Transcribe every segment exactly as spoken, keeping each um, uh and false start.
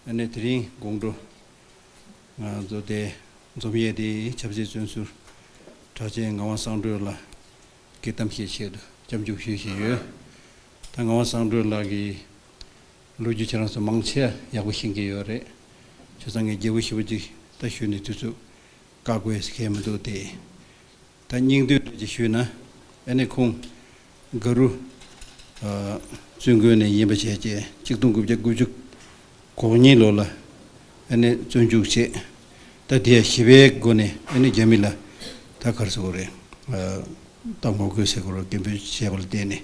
ཨ་ནི་དེ་རིང་དགོང་དྲོ་ང་ཚོ་དེ་འཛོམས་ཡས་དེ་ཆབ་སྲིད་བཙོན་ཟུར་གྲགས་ཅན་ངག་དབང་གསང་གྲོལ་ལགས་ཀྱི་གཏམ་བཤད་ཆེད་དུ་སྐྱབས་འཇུག་ཞུས་བཞིན་ཡོད། ད་ངག་དབང་གསང་གྲོལ་ལགས་ཀྱི་ལོ་རྒྱུས་ཁྱེད་རང་ཚོ་མང་ཆེ་བ་ཡག་པོ་ཤེས་ཀྱི་ཡོད་རེད། བྱས་ཙང་ངས་རྒྱས་པོ་ཞེ་པོ་ཅིག་ད་ཞུས་ནས་དུས་ཚོད་བཀག་དགོས་ཟེར་མཁན་མི་འདུག་སྟེ། ད་སྙིང་བསྡུས་འདྲ་ཅིག་ཞུས་ན། ཨ་ནི་ཁོང་ག་རུ་ཨ་བཙོན་ཁང་ནས་ཡིན་པ་བྱས་རྗེས་གཅིག་སྟོང་དགུ་བརྒྱ་དགུ་བཅུ་གོ་གཉིས་ལོ་ལ་ཨ་ནི་བཙོན་འཇུག་བྱས། ད་དེ་ཡང་ཞི་བའི་སྒོ་ནས་ཨ་ནི་རྒྱ་མི་ལ་ད་ག་རེ་ཟེར་དགོས་རེད། ཨ་ད་ངོ་རྒོལ་ཟེར་དགོས་རེད། སྐད་འབོད་བྱས་པ་ལ་བརྟེན་ནས།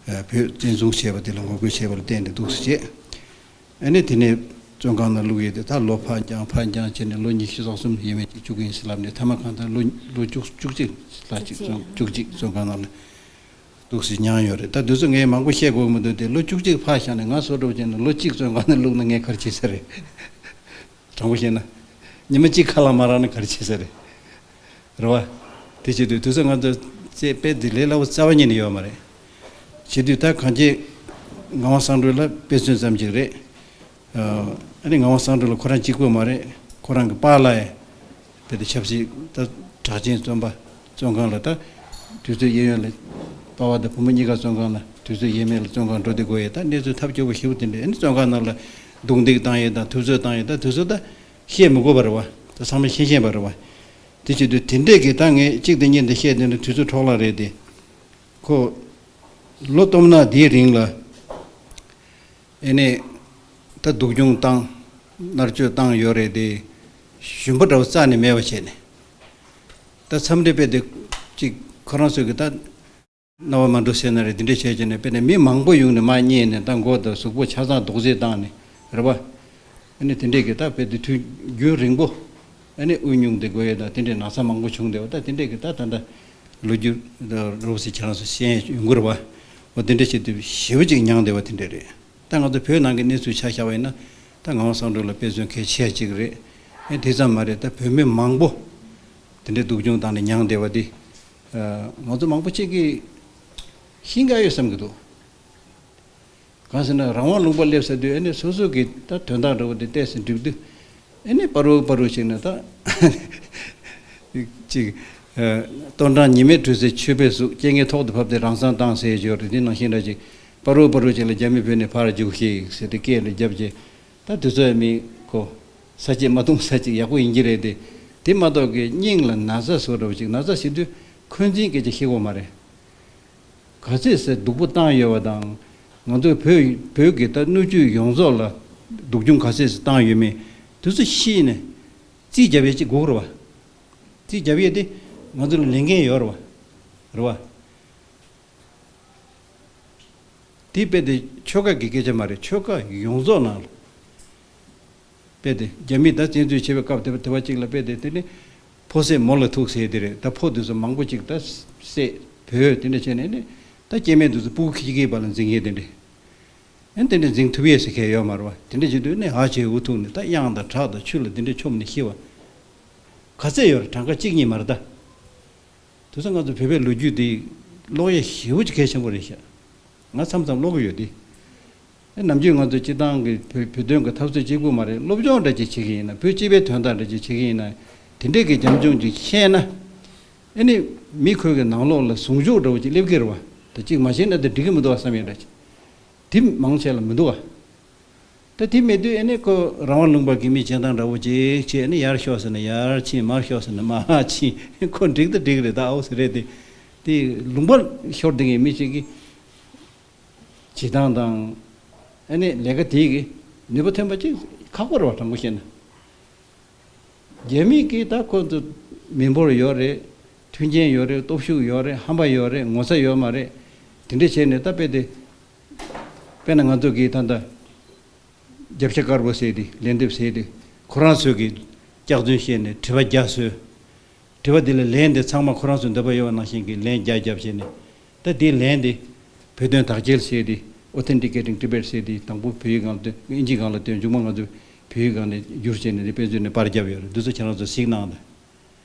ཨ་བོད་བཙན་བཟུང་བྱས་པ་དེ་ལ་ངོ་རྒོལ་བྱས་པ་ལ་བརྟེན་ནས་འདུག་སེ་བྱས། ཨ་ནི་དེ་ནས་བཙོན་ཁང་ནང་བླུགས་ཡས་དེ་ད་ལོ་ཕར་འགྱངས་ཕར་འགྱངས་བྱས་ནས་ལོ་ཉི་ཤུ་རྩ་གསུམ་ཡས་མས་ཅིག་བཅུག་གི་ཡིན་ཟེར་ལབ་ནས། མཐའ་མ་གང་ལྟར་ལོ་ལོ་བཅུ་བཅུ་གཅིག་ལྷག་ཅིག་བཙོན་བཅུ་གཅིག་བཙོན་ཁང་ནང་ལ་འདུག་སེ་མྱངས་ཡོད་རེད། ད་དུས་ཚོད་ངས་མང་པོ་བཤད་དགོས་མི་འདུག་སྟེ། ལོ་བཅུ་གཅིག་ཕར་བཞག་ནས་ང་སོ་འདྲ་བོ་བྱས་ནས་ལོ་གཅིག་བཙོན་ཁང་ནང་བླུགས་ན་ངས་ག་རེ་བྱེད་ས་རེད། དྲང་པོ་བཤད་ན། ཉི་མ་གཅིག་ཁ་ལག་མ་རག་ན་ག་རེ་བྱེད་ས་རེད། རེད་བ། དེ་བྱེད་དུས་དུས་ཚོད་ང་ཚོ་རྩེ་དཔེ་འདི་ལས་སླ་པོ་རྩ་བ་ཉིད་ནས་ཡོད་མ་རེད། བྱེད་དུས་ད་གང་ཅི་ངག་དབང་གསང་གྲོལ་ལགས་དཔེ་མཚོན་ཙམ་ཅིག་རེད། ཨ་ནི་ངག་དབང་གསང་གྲོལ་ལགས་ཁོ་རང་གཅིག་པུ་མ་རེད། ཁོ་རང་གི་པཱ་ལགས་ཡང་དཔེ་དེ་ཆབ་སྲིད་ད་གྲགས་ཅན་བཙོན་པ། བཙོན་ཁང་ལ་ད་དུས་ཚོད་ཡོལ་ཡོལ་ལ། པ་ཕ་དང་བུ་མོ་གཉིས་ཀ་བཙོན་ཁང་ལ། དུས་ཚོད་ཡོལ་མེད་ལ་བཙོན་ཁང་འགྲོ་བསྡད་དགོས་ཡས། ད་གནས་ཚུལ་ཐབས་སྐྱོ་པོ་ཞེ་པོ་དེ་འདྲ། ཨ་ནི་བཙོན་ཁང་ནང་ལ་རྡུང་རྡེག་བཏང་ཡས་དང་ཐུབ་ཚོད་བཏང་ཡས། ད་དུས་ཚོད་ད་བཤད་མི་དགོས་པ་རེད་བ། ད་ཚང་མས་ཤེས་ཤེས་པ་རེད་བ། དེ་བྱེད་དུས་དེ་འདྲས་ཀྱི་ད་ངས་གཅིག་དང་གཉིས་དེ་བཤད་དེ་འདྲ་དུས་ཚོད་འཕྲོ་བརླག་རེད་དེ། ཁོ་ལོ་སྟོབས་ན་དེའི་རིང་ལ་ཨེ་ནས་ད་སྡུག་སྦྱོང་བཏང་མནར་གཅོད་བཏང་ཡོད་རེད་དེ། ཞུམ་པ་འདྲ་བོ་རྩ་ནས་མེད་པ་བྱས་ནས། ད་མཚམས་རེ་དཔེ་དེ་གཅིག་ཁོ་རང་ཚོས་ཀྱི་ད་རྣ་བ་མ་འགྲོ་ཟེར་ན་རེད། དེ་འདྲ་བྱས་བྱས་ནས་དཔེ་ནས་མི་མང་པོ་ཡོང་ནས་མར་བསྙེས་ནས། ད་མགོ་དང་གཟུགས་པོ་ཆ་ཚང་རྡོག་རྫིས་བཏང་ནས་རེད་བ། ཨ་ནི་དེ་འདྲས་ཀྱི་ད་དཔེ་དེ་དུས་རྒྱུན་རིང་པོ་ཨ་ནི་དབུགས་ཉུང་སྟེ་དགོས་ཡས་དང་དེ་འདྲས་ན་ཚ་མང་པོ་བྱུང་བསྡད་པ། ད་དེ་འདྲས་ཀྱི་ད་ད་ལྟ་ལོ་རྒྱུས་རོབ་ཙམ་ཁྱེད་རང་ཚོ་ཤེས་ཡོང་གི་རེད་བ། འོ་དེ་འདྲས་བྱས་དུས་ཞེ་པོ་ཅིག་མྱངས་བསྡད་པ་དེ་འདྲས་རེད། ད་ང་ཚོ་བོད་ནང་གི་གནས་ཚུལ་ཆ་བཞག་པ་ཡིན་ན། ད་ངག་དབང་གསང་གྲུབ་ལགས་དཔེ་མཚོན་གལ་ཆེ་ཅིག་རེད། ཨེ་དེ་ཙམ་མ་རེད། ད་བོད་མི་མང་པོ་དེ་འདྲའི་སྡུག་སྦྱོང་བཏང་ནས་མྱངས་བསྡད་པ་འདི། ཨ་ང་ཚོ་མང་པོ་ཅིག་གིས་ཤེས་ཀྱི་ཡོད་བསམ་གྱི་འདུག་གང་ཟེར་ན་རང་དབང་ལུང་པ་སླེབས་ཚར་དུས་ཨ་ནི་སོ་སོ་གི་ད་དོན་དག་འདྲ་བོ་དེ་ཏོག་ཙམ་འགྲིག་དུས། ཨེ་ནི་བར་དུ་བར་དུ་ཞིག་ན་ད་ཅིག་ཨ་སྟོན་གྲངས་ཉི་མའི་དྲོད་ཚད་ཆུ་བེད་ཟུག་རྐྱེན་ངན་ཐོག་ཏུ་བབས་ཏེ་རང་སང་བཏང་ཟེར་ཡོད་རེད། དེ་ནང་བཞིན་འདྲ་ཅིག་བར་དུ་བར་དུ་ཅིག་ལ་རྒྱ་མི་བོད་ནས་ཕར་རྒྱུགས་ཤིག་ཟེར་ཏེ་སྐད་ལ་བརྒྱབ་རྗེས། ད་དུས་ཚོད་མི་ཁོ་ས་བཅད་མ་བཏུང་ས་ཅིག་ཡག་པོ་ཡིན་གྱི་རེད་དེ། དེ་མ་གཏོགས་ཀྱི་སྙིང་ལ་ན་ཚ་བཟོ་འདྲ་བོ་ཅིག་ན་ཚ་ཟེར་དུས་འཁོན་འཛིན་སྐད་ཆ་བཤད་དགོས་མ་རེད། ག་ཚད་ཟེར་སྡུག་པོ་བཏང་ཡོད་པ་དང་། ང་ཚོའི་བོད་བོད་ཀྱི་ད་སྣོད་བཅུད་ཡོངས་རྫོགས་ལ་སྡུག་སྦྱོང་ག་ཚད་ཟེར་བཏང་ཡོད་མེད་དེ་ཚོ་ཤེས་ནས་རྩིས་རྒྱབ་ཡས་ཅིག་དགོས་རེད་བ། རྩིས་རྒྱབ་ཡས་དེ་ང་ཚོ་ལ་ལས་འགན་ཡོད་རེད་བ། རེད་བ། དེ་དཔེ་དེ་ཆོལ་ཁ་གི་སྐད་ཆ་མ་རེད། ཆོལ་ཁ་ཡོངས་རྫོགས་ནང་ལ། དཔེ་དེ་རྒྱ་མིས་ད་བཙན་འཛུལ་བྱེད་པའི་སྐབས་དེ་དེ་བ་གཅིག་ལ་དཔེ་དེ་དེ་ནི་ཕོ་སྲས་མོ་ལ་ཐུག་ཟེར་དེ་རེད། ད་ཕོ་དེ་ཚོ་མང་པོ་ཅིག་ད་བསད་བོས་དེ་འདྲ་བྱས་ནས་ནི། ད་སྐྱེ་དམན་དེ་ཚོ་སྤུ་གུ་ཁྱི་སྐྱེས་པ་ལ་འཛིང་ཡས་དེ་འདྲ། ཨེ་དེ་འདྲ་འཛིང་ཐུབ་ཡས་ཟེར་མཁན་ཡོད་མ་རེད་བ། དེ་འདྲ་བྱེད་དུས་ནི་ཧ་ཅང་འུ་ཐུག་ནས་ད་གཡང་དང་བྲག་དང་ཆུ་ལ་དེ་འདྲ་མཆོངས་ནས་ཤི་བ་ག་ཚད་ཡོད་རེད། གྲངས་ཀ་གཅིག་གཉིས་མ་རེད་ད། དེ་ཚོ་ང་ཚོ་བོད་པའི་ལོ་རྒྱུས་འདི་ཀློག་ཡས་ཞེ་པོ་ཅིག་གལ་ཆེན་པོ་རེད་ཤག་ང་མཚམས་མཚམས་ཀློག་གི་ཡོད་དེ། ཨེ་ནམ་རྒྱུན་ང་ཚོ་སྤྱི་བཏང་གི་བོད་བོད་དོན་གྱི་འཐབ་རྩོད་གཅིག་པུ་མ་རེད། སློབ་སྦྱོང་འདྲ་ཅིག་བྱེད་ཀྱི་ཡིན་ན། བོད་སྤྱི་པའི་དོན་དག་འདྲ་ཅིག་བྱེད་ཀྱི་ཡིན་ན། དེ་འདྲས་ཀྱི་རྒྱབ་ལྗོངས་ཅིག་ཤེས་ན། ཨེ་ནི་མི་ཁོས་ཀྱི་ནང་ལོགས་ལ་ཟུང་འཇུག་འདྲ་བོ་ཅིག་སླེབས་ཀྱི་རེད་བ། ད་ཅིག་མ་ཤེས་ན་དེ་འགྲིག་གི་མི་འདུག་བ་བསམ་ཡས་འདྲ་ཅིག་དེ་མང་ཆེ་ལ་མི་འདུག་བ། ད་དེ་མེད་དུས་ཨེ་ནི་ཁོ་རང་དབང་ལུང་པ་གི་མི་བྱེད་སྟངས་འདྲ་བོ་ཅིག་བྱས་ནས། ཡར་ཤོག་ཟེར་ན་ཡར་ཕྱིན། མར་ཤོག་ཟེར་ན་མར་ཕྱིན། ཁོ་འགྲིག་ད་འགྲིག་རེད། ད་ཨའོ་ཟེར་རེད་དེ། དེ་ལུང་པར་ཤོར་བསྡད་མཁན་མི་ཞིག་གིས་བྱེད་སྟངས་དང་། ཨེ་ནི་ལས་ཀ་དེ་གི་ནུས་པ་ཐོན་པ་ཅིག་ཁག་པོ་རེད་བ། དྲང་པོ་བཤད་ན། རྒྱ་མི་གིས་ད་ཁོ་ཚོ་མི་འབོར་ཡོད་རེད། མཐུན་རྐྱེན་ཡོད་རེད། སྟོབས་ཤུགས་ཡོད་རེད། ཧམ་པ་ཡོད་རེད། ངོ་ཚ་ཡོད་མ་རེད། དེ་འདྲ་བྱས་ནས་ད་དཔེ་དེ། དཔེར་ན་ང་ཚོ་གིས་ད་ལྟ་རྒྱབ་ཤ་དཀར་པོ་ཟེར་དེ། ལན་འདེབས་ཟེར་དེ། ཁོ་རང་ཚོས་ཀྱི་སྐྱག་རྫུན་བཤད་ནས་དྲི་བ་བརྒྱ་བཟོས། དྲི་བ་དེ་ལ་ལན་དེ་ཚང་མ་ཁོ་རང་ཚོའི་འདོད་པ་ཡོད་པ་ནང་བཞིན་གྱི་ལན་བརྒྱ་བརྒྱབ་བྱས་ནས། ད་དེའི་ལན་དེ་བོད་དོན་དག་འཁྱེར་ཟེར་དེ། Authenticating Tibet ཟེར་དེ། དང་པོ་བོད་ཡིག་སྒང་ལ་བཏོན། ཨིན་ཇི་སྒང་ལ་བཏོན། མཇུག་མ་ང་ཚོས་བོད་ཡིག་སྒང་ནས་བསྒྱུར་བྱས་ནས་དེ་དཔེ་མཛོད་ནས་པར་བརྒྱབ་ཡོད་རེད། འདི་ཚོ་ཁྱེད་རང་ཚོ་གཟིགས་གནང་དང་།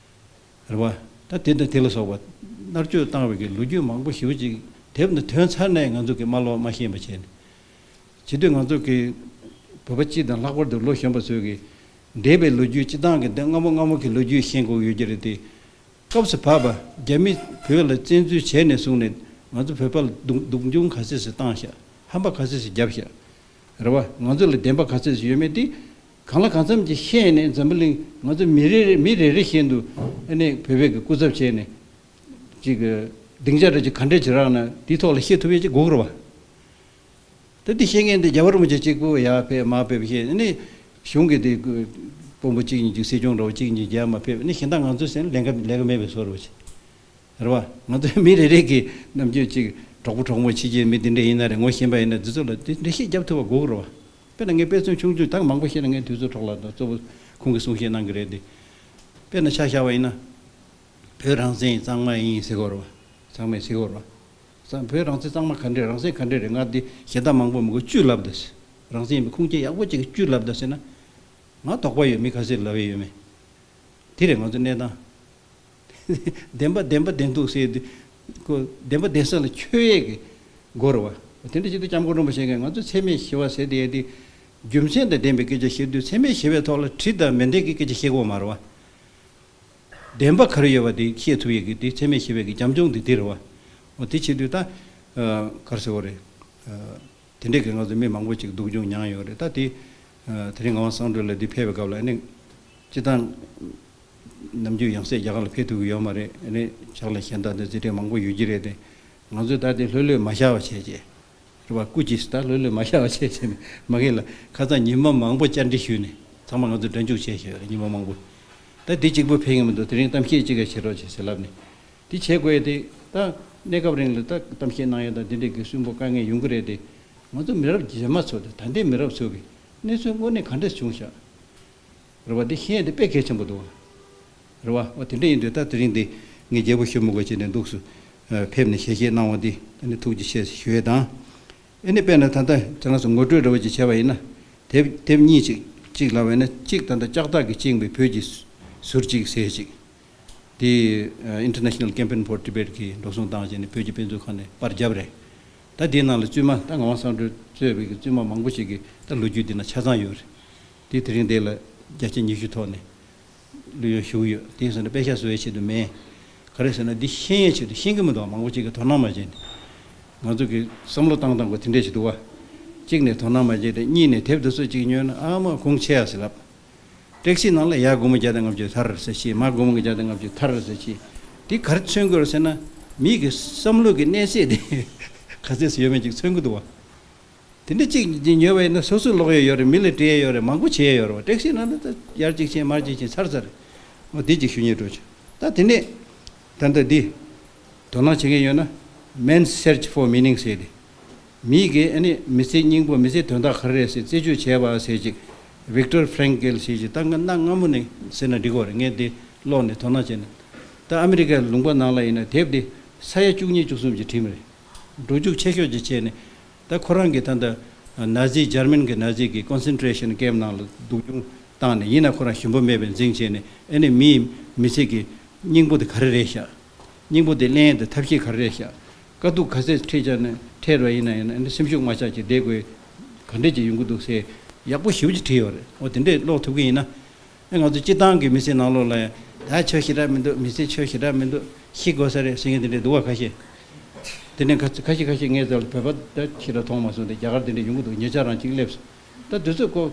རེད་བ། ད་དེ་དང་དེ་ལ་སོགས་པ་མནར་གཅོད་བཏང་བའི་གི་ལོ་རྒྱུས་མང་པོ་ཞེ་པོ་ཅིག་དེབ་ནས་ཐོན་ཚར་ནས་ང་ཚོ་གི་མ་ཀློག་མ་ཤེས་པ་བྱས་ནས། བྱེད་དུས་ང་ཚོ་གི་ བོད་པ་སྤྱི་དང་ལྷག་པར་དུ་ལོ་གཞོན་པ་ཚོས་ཀྱི་འདས་པའི་ལོ་རྒྱུས་སྤྱི་བཏང་གི་འདི་སྔ་མོ་སྔ་མོ་གི་ལོ་རྒྱུས་ཤེས་དགོས་ཡོད་ཀྱི་རེད་དེ། སྐབས་སུ་བབས་པ་རྒྱ་མི་བོད་ལ་བཙན་འཛུལ་བྱས་ནས་བཟུང་ནས་ང་ཚོ་བོད་པ་ལ་སྡུག་སྡུག་སྦྱོང་ག་ཚད་ཞིག་བཏང་ཤག་ཧམ་པ་ག་ཚད་ཞིག་བརྒྱབ་ཤག་རེད་བ། ང་ཚོ་ལ་བདེན་པ་ག་ཚད་ཞིག་ཡོད་མེད་དེ་གང་ལ་གང་འཚམ་གྱིས་ཤེས་ནས་འཛམ་བུ་གླིང་ང་ཚོ་མི་རེ་རེ་མི་རེ་རེ་བཞིན་དུ་ཨ་ནི་བོད་པའི་གི་སྐུ་ཚབ་བྱས་ནས་ཅིག་སྡིངས་ཆ་རེ་ཅིག་ག་འདྲས་ཅིག་རག་ན་དེའི་ཐོག་ལ་བཤད་ཐུབ་ཡས་ཅིག་དགོས་ཀྱི་རེད་བ། ད་འདི་བཤད་མཁན་འདི་རྒྱལ་བ་རིན་པོ་ཆེ་གཅིག་པུ་ཡར་ཕེབས་མར་ཕེབས་བཤད་ནི་གཞུང་གི་དེ་དཔོན་པོ་གཅིག་གཉིས་ཅིག་སྲིད་སྐྱོང་འདྲ་བོ་གཅིག་གཉིས་རྒྱལ་མ་ཕེབས་ནི་གཞན་དག་ང་ཚོའི་སེམས་ལས་ཀ་ལས་ཀ་མེད་པའི་བཟོ་འདྲ་བོ་ཅིག་རེད་བ། ང་ཚོའི་མི་རེ་རེ་གི་ནམ་རྒྱུན་ཅིག་གྲོགས་པོ་གྲོགས་མོ་ཕྱི་རྒྱལ་མི་དེ་འདྲ་ཡིན་ན་རེད། ངོ་ཤེས་པ་ཡིན་ན་འདི་ཚོ་ལ་དེ་འདྲ་བཤད་རྒྱབ་ཐུབ་པ་དགོས་ཀྱི་རེད་བ། དཔེར་ན་ངས་དཔེ་མཚོན་ཆུང་ཆུང་ད་མང་པོ་བཤད་ན་ངས་དུས་ཚོད་འཕྲོག་ལ་ད་གཙོ་བོ་ཁོང་གིས་གསུང་བཤད་གནང་གི་རེད་དེ། དཔེར་ན་ཆ་བཞག་པ་ཡིན་ན། བོད་རང་བཙན་གཙང་མ་ཡིན་ཟེར་གོ་རེད་བ། ཚང་མས་ཟེར་གོ་རེད་བ། ཙང་བོད་རང་བཙན་གཙང་མ་ག་འདྲས་རང་བཙན་ག་འདྲས་རེད། ང་འདི་གཞན་དག་མང་པོ་མི་དགོས་བཅུ་ལབ་ད་ཟེར། རང་བཙན་ཡིན་པའི་ཁུངས་སྐྱེལ་ཡག་པོ་ཅིག་བཅུ་ལབ་ད་ཟེར་ན། ང་དོགས་པ་ཡོད་མི་ག་ཚོད་ལབ་ཡས་ཡོད་མེད། དེ་རེད་ང་ཚོ་གནས་སྟངས། བདེན་པ་བདེན་པ་བདེན་འདུག་ཟེར་དུས། ཁོ་བདེན་པ་བདེན་ས་ལ་འཁྱོལ་ཡས་ཀྱི་སྒོ་རེད་བ། དེ་འདྲ་བྱེད་དུས་སྐྱབས་མགོན་རིན་པོ་ཆེ་གིས་ང་ཚོ་འཚེ་མེད་ཞི་བ་ཟེར་དེ་ཡས་དེ། རྒྱུ་མཚན་དང་ལྡན་པའི་སྐད་ཆ་བཤད་དུས་འཚེ་མེད་ཞི་བའི་ཐོག་ལ་དྲི་དང་མེ་མདའི་གི་སྐད་ཆ་བཤད་དགོས་མ་རེད་བ། བདེན་པ་ག་རེ་ཡོད་པ་དེ་ཤེས་ཐུབ་ཡས་ཀྱི་དེ་འཚེ་མེད་ཞི་བའི་གི་རྒྱབ་ལྗོངས་དེ་དེ་རེད་བ། འོ་དེ་བྱེད་དུས་ད། ཨ། ག་རེ་ཟེར་བ་རེད། ཨ། དེ་འདྲས་ཀྱི་ང་ཚོ་མི་མང་པོ་ཅིག་སྡུག་སྦྱོང་མྱངས་ཡོད་རེད་ད་དེ། ཨ། དེ་རིང་ངག་དབང་གསང་སྒྲོན་ལགས་འདི་ཕེབས་པའི་སྐབས་ལ་ཨ་ནི། སྤྱི་བཏང་། ནམ་རྒྱུན་ཡང་སེ་རྒྱ་གར་ལ་ཕེབས་ཐུབ་ཀྱི་ཡོད་མ་རེད། ཨ་ནི་ཕྱག་ལས་གཞན་དག་འདི་རྩིས་སྤྲད་མང་པོ་ཡོད་ཀྱི་རེད་དེ། ང་ཚོས་ད་དེ་ལྷོད་ལྷོད་མ་བཞག་པ་བྱས་རྗེས། རེད་བ། སྐུ་མཁྱེན་ད་ལྷོད་ལྷོད་མ་བཞག་པ་བྱས་བྱས་ནས་མ་གི་ལ་ཁ་སང་ཉི་མ་མང་པོ་བཅར་འདྲི་ཞུས་ནས་ཚང་མ་ང་ཚོ་སྒྲ་འཇུག་བྱས་བཞག་ཡོད་རེད་ཉི་མ་མང་པོ། ད་འདི་གཅིག་པུ་ཕན་གྱི་མི་འདུག་དེ་རིང་གཏམ་བཤད་གཅིག་ག་བྱེད་རོགས་བྱེད་ཟེར་ལབ་ནས། འདི་བྱེད་དགོས་ཡས་དེ་ད་གནས་སྐབས་རིང་ལ་ད་གཏམ་བཤད་གནང་ཡས་དང་འདི་འདྲས་ཀྱི་གསོན་པོ་དཀའ་ངལ་ཡོང་གི་རེད་དེ། ང་ཚོ་མི་རབས་རྗེས་མ་ཚོ་དང་ད་ལྟའི་མི་རབས་ཚོ་གི་གནས་ཚུལ་དངོས་གནས་ག་འདྲས་བྱུང་ཤག་རེད་བ། འདི་ཤེས་ཡས་འདི་དཔེ་གལ་ཆེན་པོ་འདུག་བ། རེད་བ། འོ་དེ་འདྲ་ཡིན་དུས་ད་དེ་རིང་འདི་ངས་རྒྱལ་པོ་ཞུ་མི་དགོས་བྱས་ནས་འདུག་སུ། ཨ། ཕེབས་ནས་ཞལ་བཞེས་གནང་བ་འདི་ཨ་ནི་ཐུགས་རྗེ་ཆེ་ཞུ་ཡས་དང་། ཨ་ནི་དཔེར་ན་ད་ལྟ་ཁྱེད་རང་ཚོ་ངོ་སྤྲོད་འདྲ་བོ་ཅིག་བྱས་པ་ཡིན་ན། དེབ་དེབ་གཉིས་ཅིག་ཅིག་ལབ་པ་ཡིན་ན་གཅིག་ད་ལྟ་ལྕགས་ཐག་གིས་བཅིངས་པའི་བོད་ཀྱི་ཟུར་གཅིག་ཟེར་ཅིག་དེ། ཨ། International Campaign for Tibet གིས་འགྲོ་སོང་བཏང་བྱས་ནས་བོད་ཀྱི་དཔེ་མཛོད་ཁང་ནས་པར་བརྒྱབ་རེད། ད་དེའི་ནང་ལ་བཙུན་མ་ད་ངག་དབང་གསང་སྒྲོན་གཙོས་པའི་བཙུན་མ་མང་པོ་ཞིག་གིས་ད་ལོ་རྒྱུས་འདི་ན་ཆ་ཚང་ཡོད་རེད། དེ་དེ་རིང་འདི་ལ་བརྒྱ་ཆ་ཉི་ཤུ་ཐོག་ནས་གླུ་དབྱངས་ཞུ་གི་ཡོད། དེ་ཡིན་ཟེར་ན་དཔེ་ཤག་བཟོ་ཡའི་ཆེད་དུ་མེད། ག་རེ་ཟེར་ན་འདི་ཤེས་ཡའི་ཆེད་དུ་ཤེས་ཀྱི་མི་འདུག་མང་པོ་ཅིག་གིས་དོ་སྣང་མ་བྱས་ནས། ང་ཚོ་གི་བསམ་བློ་བཏང་སྟངས་ཀྱི་དེ་འདྲས་ཞིག་འདུག་བ། གཅིག་ནས་དོ་སྣང་མ་བྱས་ཏེ་གཉིས་ནས་དེབ་འདི་ཚོ་ཅིག་ཉོས་ན་ཨ་མ་གོང་ཆེ་ཡ་ཟེར་ལབ། ཊེག་སི་ནང་ལ་ཡར་སྒོར་མོ་བརྒྱ་དང་ལྔ་བཅུ་ཐར་ཟེར་གྱིས། མར་སྒོར་མོ་བརྒྱ་དང་ལྔ་བཅུ་ཐར་ཟེར་གྱིས། འདི་ག་རེ་མཚོན་གྱི་ཡོད་ཟེར་ན། མི་གི་བསམ་བློ་གི་གནས་ཚད་དེ་ག་ཚད་ཡོད་མེད་ཅིག་མཚོན་གྱི་འདུག་བ། དེ་འདྲ་གཅིག་ཉོས་པ་ཡིན་ན་སོ་སོའི་ཀློག་ཡས་ཡོད་རེད། མི་ལ་སྤྲད་ཡས་ཡོད་རེད། མང་པོ་བྱེད་ཡས་ཡོད་རེད་བ། ཊེག་སི་ནང་ལ་ད་ཡར་གཅིག་ཕྱིན་མར་གཅིག་ཕྱིན་ཚར་ཚར་རེད། འོ་འདི་གཅིག་ཞུ་སྙིང་འདོད་བྱུང་། ད་དེ་ནས་ད་ལྟ་འདི་དོ་སྣང་བྱེད་མཁན་ཡོད་ན། Man's Search for Meaning ཟེར་ཏེ། མིའི་གི་ཨ་ནི་མི་ཚེའི་སྙིང་པོ་མི་ཚེའི་དོན་དག་ག་རེ་རེད་ཟེར་རྩད་གཅོད་བྱས་པ་ཟེར་ཅིག Viktor Frankl ཟེར་ཅིག་ད་ང་གནའ་སྔ་མོ་ནས་ཟེར་ན་འགྲིག་གོ་རེད། ངས་འདི་ཀློག་ནས་དོ་སྣང་བྱས་ནས། ད་ཨ་མི་རི་ཀའི་ལུང་པ་ནང་ལ་ཡིན་ན་དེབ་འདི་ས་ཡ་བཅུ་གཉིས་བཅུ་གསུམ་ཅིག་བྲིས་མ་རེད། འགྲོ་རྒྱུགས་ཆེ་ཤོས་ཅིག་བྱས་ནས། ད་ཁོ་རང་གི་ད་ལྟ་ནཱ་ཛི་འཇར་མན་གྱི་ནཱ་ཛི་གི་ཀོན་སེན་ཊྲེ་ཤན་ཀེམ་ནང་ལ་སྡུག་སྦྱོང་བཏང་ནས་ཡིན་ན་ཁོ་རང་ཞུམ་པ་མེད་པའི་འཛིང་བྱས་ནས་ཨ་ནི་མིའི་མི་ཚེ་གི་སྙིང་པོ་དེ་ག་རེ་རེད་ཤག་སྙིང་པོ་དེ་ལེན་ཡས་དེ་ཐབས་ཤེས་ག་རེ་རེད་ཤག་དཀའ་སྡུག་ག་ཚད་འཕྲད་ཀྱང་ནས་འཕྲད་ར་ཡིན་ན་ཡིན་ན་ཨ་ནི་སེམས་ཤུགས་མ་ཆག་ཅིག་བསྡད་དགོས། ག་འདྲས་ཅིག་ཡོང་གི་འདུག་ཟེར་ཡག་པོ་ཞེ་པོ་ཅིག་བྲིས་ཡོད་རེད། འོ་དེ་འདྲས་ཀློག་ཐུབ་ཀྱི་ཡིན་ན། ཨེ་ང་ཚོ་སྤྱི་བཏང་གི་མི་ཚེ་ནང་ལོགས་ལ་ཡང་ད་ཆོ་ཞེ་དྲག་མི་འདུག་མི་ཚེ་ཆོ་ཞེ་དྲག་མི་འདུག་ཤི་དགོས་ས་རེད་ཟེར་མཁན་དེ་འདྲས་འདུག་བ་ཁ་ཤས། དེ་ནས་ཁ་ཁ་ཤས་ཁ་ཤས་ངས་ཚོ་ལ་བོད་པ་ད་ཞེ་དྲག་མཐོང་མ་སོང་སྟེ་རྒྱ་གར་དེ་འདྲས་ཡོང་གི་འདུག་ཉེ་ཆར་རང་གཅིག་སླེབས་སོང་། ད་དུས་ཚོད་ཁོ་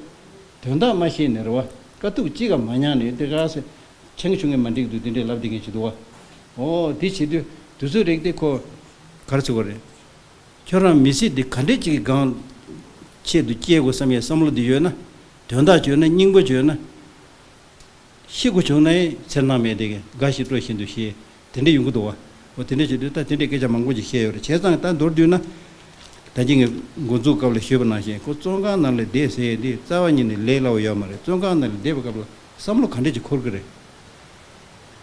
དོན་དག་མ་ཤེས་ནས་རེད་བ། དཀའ་སྡུག་གཅིག་ག་མ་མྱངས་ནས་དེ་ག་ཟེར་ཆང་བྱུང་གི་མ་འགྲིག་འདུག་དེ་འདྲས་ལབ་བསྡད་མཁན་ཞིག་འདུག་བ། ཨོ་དེ་བྱེད་དུས་དུས་ཚོད་རིག་དེ་ཁོ་ག་རེ་ཟེར་དགོས་རེད། ཁྱོད་རང་མི་ཚེ་འདི་ག་འདྲས་ཅིག་གི་སྒང་ཆེད་དུ་སྐྱེལ་དགོས་བསམ་ཡས་བསམ་བློ་འདི་ཡོད་ན། དོན་དག་བརྗོད་ན་སྙིང་པོ་བརྗོད་ན། ཤི་དགོས་བྱུང་ན་ཡང་འཚེར་སྣང་མེད་དེ་དགའ་བཞིན་སྤྲོ་བཞིན་དུ་ཤི། དེ་འདྲས་ཡོང་གི་འདུག་བ། འོ་དེ་འདྲས་བྱེད་དུས་ད་དེ་འདྲས་སྐད་ཆ་མང་པོ་ཅིག་བཤད་ཡོད་རེད། བྱས་ཙང་ད་མདོར་བསྡུས་ན། ད་གིན་ངས་འགོ་འཛུགས་སྐབས་ལ་ཞུས་པ་ནང་བཞིན་ཁོ་བཙོན་ཁང་ནང་ལ་བསྡད་ཟེར་ཡས་འདི་རྩ་བ་ཉིད་ནས་ལས་སླ་བོ་ཡོད་མ་རེད། བཙོན་ཁང་ནང་ལ་བསྡད་པའི་སྐབས་ལ་བསམ་བློ་ག་འདྲས་ཅིག་འཁོར་གི་རེད།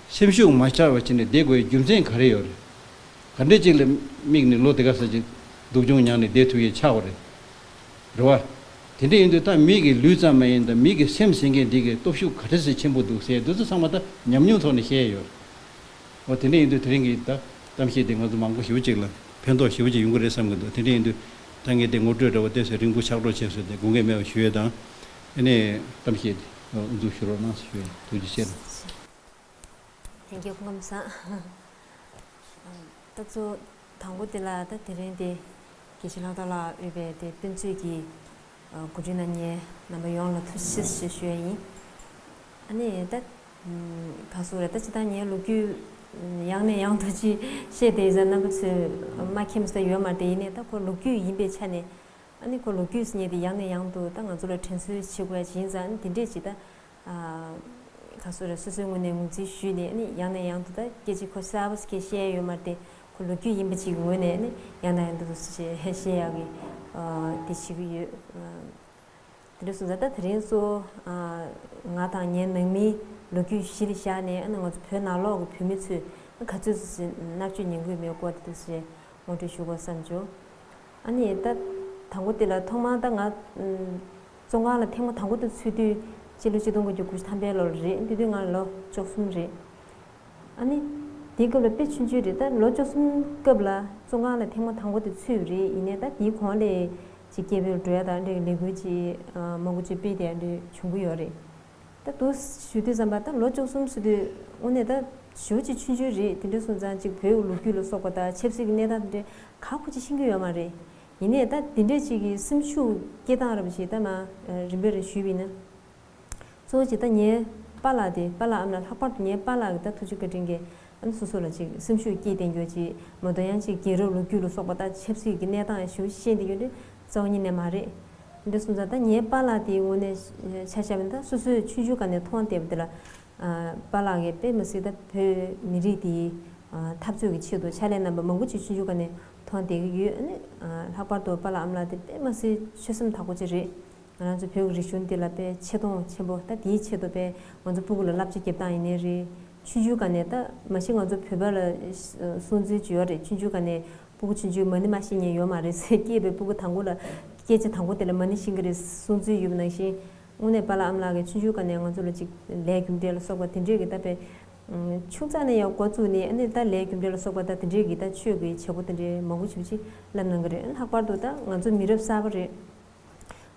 སེམས་ཤུགས་མ་ཆག་པ་བྱས་ནས་བསྡད་དགོས་ཡའི་རྒྱུ་མཚན་ག་རེ་ཡོད་རེད། ག་འདྲས་ཅིག་ལ་དམིགས་ནས་ལོ་དེ་ག་ས་ཅིག་སྡུག་སྦྱོང་མྱངས་ནས་བསྡད་ཐུབ་ཡས་ཆགས་པ་རེད། རེད་བ། དེ་འདྲ་ཡིན་དུས་ད་མི་གི་ལུས་ཙམ་མ་ཡིན་ད་མི་གི་སེམས་ཟེར་མཁན་འདི་གི་སྟོབས་ཤུགས་ག་འདྲ་ཞིག་ཆེན་པོ་འདུག་ཟེར་འདི་ཚོ་ཚང་མ་ད་ཉམས་མྱོང་ཐོག་ནས་བཤད་ཡོད། འོ་དེ་འདྲ་ཡིན་དུས་དེ་རིང་གི་ད་གཏམ་བཤད་འདི་ང་ཚོ་མང་པོ་ཞེ་པོ་ཅིག་ལ་ཕན་ཐོགས་ཞེ་པོ་ཅིག་ཡོང་གི་རེད་བསམ་གི་འདུག་དེ་འདྲ་ཡིན་དུས་ ད་ངས་དེ་ངོ་སྤྲོད་འདྲ་བོ་དེ་ཚོ་རིང་པོ་ཕྱག་རོགས་བྱས་སོང་། དེ་དགོངས་འགལ་མེད་པ་ཞུ་ཡས་དང་། ཨ་ནི་གཏམ་བཤད་དེ་འཛུགས་ཞུ་རོགས་གནང་ཞུ་ཡས། ཐུགས་རྗེ་ཆེ། ལྷན་རྒྱས་སྐུ་ཁམས་བཟང་། ད་གཙོ་དང་པོ་དེ་ལ་ད་དེ་རིང་དེ་དགེ་བཤེས་ལྷག་རྟོགས་ལགས་དབུས་པའི་དེ་དཔེ་མཛོད་ཀྱི་གོ་སྒྲིག་གནང་མཁན་རྣམ་པ་ཡོངས་ལ་ཐུགས་རྗེ་ཆེ་ཞུ་ཡས་ཡིན། ཨ་ནི་ད་ག་སོ་རེད། ད་ཅི་ད་ངའི་ལོ་རྒྱུས་ཡང་ནས་ཡང་དུ་ཅི་བཤད་དེ་ཡིན་ས་རྣམ་པ་ཚོས་མ་མཁྱེན་ས་ཡོད་མ་རེད། དེ་ཡིན་ནའི་ད་ཁོ་ལོ་རྒྱུས་ཡིན་པའི་ཆ་ནས། ཨ་ནི་ཁོ་ལོ་རྒྱུས་ཟེར་མཁན་དེ་ཡང་ནས་ཡང་དུ་ད་ང་ཚོ་ལ་དྲན་གསོ་བྱེད་དགོས་ཡ་ཅིག་ཡིན་ཙང་། ཨ་ནི་དེ་འདྲས་ཅིག་ད་ག་སོ་རེད། སོ་སོའི་ངོས་ནས་ངོས་འཛིན་ཞུས་ནས། ཨ་ནི་ཡང་ནས་ཡང་དུ་ད་སྐད་ཆ་ཁོ་གསར་པ་ཞིག་བཤད་ཡ་ཡོད་མ་རེད་དེ། ཁོ་ལོ་རྒྱུས་ཡིན་པ་ཅིག་གི་ངོས་ནས་ཨ་ནི་ཡང་ནས་ཡང་དུ་བཤད་བཤད་ཡ་གི་དེ་བྱེད་ཀྱི་ཡོད། དེ་འདྲ་སོང་ཙང་ད་དེ་རིང་གཙོ་བོ་ང་དང་ངའི་ནང་མིའི་ལོ་རྒྱུས་གཞི་ལ་བཞག་ནས། ཨ་ནི་ང་ཚོ་བོད་ནང་ལོགས་ཀྱི་བོད་མི་ཚོས་ག་ཚོད་ཙམ་ཞིག་མནར་གཅོད་མྱོང་གི་ཡོད་མེད་སྐོར་དེ་འདྲ་ཞིག་ངོ་སྤྲོད་ཞུ་དགོས་བསམ་བྱུང་། ཨ་ནི་ད་དང་པོ་དེ་ལ་ཐོག་མར་ད་ང་བཙོན་ཁང་ལ་ཐེངས་མ་དང་པོ་དེ་ཚུད་དུས་སྤྱི་ལོ་ཆིག་སྟོང་དགུ་བརྒྱ་དགུ་བཅུ་ཐམ་པའི་ལོ་ལ་རེད། དེ་དུས་ང་ལོ་བཅུ་གསུམ་རེད། ཨ་ནི་དེའི་སྐབས་ལ་དཔེ་ཆུང་ཆུང་རེད། ད་ལོ་བཅུ་གསུམ་སྐབས་ལ་བཙོན་ཁང་ལ་ཐེངས་མ་དང་པོ་དེ་ཚུད་པ་རེད། ཡིན་ནའི་ད་དེའི་གོང་ལ་ཅིག་སྐད་འབོད་འགྲོ་ཡ་དང་འདྲ་བའི་ལས་འགུལ་ཅིག་མང་པོ་ཅིག་སྤེལ་བསྡད་ཡ་འདྲ་བྱུང་གི་ཡོད་རེད། ད་དུ་ཞུ་དུས་ཙམ་པ་ད་ལོ་བཅུ་གསུམ་ཟེར་དུས་དངོས་གནས་ད་ཞེ་པོ་ཅིག་ཆུང་ཆུང་རེད། དེ་འདྲ་སོང་ཙང་ཅིག་བོད་ཀྱི་ལོ་རྒྱུས་ལ་སོགས་པ་དང་ཆབ་སྲིད་ཀྱི་གནས་སྟངས་དེ་འདྲ་ག་ཁོ་ཅིག་ཤེས་ཀྱི་ཡོད་མ་རེད། ཡིན་ནའི་ད་དེ་འདྲ་ཅིག་གི་སེམས་ཤུགས་སྐྱེ་སྟངས་འདྲ་པོ་ཞིག་ད་མར་རིམ་པས་རེ་ཞུས་པ་ཡིན་ན། གཙོ་བོ་ཅིག་ད་ངའི་པཱ་ལགས་དེ། པཱ་ལགས་ཨ་མ་ལགས། ལྷག་པར་དུ་ངའི་པཱ་ལགས་ཀྱིས་ད་ཐུགས་རྗེ་བཀའ་དྲིན་གྱིས་ཨ་ནི་སོ་སོ་ལ་ཅིག་སེམས་ཤུགས་སྐྱེས་བསྡད་རྒྱུ་ཅིག་མ་གཏོགས། ཡང་ཅིག་རྒྱལ་རབས་ལོ་རྒྱུས་ལ་སོགས་པ་དང་ཆབ་སྲིད་ཀྱི་གནས་སྟངས་ཞེ་པོ་ཤེས་བསྡད་རྒྱུ་དེ་རྩ་བ་ཉིད་ནས་མ་རེད། འདི་སོང་ཙང་ད་ངའི་པཱ་ལགས་དེའི་ངོས་ནས་ཆ་བཞག་པ་ཡིན་ན། སོ་སོས་ཆུང་ཆུང་སྒང་ནས་མཐོང་བསྡད་པ་དེ་ལ། ཨ། པཱ་ལགས་ཀྱིས་དཔེ་མི་སྲིད་ད་བོད་མི་རིགས་དེའི་ཨ་འཐབ་རྩོད་ཀྱི་ཆེད་དུ་ཕྱག་ལས་གནང་བ་མང་པོ་ཅིག་ཆུང་ཆུང་སྒང་ནས་མཐོང་བསྡད་ཀྱི་ཡོད། ཨ་ནི་ཨ་ལྷག་པར་དུ་པཱ་ལགས་ཨ་མ་ལགས་དེ་དཔེ་མི་སྲིད་ཆོད་སེམས་དག་པོ་ཅིག་རེད། ང་རང་ཚོ་བོད་ཀྱི་རིག་གཞུང་འདི་ལ་དཔེ་ཆེ་མཐོང་ཆེན་པོ། ད་དེའི་ཆེད་དུ་དཔེ་ང་ཚོ་སྤུ་གུ་ལ་བསླབ་བྱ་རྒྱབ་སྟངས་ཡིན་ནའི་རེད། ཆུང་ཆུང་སྒང་ནས་ད་མ་གཞི་ང་ཚོ་བོད་པ་ལ་སྲུང་བརྩི་ཅིག་ཡོད་རེད། ཆུང་ཆུང་སྒང་ནས་སྤུ་གུ་ཆུང་ཆུང་མ་ཎི་མ་ཤེས་མཁན་ཡོད་མ་རེད་ཟེར། སྐྱེས་པའི་སྤུ་གུ་དང་པོ་ལ་སྐད་ཆ་དང་པོ་དེ་ལ་མ་ཎི་ཤེས་ཀྱི་རེད་སྲུང་བརྩི་ཡོད་པ་ནང་བཞིན། དངོས་གནས་པཱ་ལགས་ཨ་མ་ལགས་ཀྱིས་ཆུང་ཆུང་སྒང་ནས་ང་ཚོ་ལ་ཅིག་ལས་རྒྱུ་འབྲས་ལ་སོགས་པ་དེ་འདྲས་ཀྱི་ད་དཔེ་ཆུང་ཙག་ནས་ཡང་འགོ་བཙུགས་ནས། ཨ་ནི་ད་ལས་རྒྱུ་འབྲས་ལ་སོགས་པ་ད་དེ་འདྲས་ཀྱི་ད་ཆོས་ཀྱི་བྱེད་སྒོ་དེ་འདྲས་མང་པོ་ཞེ་པོ་ཅིག་བསླབ་གནང་གི་རེད། ལྷག་པར་དུ་ད་ང་ཚོ་མི་རབས་གསར་པ་རེད།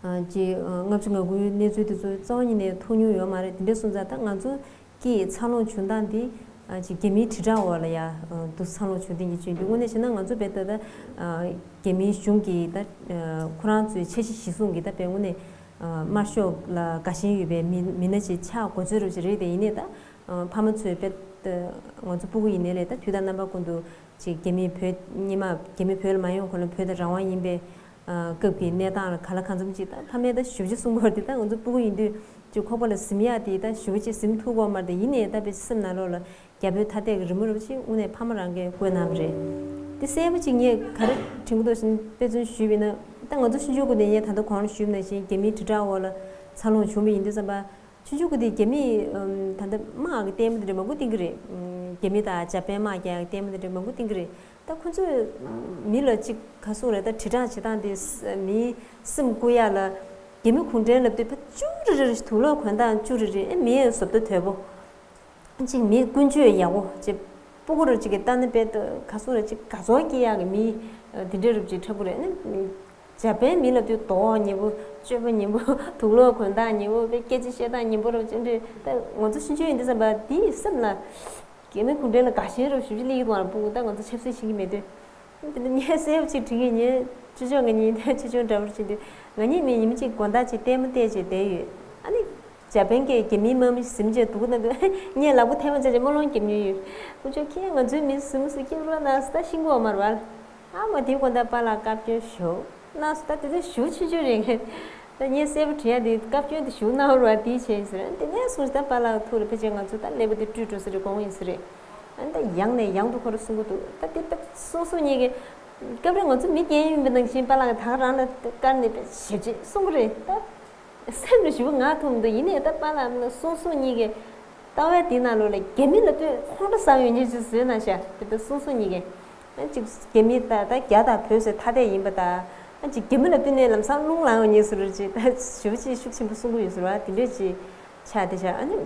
ཨ་ཅིག་ཨ་ལྔ་བཅུ་ང་དགུའི་གནས་ཚུལ་དེ་ཚོ་རྩ་བ་ཉིད་ནས་མཐོང་མྱོང་ཡོད་མ་རེད། དེ་འདྲས་སོང་ཙང་ད་ང་ཚོ་སྐྱེས་འཚར་ལོངས་བྱུང་སྟངས་དེ། ཨ་ཅིག་རྒྱ་མིའི་དྲིལ་བསྒྲགས་འོག་ལ་ཡ་ཨ་འདུག་འཚར་ལོངས་བྱུང་བསྡད་མཁན་ཅིག་ཡིན་དུས། དངོས་གནས་བྱས་ན་ང་ཚོ་དཔེ་ད་ད་ཨ་རྒྱ་མིའི་གཞུང་གི་ད་ཨ་ཁོ་རང་ཚོའི་འཆར་གཞི་གཞིར་བཟུང་གི་ད་དཔེ་དངོས་གནས་ཨ་དམར་ཤོག་ལ་དགའ་ཞེན་ཡོད་པའི་མི་མི་སྣ་ཅིག་ཆགས་དགོས་ཚོད་རབ་ཅིག་རེད་དེ། ཡིན་ནའི་ད་ཨ་ཕ་མ་ཚོས་དཔེ་ད་ང་ཚོ་སྤུ་གུ་ཡིན་ནའི་ལས་ད་དུས་དང་རྣམ་པ་ཀུན་ཏུ་ཅིག་རྒྱ་མིས་བོད་སྔོན་མ་རྒྱ་མི་བོད་ལ་མ་ཡོང་གོང་ལ་བོད་དང་རང་དབང་ཡིན་པའི་ཨ་སྐབས་ཀྱི་གནས་སྟངས་ལ་གང་ལ་གང་འཚམ་ཅིག་ད་ཕ་མས་ད་ཞེ་པོ་ཅིག་གསུང་གི་ཡོད་རེད་དེ། ད་ང་ཚོ་སྤུ་གུ་ཡིན་དུས་ཅིག་ཁོག་པ་ལ་ཟིན་ཡག་དེ་ད་ཞེ་པོ་ཅིག་ཟིན་ཐུབ་ཀྱི་ཡོད་མ་རེད་དེ། ཡིན་ནའི་ད་དཔེ་སེམས་ནང་ལོགས་ལ་རྒྱ་བོད་ཐ་དད་ཀྱི་རི་མོ་རེ་ཅིག་དངོས་གནས་ཕ་མ་རང་གིས་བཀོད་གནང་བ་རེད། དེ་གསལ་པོ་ཅིག་ངས་ག་རེ་དྲན་གྱི་འདུག་ཟེར་ན། དཔེ་མཚོན་ཞུས་པ་ཡིན་ན། ད་ང་ཚོ་ཆུང་ཆུང་སྒང་ནས་ངས་ད་ལྟ་གོང་ལ་ཞུས་པ་ནང་བཞིན་རྒྱ་མིའི་དྲིལ་བསྒྲགས་འོག་ལ་འཚར་ལོངས་བྱུང་བ་ཡིན་དུས་ཙམ་པ། ཆུང་ཆུང་སྒང་དེ་རྒྱ་མིས་ཨམ་ད་ལྟ་དམག་གི་ལྟད་མོ་དེ་འདྲ་མང་པོ་བསྟན་གྱི་རེད། ཨམ་རྒྱ་མི་དང་འཇར་པན་དམག་རྒྱག་ཡག་ལྟད་མོ་དེ་འདྲ་མང་པོ་བསྟན་གྱི་རེད། ད་ཁོ་ཚོས་མི་ལ་ཅིག་ག་སོང་རེད། ད་དྲིལ་བསྒྲགས་བྱེད་སྟངས་དེ་ས་མིའི་སེམས་བཀུག་ཡག་ལ། རྒྱ་མི་གུང་ཁྲན་ལབ་དུས་ཕར་ཅུ་རེ་རེ་རེ་དུག་ལོག་གོན་སྟངས་ཅུ་རེ་རེ། ཨེ་མི་བཟོ་ལྟ་དོད་པོ། ཅིག་མི་ཀུན་སྤྱོད་ཡག་པོ་ཅིག་སྤུ་གུ་རུ་ཅིག་གི་ལྟ་ན་དཔེ་ད་ག་སོང་རེད། ཅིག་དགའ་ཚོར་སྐྱེ་ཡག་གི་མི་དེ་འདྲ་རུ་ཅིག་འཁྲབ་གི་རེད། ཨ་ནི་འཇར་པན་མི་ལབ་དུས་མདོག་ཉེས་པོ། སྤྱོད་པ་ཉེས་པོ། དུག་ལོག་གོན་སྟངས་ཉེས་པོ། དཔེ་སྐད་ཆ་བཤད་སྟངས་ཉེས་པོ་རུ་ཅིག་འདྲ། ད་ང་ཚོ་ཆུང་ཆུང་ཡིན་དུས་ཙམ་པ་དེའི་སེམས་ལ་རྒྱ་མི་གུང་ཁྲན་ལ་དགའ་ཞེན་རུ་ཞེ་པོ་ཅིག་སླེབས་ཀྱི་འདུག་ཨ། སྤུ་གུ་ད་ང་ཚོ་ཆབ་སྲིད་ཤེས་ཀྱི་མེད་དུས། དེ་ནས་ངས་གསལ་པོ་ཅིག་དྲན་གྱི། ངའི་ཅོ་ཅོ་ང་གཉིས། ཅོ་ཅོ་འདྲ་པོ་བྱེད་དུས་ང་གཉིས་མི་ཉིན་གཅིག་དགོང་དག་ཅིག་ལྟད་མོ་བལྟས་བྱས་བསྡད་ཡོད། ཨ་ནི་འཇར་པན་གྱི་རྒྱ་མིའི་དམག་མི་ཟིན་བྱས་སྡུག་གུ་ན་དུས་ངས་ལག་པ་ཐལ་མོ་སྦྱར་བྱས་རྨོ་ལོང་བརྒྱབ་མྱོང་ཡོད། ཁོ་ཚོས་ཁྱེད་ང་ཚོའི་མི་ཟིན་སུ་སྐྱེལ་རོགས་གནང་ཟེར། ད་ཤེས་ཀྱི་ཡོད་མ་རེད་པ། ཨ་མ་དེའི་དགོང་དག་པཱ་ལགས་བཀའ་བཀྱོན་ཞུ་གནང་སོང་། ད་དེ་ཚོ་ཞེ་པོ་ཆུང་ཆུང་རེད། ད་ངས་གསལ་པོ་དྲན་ཡག་དེ་བཀའ་བཀྱོན་དེ་ཞུ་གནང་རོགས་དེ་བྱས་ཟེར། དེ་ནས་བཟུང་ད་པཱ་ལགས་ཐུགས་ལ་ཕལ་ཆེར་ང་ཚོ་ད་ཀླད་པ་དེ་བཀྲུས་འགྲོ་ས་རེད། དགོངས་ཡིན་ས་རེད། ཨ་ནི་ད་ཡང་ནས་ཡང་དུ་ཁོ་རང་གསུང་གི་འདུག་ད་དེ་ད་སོ་སོ་གཉིས་ཀྱི་སྐབས་རེ་ང་ཚོ་མི་རྒན་ཡོལ་བའི་ནང་བཞིན་པཱ་ལགས་ད་ག་རང་ལ་བཀར་ནས་དཔེ་ཞེ་པོ་ཅིག་གསུང་གི་རེད། ད་སེམས་ལ་ཞེ་པོ་ངར་ཐུག་མི་འདུག་ཡིན་ནའི་ད་པཱ་ལགས་ལ་སོ་སོ་གཉིས་ཀྱི་ལྟ་བའི་དེའི་ནང་ལོགས་ལ་རྒྱ་མི་ལབ་དུས་ཁོང་ཁྲོ་ཟ་ཡོང་མཁན་ཅིག་བཟོས་གནང་ཤག་དེ་ད་སོ་སོ་གཉིས་ཀྱི། ཨ་ཅིག་རྒྱ་མི་ད་ད་རྒྱ་དང་བོད་ཟེར་ཐ་དད་ཡིན་པ་ད། ཨ་ཅིག་རྒྱ་མི་ལབ་དུས་ནས་ལམ་སང་རླུང་ལངས་ཡོང་མཁན་བཟོ་འདྲ་ཅིག་ད་ཞེ་པོ་ཅིག་ཤུགས་ཆེན་པོ་གསུང་གི་ཡོད་ཟེར་བ་དེ་འདྲས་ཅིག་ཆགས་བསྡད་ཤག་ཨ་ནི་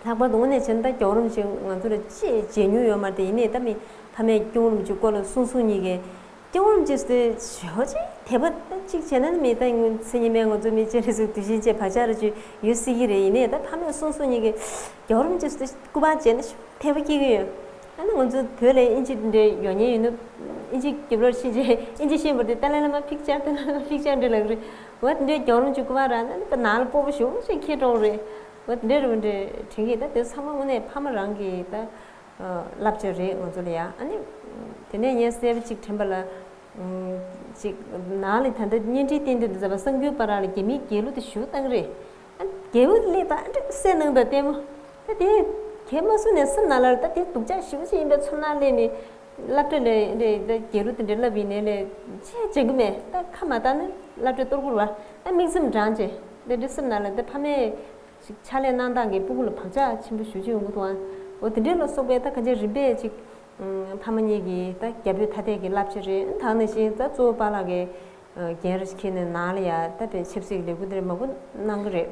ལྷག་པར་དུ་དངོས་གནས་བྱས་ན་ད་རྒྱལ་བ་རིན་པོ་ཆེ་ང་ཚོ་ལ་ཅིག་མཇལ་མྱོང་ཡོད་མ་རེད་དེ། ཡིན་ནའི་ད་མི་ཕ་མས་སྐྱོང་རིན་པོ་ཆེའི་སྐོར་ལ་སོ་སོ་གཉིས་ཀྱི་ སྐྱོ་བོ་རམ་ཅེས་སུ་ཞོ་ཅིག་དད་པ་ཅིག་བྱས་ན་ནི་མི་ད་ཡིན་ཚེ་ཉི་མའི་ང་ཚོ་མི་ཅེ་རེ་ཟུག་དུས་ཆེན་ཅེས་བག་ཆགས་རེ་ཅིག་ཡོད་སྲིད་ཀྱི་རེད། ཡིན་ནའི་ད་ཕ་མས་གསུང་གསུང་ཉིད་ཀྱི་སྐྱོ་བོ་རམ་ཅེས་སུ་སྐུ་པར་བྱས་ན་ཞོ་དད་པ་སྐྱེ་གི་ཡོད། ཨ་ནི་ང་ཚོ་བོད་ལ་ཨིན་ཇི་འདྲ་ཡོད་ཉེན་ཡོད་ནུབ་ཨིན་ཇི་རྒྱབ་ལོར་ཕྱིན་རྗེས་ཨིན་ཇི་ཤེས་པར་དེ་ཏཱ་ལའི་བླ་མ་ཕིག་ཅར་ཏཱ་ལའི་བླ་མ་ཕིག་ཅར་འདྲ་ལབ་རེད། འོ་དེ་འདྲའི་སྐྱོ་བོ་རམ་ཅིག་སྐུ་པར་རག་ན་ནི་ད་ནང་ལ་སྤོ་བོ་ཞོ་ཞིག་ཁྱེར་འགྲོ་རེད། འོ་དེ་འདྲ་རེད་འདྲ་དྲན་གི་ད་དེ་ཚང་མ་དངོས་གནས་ཕ་མ་རང་གི་ད། བསླབ་བྱ་རེད་ང་ཚོ་ལ་ཡ། ཨ་ནི། དེ་ནས་ངས་གསལ་པོ་གཅིག་དྲན་པ་ལ། གཅིག་ནང་ལ་ད་ལྟ་བརྙན་འཕྲིན་བསྟན་དུས་འདི་ཚ་བ་གསར་འགྱུར་པ་རང་ལ་རྒྱ་མིའི་རྒྱལ་གླུ་དེ་ཞུ་བཏང་རེད། ཨ་རྒྱལ་པོ་སླེབས་དང་ཨ་འདྲ་སེ་ནང་དང་ལྟད་མོ། ད་དེ་གས་མ་སུ་ནས་སེམས་ནང་ལ་ད་དེ་སྡུག་ཅག་ཞེ་པོ་ཅིག་ཡིན་པའི་ཚོར་སྣང་སླེབས་ནས། སློབ་གྲྭ་ལས་རེད་ད་རྒྱལ་གླུ་དེ་འདྲ་བསླབ་ཡིན་ནའི་ལས་ཆེ་བྱེད་གི་མེད། ད་ཁ་མ་བཏང་ན་སློབ་གྲྭའི་གཏོར་རྒོལ་བ་ཨ་དམིགས་བསམ་དྲང་བྱས་དེ་འདྲ་སེམས་ནང་ལ་ད་ཕ་མས། ཞིག་ཕྱག་ལས་གནང་སྟངས་ཀྱིས་སྤུ་གུ་ལ་བག་ཆགས་ཆེན་པོ་ཞེ་པོ་ཅིག་ཡོང་གི་འདུག་ཨ། འོ་དེ་འདྲའི་ལ་སོགས་པའི་ད་གང་ཅི་རིམ་པས་ཅིག་ཕ་མ་གཉིས་ཀྱིས་ད་རྒྱ་བོད་ཐ་དད་ཀྱི་བསླབ་བྱ་རེད། ད་ག་ནང་བཞིན་ད་གཙོ་བོ་པཱ་ལགས་ཀྱིས་འགན་རེ་ཞིག་འཁྱེར་ནས་ནང་ལ་ཡ་ད་དཔེ་ཆབ་སྲིད་ཀྱི་ལས་འགུལ་འདི་འདྲ་མང་པོ་གནང་གི་རེད།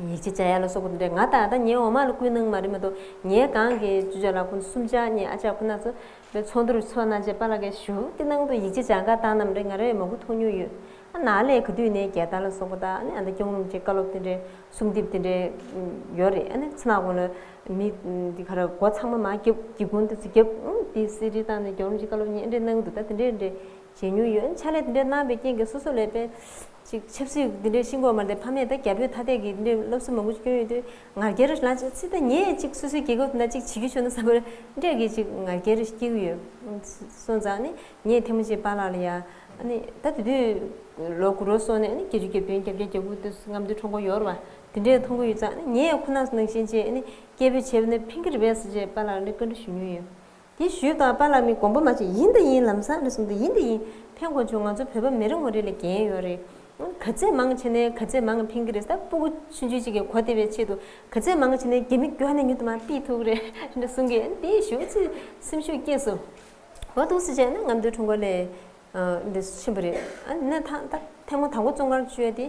ཡིག་ཆ་བྱ་ཡ་ལ་སོགས་པ་འདི་འདྲ་ང་དང་ད་ངའི་འོག་མ་ལ་བསྐུལ་གནང་མ་རེད་མ་གཏོགས་ངའི་སྒང་གི་ཅོ་ཅོ་ལགས་ཁོང་ཚོ་གསུམ་ཆ་གཉིས་ཨ་ཅག་ཁོ་ན་ཚོ་དཔེ་ཚོགས་འདུར་ཚོགས་གནང་བྱས་པཱ་ལགས་ཀྱིས་ཞུ་དེ་གནང་དུ་ཡིག་ཆ་སྦྱང་ག་བཏང་ནམ་རེད་ང་རས་མང་པོ་མཐོང་མྱོང་ཡོད། ཨ་ནང་ལས་ག་དུས་ནས་རྒྱལ་དར་ལ་སོགས་པ་དང་ཨ་ནི་ཨ་ད་སྐྱོང་རུང་ཅིག་བཀའ་སློབ་དེ་འདྲའི་གསུང་དེབ་དེ་འདྲའི་ཡོད་རེད། ཨ་ནི་ཚེ་ནག་གོང་ལ་མི་འདི་ག་ར་སྒོ་ཚང་མ་མ་རྒྱབ་སྒེའུ་ཁུང་དེ་ཚོ་རྒྱབ་དེ་གསེར་བྲིས་བཏང་ནས་སྐྱོང་རུང་ཅིག་བཀའ་སློབ་གཉིས་ཨ་འདྲའི་གནང་འདུག་ད་དེ་འདྲའི་འདྲའི་བྱེད་མྱོང་ཡོད། ཨ་ནི་ཕྱག་ལས་དེ་འདྲའི་གནང་བའི་རྐྱེན་གྱིས་སོ་སོ་ལས་པའི་ཅིག་ཆབ་སྲིད་དེ་འདྲའི་ཤེས་དགོས་མ་རེད། ཕ་མས་ད་རྒྱ་བོད་ཐ་དད་ཀྱི་དེ་འདྲའི་སློབ་གསོ་མང་པོ་ཞིག་སྐྱོན་ཡོད་དུས་ང་སྒེར་ལ་ཅིག་ཚིག་ད་ངས་ཅིག་སོ་སོའི་རྒྱལ་ཁབ་དེ་འདྲ་ཅིག་བྱེད་ཀྱི་ཆོག་ན་བསམ་པ་འདྲ་གི་ཅིག་ང་སྒེར་སྐྱེ་གི་ཡོད། སོང་ཙང་ནི་ངས་ཐེངས་མ་གཅིག་པཱ་ལགས་ལ་ཡ། ཨ་ནི་ད་དེ་དུས་ལོ་དགུ་རོ་སོང་ནས་ཨ་ནི་བརྒྱད་ཅུ་གྱ་བདུན་གྱ་བརྒྱད་གྱ་དགུ་དུས་སུ་རྔམ་སྟོན་ཁྲོམ་སྐོར་ཡོད་རེད་བ། དེ་འདྲས་མཐོང་གི་ཡོད་ཙང་ཨ་ནི་ངས་ཁོ་ན་ནང་བཞིན་བྱས་ཨ་ནི་སྐད་འབོད་བྱས་པ་ནི་ཕན་གྱི་རེད་པས་ཟེར་བྱས་པཱ་ལགས་ལ་ནི་བཀའ་འདྲི་ཞུ་མྱོང་ཡོད། དེ་ཞུས་དང་པཱ་ལགས་མི་དགོངས་པ་མ་ཆོད་ཡིན་ད་ཡིན་ལམ་སང་རེད་གསུངས་ཏེ་ཡིན་ད་ཡིན་ཕན་དགོས་བྱུང་ང་ཚོ་བོད་པ་མི་རེ་ངོ་རེ་ལ་འགན་ཡོད་རེད། ག་ཚད་མང་བྱས་ནས་ག་ཚད་མང་ཕན་གྱི་རེད་ད་སྤུ་གུ་ཆུང་ཆུང་ཅིག་གི་གོ་བདེ་བའི་ཆེད་དུ་ག་ཚད་མང་བྱས་ནས་རྒྱ་མི་མགྱོགས་ནས་མྱུར་དུ་མར་ཕུད་ཐུབ་ཀྱི་རེད་འདྲ་གསུང་གི་དེ་ཞུ་ཅི་སེམས་ཤུགས་སྐྱེས་སོང་། འོ་འདུག་སེ་བྱས་ན་རྔམ་སྟོན་ཁྲོམ་སྐོར་ལས། འདི་ཕྱིན་པ་རེད། ཨ་ནི་ད་ད་ཐེངས་མ་དང་པོ་བཙོན་ཁང་བཅུག་ཡ་དེ།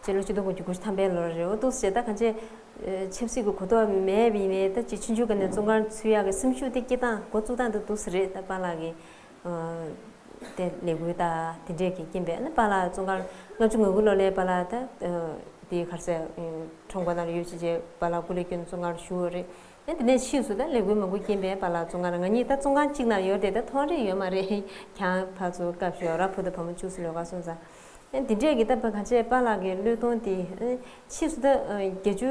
སྤྱི་ལོ་ཆིག་སྟོང་དགུ་བརྒྱ་དགུ་བཅུ་ཐམ་པའི་ལོར་རེད། འོ་འདུག་སེ་ད་གང་ཅི། ཆབ་སྲིད་ཀྱི་གོ་རྟོགས་མེད་པ་ཡིན་ནའི་ད་ཅི་ཆུང་ཆུང་ག་ནས་བཙོན་ཁང་ཚུད་ཡག་གི་སེམས་ཤུགས་དེ་སྐྱེ་སྟངས་འགོ་བཙུགས་སྟངས་དེ་འདུག་སེ་རེད། ད་པཱ་ལགས་ཀྱི། དེ་ལས་འགུལ་ད་དེ་འདྲས་ཀྱི་རྐྱེན་པས་ཨ་ནི་པཱ་ལགས་བཙོན་ཁང་ལྔ་བཅུ་ང་དགུ་ལོ་ལས་པཱ་ལགས་ད། དེ་གར་སེ། ཁྲོམ་སྐོར་ནང་ལ་ཡོད་ཅི་བྱས་པཱ་ལགས་སྐུ་ལས་བསྐྱོན་བཙོན་ཁང་ལ་བཞུགས་ཡོད་རེད། ཨེ་དེ་ནས་ཕྱིས་སུ་ད་ལས་འགུལ་མང་པོ་རྐྱེན་པས་པཱ་ལགས་བཙོན་ཁང་ལ་ང་གཉིས་ད་བཙོན་ཁང་གཅིག་ནང་ཡོད་དེ་ད་མཐོང་རེས་ཡོད་མ་རེད། ཁྱང་ཕར་ཚུར་སྐབས་ཤོད་ར་བུ་དང་བུ་མོ་བཅུག་སེ་ལོག་ག་སོང་ཙང་། ཨེ་དེ་འདྲས་ཀྱི་ད་ཕ་གང་བྱས་པཱ་ལགས་ཀྱི་བློས་གཏོང་དེ་ཨེ་ཕྱིས་སུ་ད་བརྒྱད་ཅུ་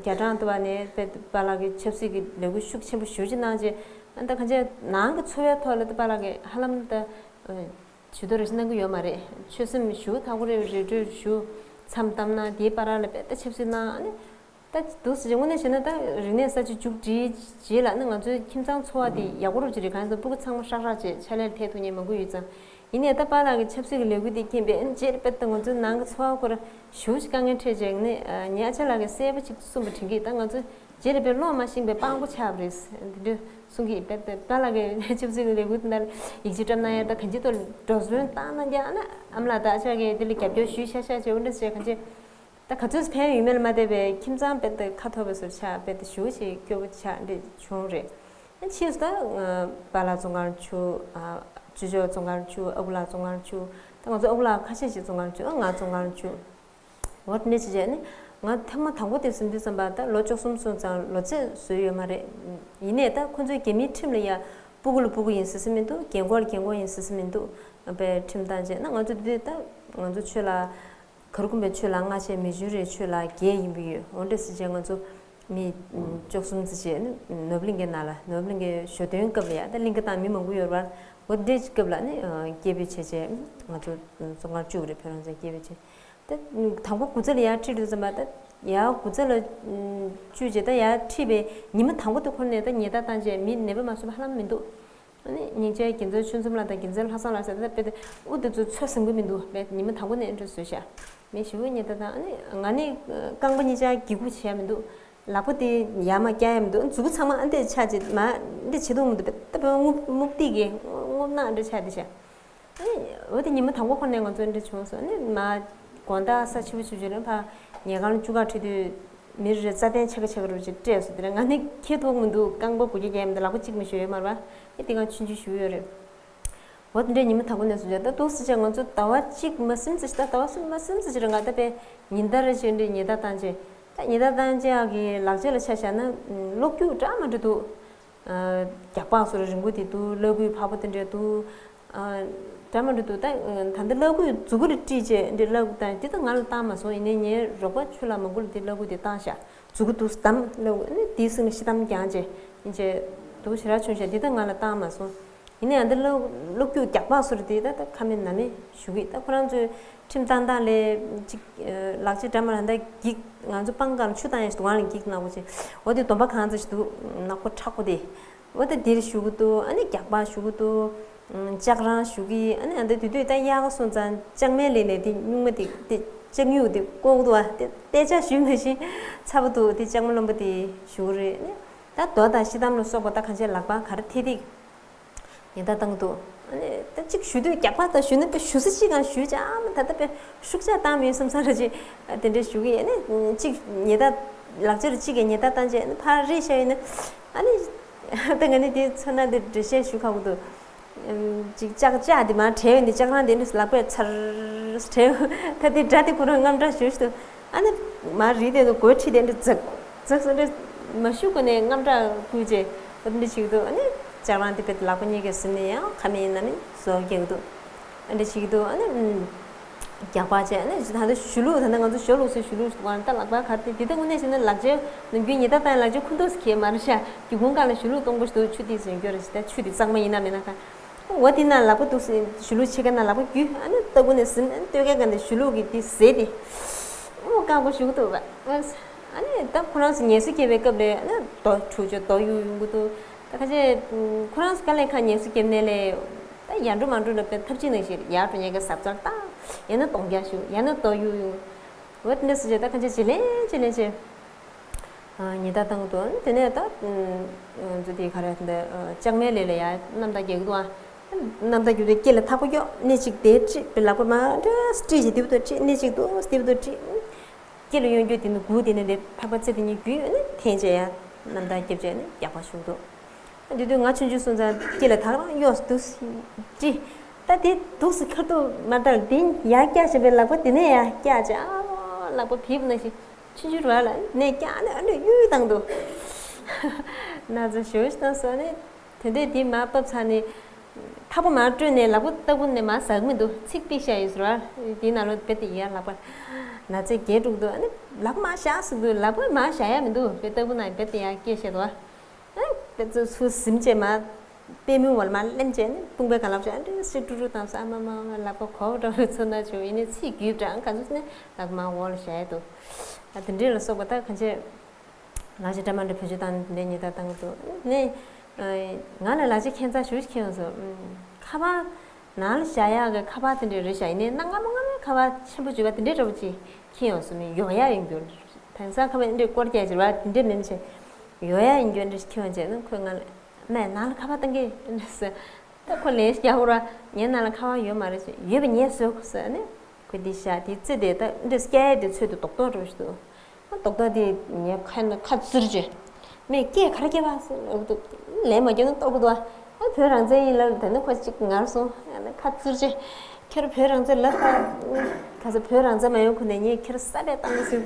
གྱ་གྲངས་དུ་བ་ནས་པཱ་ལགས་ཀྱི་ཆབ་སྲིད་ཀྱི་ལས་འགུལ་ཤུགས་ཆེན་པོ་ཞེ་པོ་ཅིག་གནང་རྗེས་ཨ་ད་གང་བྱས་ནང་གི་འཚོ་བའི་ཐོག་ལ་ད་པཱ་ལགས་ཀྱི་ཧ་ལམ་ད་ཇུས་གཏོགས་རེ་ཞིག་གནང་གི་ཡོད་མ་རེད། ཆོད་སེམས་ཞེ་པོ་ཐག་པོ་རེ་རེ་གྲོས་ཞུ་མཚམས་བཏབ་ན་དེའི་བར་ལ་དཔེ་ད་ཆབ་སྲིད་གནང་ཨ་ནི། ད་འདུག་སེ་བྱས་དངོས་གནས་བྱས་ན་ད་རིག་གནས་གསར་བརྗེ་མཇུག་སྒྲིལ་རྗེས་ལ་ནི་ང་ཚོའི་ཁྱིམ་ཚང་འཚོ་བ་དེ་ཡག་པོ་རུ་ཅིག་རེད། གང་ཡིན་ཟེར་ན་སྤུ་གུ་ཚང་མ་ཧྲག་ཧྲག་བྱས་ཕྱག་ལས་ལ་ཐད་ཐུབ་མཁན་མང་པོ་ཡོད་ཙང་། ཡིན་ནའི་ད་པཱ་ལགས་ཀྱི་ཆབ་སྲིད་ཀྱི་ལས་འགུལ་དེ་མཁྱེན་པས་ཨ་ནི་རྗེས་ལ་དཔེ་ད་ང་ཚོའི་ནང་གི་འཚོ་བ་ཁོ་ར་ཞེ་པོ་ཅིག་དཀའ་ངལ་འཕྲད་བྱས་ནི་ངའི་ཨ་ཅག་ལགས་ཀྱིས་གསལ་པོ་ཅིག་གསུངས་པ་དྲན་གི་ད་ང་ཚོ་རྗེས་ལ་དཔེ་བློ་མ་ཤེས་པའི་དཔང་པོ་ཆགས་པ་རེད་འདི་འདྲ་གསུང་གི་དཔེ་ད་པཱ་ལགས་ཀྱི་ཆབ་སྲིད་ཀྱི་ལས་འགུལ་དེ་འདྲ་ཡིག་ཆ་བཀྲམ་གནང་ཡ་ད་གང་ཅིའི་ཐོག་འགྲོ་སོང་བཏང་གནང་རྒྱུ་ཨ་ནི་ཨ་མ་ལགས་ད་ཨ་ཅག་གིས་དེ་ལ་རྒྱབ་སྐྱོར་ཞུས་ཤག་ཤག་བྱས་འོ་འདྲ་བྱས་གང་ཅི། ད་ག་ཚོད་ཕན་ཡོད་མེད་ལ་མ་བལྟས་པའི་ཁྱིམ་ཚང་དཔེ་ད་ཁ་ཐོར་བའི་བཟོ་ཆགས་དཔེ་ད་ཞེ་པོ་ཞིག་སྐྱོ་པོ་ཆགས་འདྲ་བྱུང་རེད། ཨ་ཕྱིས་སུ་ད་པཱ་ལགས་བཙོན་ཁང་བཅུག་ཨ་ཅོ་ཅོ་བཙོན་ཁང་བཅུག་ཨ་ཁུ་ལགས་བཙོན་ཁང་བཅུག་ད་ང་ཚོ་ཨ་ཁུ་ལགས་ཁ་ཤས་ཤིག་བཙོན་ཁང་བཅུག་ཨ་ང་བཙོན་ཁང་བཅུག་འོ་དེ་འདྲ་བྱས་བྱས་ནི་ང་ཐེངས་མ་དང་པོ་དེ་ཟིན་དུས་ཙམ་པ་ད་ལོ་བཅུ་གསུམ་སོང་ཙང་ལོ་ཚད་བཟོས་ཡོད་མ་རེད། ཡིན་ནའི་ད་ཁོ་ཚོའི་རྒྱ་མིའི་ཁྲིམས་ལ་ཡ་སྤུ་གུ་ལ་སྤུ་གུ་ཡིན་ཟེར་ས་མི་འདུག་རྒན་གོག་ལ་རྒན་གོག་ཡིན་ཟེར་ས་མི་འདུག་པའི་ཁྲིམས་བཏང་བྱས་ན་ང་ཚོ་དེ་དུས་ད་ང་ཚོ་ཆོས་ལ། གར་ཀུམ་པའི་ཆོས་ལ་ལྔ་བྱས་མི་ཆོས་རའི་ཆོས་ལ་བརྒྱད་ཡིན་པ་ཡོད། འོ་འདྲ་ཟེར་བྱས་ང་ཚོ་མི་བཅུ་གསུམ་ཙམ་བྱས་ནི་ནོར་བུ་གླིང་གའི་ནང་ལ་ནོར་བུ་གླིང་གའི་ཞོ་སྟོན་སྐབས་ལ་ཡ་ད་གླིང་ག་དང་མི་མང་པོ་ཡོད་རེད་པ། འོ་འདྲའི་སྐབས་ལ་ནི་སྐད་འབོད་བྱས་བྱས་ང་ཚོ་བཙོན་ཁང་བཅུག་རེད། བོད་རང་བཙན་སྐད་འབོད་བྱས་ད་དང་པོ་དགུ་ཙམ་ལ་ཡར་ཁྲིད་འགྲོ་ཙམ་པ་ད་ཡར་དགུ་ཙམ་ལ་བཅུག་བྱས་ད་ཡར་ཁྲིད་པའི་ཉི་མ་དང་པོ་དེ་ཁོ་ནས་ད་ཉེས་རྡུང་བཏང་བྱས་མི་ནད་པ་མ་སོང་བ་ཧ་ལམ་མི་འདུག་ཨ་ནི་སྙིང་རྗེ་རྒྱལ་མཚན་ཆོས་འཛོམས་ལགས་དང་རྒྱལ་མཚན་ལྷ་བཟང་ལགས་ཟེར་ད་དཔེ་དེ་དབུ་དེ་ཚོ་ཚོད་བཟང་གི་མི་འདུག་དཔེ་ཉི་མ་དང་པོ་ནས་འགྲོ་བཟོས་ཤག་མི་ཞེ་པོ་ཉེ་ད་དང་ཨ་ནི་ང་ནི་རྐང་པ་གཉིས་ཆ་འགྱིག་ཁུག་བྱས་མི་འདུག་ལག་པ་དེ་ཡར་མར་བཀྱག་ཡ་མི་འདུག་མཛུ་གུ་ཚང་མ་ཨ་འདྲས་ཆགས་ཅིག་མ་འདྲས་བྱེད་ཐུབ་མི་འདུག་དཔེ་དཔེ་རྔུབ་རྔུབ་སྟེགས་ཀྱི་རྔུབ་ནག་འདྲས་ཆགས་དེ་ཤག་ཨ་ནི་འོ་དེ་ཉི་མ་དང་པོ་ཁོ་ནས་ང་ཚོ་འདྲ་བྱུང་སོང་། ཨ་ནི་མ་དགོང་དག་ས་ཕྱི་པོ་ཆུ་ཆུ་རེད་ཕ་ཉལ་ཁང་ལ་བཅུག་ག་ཁྲིད་དུས་མི་རེ་རྩ་ལྟན་ཆེ་ག་ཆེ་ག་རུ་ཅིག་སྤྲད་སོང་། དེ་ནས་ང་ནི་ཁྱེད་ཐུག་མི་འདུག་རྐང་པ་དགུ་བརྒྱ་བརྒྱབ་མི་འདུག་ལག་པ་གཅིག་མི་ཞུ་ཡོད་མ་རེད་པ། ཨེ་དེ་གང་ཆུང་ཆུང་ཞུ་ཡོད་རེད། འོ་དེ་འདྲའི་ཉི་མ་དང་པོ་ནས་བཟུང་བྱས་ད་འདུག་སེ་བྱས་ང་ཚོ་ཟླ་བ་གཅིག་མ་ཟིན་ཙམ་ཞིག་ད་ཟླ་བ་གསུམ་མ་ཟིན་ཙམ་ཞིག་རེད། ང་ད་དཔེ་ཉིན་ལྟར་བྱས་འདྲའི་ཉལ་ཐ་བཏང་བྱས། ད་ཉལ་ཐ་བཏང་བྱས་ཡག་གི་ལག་ཆ་ལ་ཆ་བཞག་ན་གློག་སྐུད་འདྲ་མི་འདྲ་འདུག་རྒྱགས་པ་སོགས་རིང་པོ་དེ་འདུག་བླ་སྐུད་ཕར་པོ་དེ་འདྲ་འདུག་འདྲ་མི་འདྲ་འདུག་ད་ད་ལྟ་བླ་སྐུད་མཛུ་གུ་རེ་དཀྲིས་བྱས་འདྲ་བླ་སྐུད་བཏང་དེ་ད་ང་ལ་བཏང་མ་སོང་། ཡིན་ནའི་ངའི་རོགས་པ་ཆུ་ལ་མང་པོ་ལ་དེ་བླ་སྐུད་དེ་བཏང་བཞག་མཛུ་གུ་འདུག་སེ་བསྡམས་བླ་སྐུད་ནི་དེའི་སྲིང་ལ་ཤི་བསྡམས་བརྒྱངས་བྱས་ཡིན་བྱས་འདུག་ཞེ་དྲག་བྱུང་བཞག་འདི་ད་ང་ལ་བཏང་མ་སོང་། ཡིན་ནའི་ཨ་འདི་གློག་གློག་སྐུད་རྒྱགས་པ་སོགས་དེ་ད་ད་ཁ་མེད་ན་མེད་ཞུ་གི་ད་ཁོ་རང་ཚོས་ཁྲིམས་བཏང་སྟངས་ལས་ཅིག་ལག་ཆ་འདྲ་མ་རང་ད་འགྱིག་ང་ཚོ་སྤང་ཁ་ལ་ཆུ་བཏང་ཡ་ཞིག་འདུག་ཨ་ལ་འགྱིག་ནག་པོ་ཅིག་འོ་དེ་སྡོམ་པ་གང་ཚ་ཞིག་འདུག་ནག་པོ་མཁྲེགས་པོ་དེ། འོ་ད་འདིར་ཞུ་གི་འདུག་ཨ་ནི་རྒྱགས་པ་ཞུ་གི་འདུག་ལྕགས་རང་ཞུ་གི་ཨ་ནི་ཨ་འདི་དུས་དུས་ད་གཡག་སོང་ཙང་ལྕགས་མའི་ལས་ནས་དེ་སྨྱུག་མ་དེ་དེ་ལྕགས་སྨྱུག་དེ་ལྐོག་འདུག་ཨ་དེ་དཔེ་ཆ་ཞུས་ནང་བཞིན་ཚ་པོ་འདུག་དེ་ལྕགས་མ་རློན་པོ་དེ་ཞུ་གི་རེད་ཨ་ནི། ད་རྡོ་དང་ཤི་དམ་ལ་སོགས་པ་ད་གང་ཆེ་ལག་པ་ག་རེ་ཐེ་ཐིག་ཉེན་བརྡ་བཏང་འདུག་ཨ་ནི་ད་གཅིག་ཞུ་དུས་རྒྱགས་པ་དང་ཞུ་ན་དཔེ་ཞུ་ས་གཅིག་གང་ཞུས་ཀྱང་ད་ལྟ་དཔེ་ཤུགས་ཆག་བཏང་མིན་བསམ་ས་ར་ཅིག་དེ་འདྲའི་ཞུ་གི་ཨ་ནི་གཅིག་ཉེན་བརྡ་ལག་ཆ་རུ་གཅིག་གིས་ཉེན་བརྡ་བཏང་རྗེས་ཨ་ནི་ཕར་རེད་བཞག་ཡིན་ན་ཨ་ནི་ད་ང་ནི་དེ་ཚོ་ན་དེ་འགྲེལ་བཤད་ཞུ་ཁག་པོ་འདུག་ཅིག་ལྕགས་ལྕགས་དེ་མར་བྲལ་ཡོང་དེ་ལྕགས་རང་དེ་འདྲ་ལག་པས་ཚར་བྲལ་ཡོང་ད་དེ་སྒྲ་དེ་ཁོ་རང་རྔམ་སྐྲག་ཞུ་ཞུ་འདུག་ཨ་ནི་མར་རིལ་དེ་ཚོ་སྒོའི་འཁྲིས་དེ་འདྲ་འཛག་འཛག་སོང་འདྲ་མ་ཞུ་གོ་ནས་རྔམ་སྐྲག་ཁུལ་རྗེས་འོ་འདྲ་ཞིག་འདུག་ཨ་ནི་ལྕགས་རང་དེ་དཔེ་ལག་པ་གཉིས་ཀའི་ཟིན་ནས་ཡང་ཁ་མེད་ན་མེད་བཟོ་རྒྱག་གི་འདུག་ཨ་འདྲ་ཞིག་འདུག་ཨ་ནི་རྒྱགས་པ་བྱས་ཨ་ནི་ད་ལྟ་ཞུ་ལུགས་ད་ལྟ་ང་ཚོ་ཞོ་ལུགས་སུ་ཞུ་ལུགས་ཞིག་འདུག་ཨ་ནི་ད་ལག་པ་གར་དེ་དེ་ལྟ་དངོས་གནས་བྱས་ན་ལག་ཆའི་ནམ་རྒྱུན་ཉེན་བརྡ་བཏང་ཡ་ལག་ཆའི་ཁུ་འདུག་སེ་གས་མ་རེད་ཤག་སྒེའུ་ཁུང་སྒང་ལ་ཞུ་ལུགས་གཏོང་དགོས་ཞིག་འདུག་ཆུ་དེ་ཟིན་རྒྱུ་རེད་ཞིག་ད་ཆུ་དེ་གཙང་མ་ཡིན་ན་མིན་ན་ག་འོ་དེ་ན་ལག་པ་འདུག་སེ་ཞུ་ལུགས་ཕྱེད་ཀ་ན་ལག་པ་རྒྱུ་ཨ་ནི་ལྟ་བུ་ནས་ཟིན་ཨ་ནི་ལྟོས་ཀའི་སྒང་དེ་ཞུ་ལུགས་ཀྱི་དེ་ཟས་དེ་ཨོ་བཀག་དགོས་ཞུ་གི་འདུག་བ། ཨ་ནི་ད་ཁོ་རང་ཚོ་ངལ་གསོ་རྒྱབ་པའི་སྐབས་ལ་ཨ་ནི་རྡོ་འཁྲུག་ཆོག་རྡོ་གཡུག་ཡོང་གི་འདུག་ད་ཁ་ཤས་ཁོ་རང་ཚོ་དཀའ་ལས་ཁག་ངལ་གསོ་རྒྱབ་ནས་ལས་ད་ཡར་འགྲོ་མར་འགྲོ་ལ་དཔེ་ཐབས་ཅིག་ནང་བཞིན་ཡར་འགྲོ་ཉེན་ཁ་གཟབ་གཟབ་བཏང་ཡང་ན་གདོང་རྒྱག་ཞུ་ཡང་ན་རྡོ་གཡུག་ཡོང་། འོ་དེ་འདྲ་སོང་བྱས་ད་ཁ་ཤས་བྱེད་ལན་བྱེད་ལན་བྱེད། ཉེན་བརྡ་བཏང་འདུག་དེ་ནས་ད་ང་ཚོ་དེ་ག་རེ་འདི་ལྕགས་མའི་ལས་ལ་ཡ་གནམ་བདག་རྒྱག་གི་འདུག་ཨ། གནམ་བདག་རྒྱུག་དུས་སྐེ་ལ་ཐག་པ་གཡོག་སྣེ་གཅིག་དེ་དཀྲིས་པའི་ལག་པ་མར་འདྲ་དཀྲིས་བྱས་དེ་བུ་དུ་དཀྲིས་སྣེ་གཅིག་ཏུ་དེ་བུ་དུ་དཀྲིས། སྐེ་ལ་གཡོན་རྒྱུ་དེ་ནི་དགུ་དེ་ནི་ལས་ཐག་པ་རྩེ་དེ་གཉིས་བརྒྱུད་ནི་འཐེན་བྱས་ཡ་གནམ་བདག་རྒྱབ་བྱས་ནི་རྒྱགས་པ་ཞུགས་འདུག་དེ་དུས་ང་ཆུང་ཆུང་སོང་ཙང་སྐེ་ལ་ཐག་རང་གཡོག་འདུག་དཀྲིས། ད་དེ་འདུག་སེ་ཁ་ཐུག་མ་ལྟར་དེ་ཡར་བཀྱགས་བྱས་པའི་ལག་པ་དེ་ནས་ཡར་བཀྱགས་བྱས་ཨ་ལག་པ་བིབ་ནང་བཞིན། ཆུང་ཆུང་ར་ལ་ནས་ཀྱང་ནས་ཨ་འདྲ་གཡུག་བཏང་འདུག་ན་ཚ་ཞོ་ཞིག་བཏང་སོང་ནས་དེ་འདྲས་དེ་མར་བབས་ཚར་ནས་ཐག་པ་མར་བཀྲོལ་ནས་ལག་པ་ལྟ་བུ་ནས་མར་ཟག་མི་འདུག་ཚིག་པིག་ཤ་ཡོད་ཟེར་བ་དེའི་ནང་ལོགས་རྦད་དེ་ཡར་ལག་པ་ན་ཚ་རྒྱས་འགྲོ་གི་འདུག་ཨ་ནི་ལག་པ་མར་བཞག་ཟེར་འདུག་ལག་པ་མར་བཞག་ཡ་མི་འདུག་དཔེ་ལྟ་བུ་ན་རྦད་དེ་ཡར་སྐྱེས་བཤད་འདུག་ཨ་ནི་དཔེ་ཚུར་ཟིམ་བྱས་མར་པད་མོའི་འོག་ལ་མར་ལེན་བྱས་ནས་དཔུང་པའི་སྒང་ལ་བཞག་འདྲ་སི་ཀྲུ་ཀྲུ་བཏང་སོང་། ཨ་མ་མ་མ་ལག་པ་གོག་འགྲོ་བའི་ཚོར་སྣང་བྱུང་། ཡིན་ནའི་ཚིག་རྒྱུད་དྲང་ག་ཚོད་ནས་ལག་པ་མར་འོག་ལ་བཞག་ཡ་འདུག་ཨ་དེ་འདྲས་ལ་སོགས་པ་ད་གང་ཆེ། ལག་ཆ་འདྲ་མ་འདྲ་བེད་སྤྱོད་བཏང་ནས་ཉེན་བརྡ་བཏང་གི་འདུག་ནས་ང་ལ་ལག་ཆ་ཁྱད་མཚར་ཞེ་པོ་ཅིག་འཁྱེར་ཡོང་སོང་། ཁ་པར་ནང་ལ་བཞག་ཡག་གི་ཁ་པར་དེ་འདྲ་རེད་བཞག་ཡིན་ནའི་གནའ་སྔ་མོ་སྔ་མོའི་ཁ་པར་ཆེན་པོ་བརྗོད་པ་དེ་འདྲ་འདྲ་པོ་ཅིག་འཁྱེར་ཡོང་སོང་། མི་ཡོང་ཡག་ཡིན་རྒྱུ་དེང་སང་ཁ་པར་འདི་འདྲའི་སྐོར་རྒྱག་ཅིག་རེད་བ། དེ་འདྲ་མིན་ཆེ་ཡོང་ཡག་ཡིན་རྒྱུ་འདྲ་ཞིག་འཁྱེར་ཡོང་བྱས་ན་ཁོས་ང་ལ་མས་ནང་ལ་ཁ་པར་བཏང་གི་ཟེར། ད་ཁོ་ལན་ཞིག་རྒྱག་དགོས་ར། ངའི་ནང་ལ་ཁ་པར་ཡོད་མ་རེད་ཟེར། ཡོད་པ་ངས་བཟོས་དགོས་ཟེར་ནས། ཁོས་འདི་བཞག་དེ་རྩེ་དེ་ད་འདྲ་སྐྱ་ཡས་དེ་ཚོད་དུ་རྡོག་རྡོག་འགྲོ་ཞིག་འདུག་ཨ་རྡོག་རྡོག་དེ་ངས་ཁ་ན་ཁ་བཙིར་བྱས། མས་སྐད་ག་རེ་སྐྱེས་པ་ཟེར་འདུག་ལན་མ་སྐྱོན་ན་ལྟོགས་ཀྱི་འདུག་ཨ་བོད་རང་བཙན་ཡིན་ལབ་ད་ནི་ཁོ་གཅིག་ངར་སོང་། ཨ་ནི་ཁ་བཙིར་བྱས། ཁྱེད་རང་བོད་རང་བཙན་ལབ་ད། ག་ས་བོད་རང་བཙན་མ་ཡོང་ཁུ་ནས་ངས་ཁྱེད་རང་ས་པས་བཏང་ཟེར།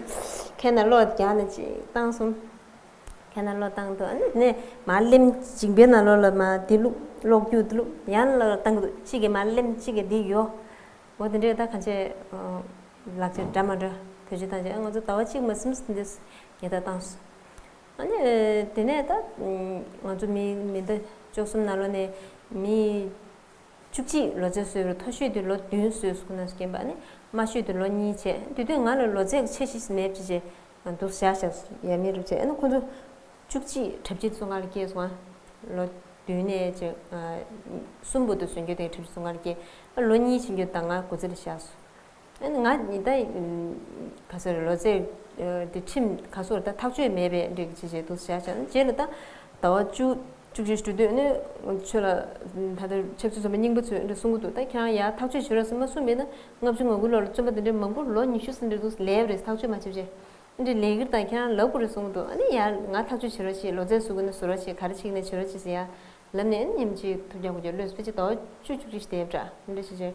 ཁའི་ནང་གློག་རྒྱག་ནས་ཅིག་བཏང་སོང་། ཁའི་ནང་གློག་བཏང་འདུག་ཨ་ནི་ནས་མར་ལེམ་ཅིག་པའི་ནང་ལོགས་ལ་མར་དེ་བླུག་གློག་རྒྱུག་དེ་བླུག་ཡང་ལ་བཏང་འདུག་གཅིག་གིས་མར་ལེམ་གཅིག་གིས་འདི་ཡོ། འོ་དེ་འདྲས་ད་གང་ཆེ། ལག་ཆ་འདྲ་མ་འདྲ་བེད་སྤྱོད་བཏང་བྱས་ང་ཚོ་ཟླ་བ་གཅིག་མ་ཟིན་ཙམ་འདི་ཉེན་བརྡ་བཏང་སོང་། ཨ་ནི་དེ་ནས་ད་ང་ཚོ་མི་མི་ཟླ་བཅུ་གསུམ་ནང་ལོགས་ནས་མི་བཅུ་གཅིག་ལོ་ཚད་བཟོས་པ་རེད། མཐོ་ཤོས་དེ་ལོ་བདུན་བཟོས་སོང་ན་རྒན་པ་ནི་དམའ་ཤོས་དེ་ལོ་གཉིས་བྱས་དེ་དུས་ང་ལ་ལོ་ཚད་ཆེ་ཤོས་མེད་ཅེས་བྱས་འདུག་བཞག་བཞག་ཡ་མི་རུ་བྱས་ཨ་ནི་ཁོ་ཚོ་བཅུ་གཅིག་གྲབས་ཅིག་ཚོ་ང་ལ་སྐྱེས་སོང་ང་། ལོ་བདུན་ནས་ཅིག་གསུམ་བར་དུ་སོན་རྒྱུ་དེ་གྲབས་ཅིག་ཚོ་ང་ལ་སྐྱེས། ལོ་གཉིས་ཕྱིན་རྒྱུ་ད་ང་སྒོ་རྩིས་ལ་བཞག་སོང་། ཨ་ནི་ང་ཉིན་ད་ག་ཟེར་ལོ་ཚད་དེ་ཁྲིམས་ག་སོར་ད་ཐག་གཅོད་མེད་པའི་འགྲིག་ཅེས་བྱས་འདུག་བཞག་བཞག་ན་རྗེས་ལ་ད་ཟླ་བ་བཅུ་བཅུ་གཅིག་འགྲོ་དུས་ནི་ཆོས་ལ་ད་ལྟ་ཆབ་སྲིད་བཙོན་པ་རྙིང་པ་ཚོས་འདྲ་གསུང་གི་འདུག་ད་ཁྱེད་རང་ཡར་ཐག་གཅོད་བྱེད་རོགས་ཟེར་མ་གསུངས་པས་ན་ལྔ་བཅུ་ང་དགུ་ལོར་བཙོན་པ་དེ་འདྲའི་མང་པོ་ལོ་ཉི་ཤུ་ཟིན་འདྲ་འདུག་ལས་རེད་ཐག་གཅོད་མ་བྱེད་བྱས། འདི་ལས་ཀྱི་དང་ཁྱེད་རང་ལབ་དགོས་རེད་གསུངས་འདུག་ཨ་ནི་ཡར་ང་ཐག་གཅོད་བྱེད་རོགས་བྱེད། ལོ་ཚད་བཟོ་དགོས་ན་བཟོ་རོགས་བྱེད། ག་རེ་བྱེད་ཀྱི་ན་བྱེད་རོགས་བྱེད་ཟེར་ཡ། ལབ་ནས་ཉིན་གཅིག་ཐུག་རྒྱག་གོ་རྒྱག་ལོས་པི་ཅི་ཏོ་བཅུ་བཅུ་གཅིག་དེབ་འདྲ་འདྲ་ཞིག་བྱས།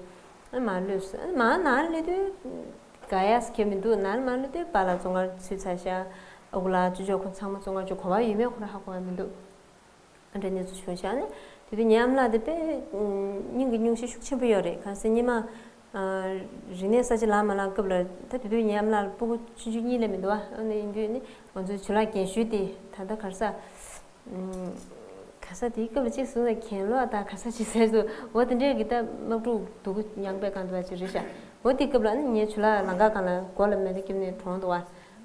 ཨ་མ་ལོས་ཨ་མ་ནང་ལོས་དུས་ག་ཡ་སི་ཁྱོད་མི་འདུག་ནང་མ་ལོས་དུས་པཱ་ལགས་བཙོན་ཁང་ཚུད་ཚར་ཤག་ཨ་ཁུ་ལགས་ཅོ་ཅོ་ཁོ་ཚང་མ་བཙོན་ཁང་ཅིག་གོ་བ་ཡོད་མེད་ཁོ་རང་ཧ་གོ་བ་མི་འདུག་ཨ་འདྲ་གནས་ཚུལ་བྱུང་ཤག་ནས་དེ་དུས་ངའི་ཨ་མ་ལགས་དེ་དཔེ་སྙིང་གི་སྙུང་གཞི་ཤུགས་ཆེན་པོ་ཡོད་རེད། གང་ཟེར་སྙེ་མ་རིག་གནས་གསར་བརྗེ་ལངས་མ་ལངས་སྐབས་ལ་ད་དེ་དུས་ངའི་ཨ་མ་ལགས་ལ་སྤུ་གུ་ཆུང་ཆུང་གཉིས་ལས་མི་འདུག་ཨ་ནི་ཡིན་དུས་ནི་ང་ཚོའི་ཇོ་ལགས་རྒན་ཤོས་དེ་ད་ལྟ་ག་རེ་ཟ། ག་ས་དེའི་སྐབས་ལ་གཅིག་བཟུང་ལ་གྱེན་ལོག་དང་ག་ས་ཅིག་ཟེར་དུས་འོ་དེ་འདྲས་ཀྱི་ད་དམག་འཁྲུག་སྡུག་གུ་མྱངས་པའི་སྒང་དུ་བ་ཅིག་རེད་ཤག་འོ་དེའི་སྐབས་ལ་ནི་ངའི་ཇོ་ལགས་ལམ་ཁ་སྒང་ལ་མགོ་ལ་མེ་མདའ་བརྒྱབ་ནས་གྲོངས་འདུག་བ།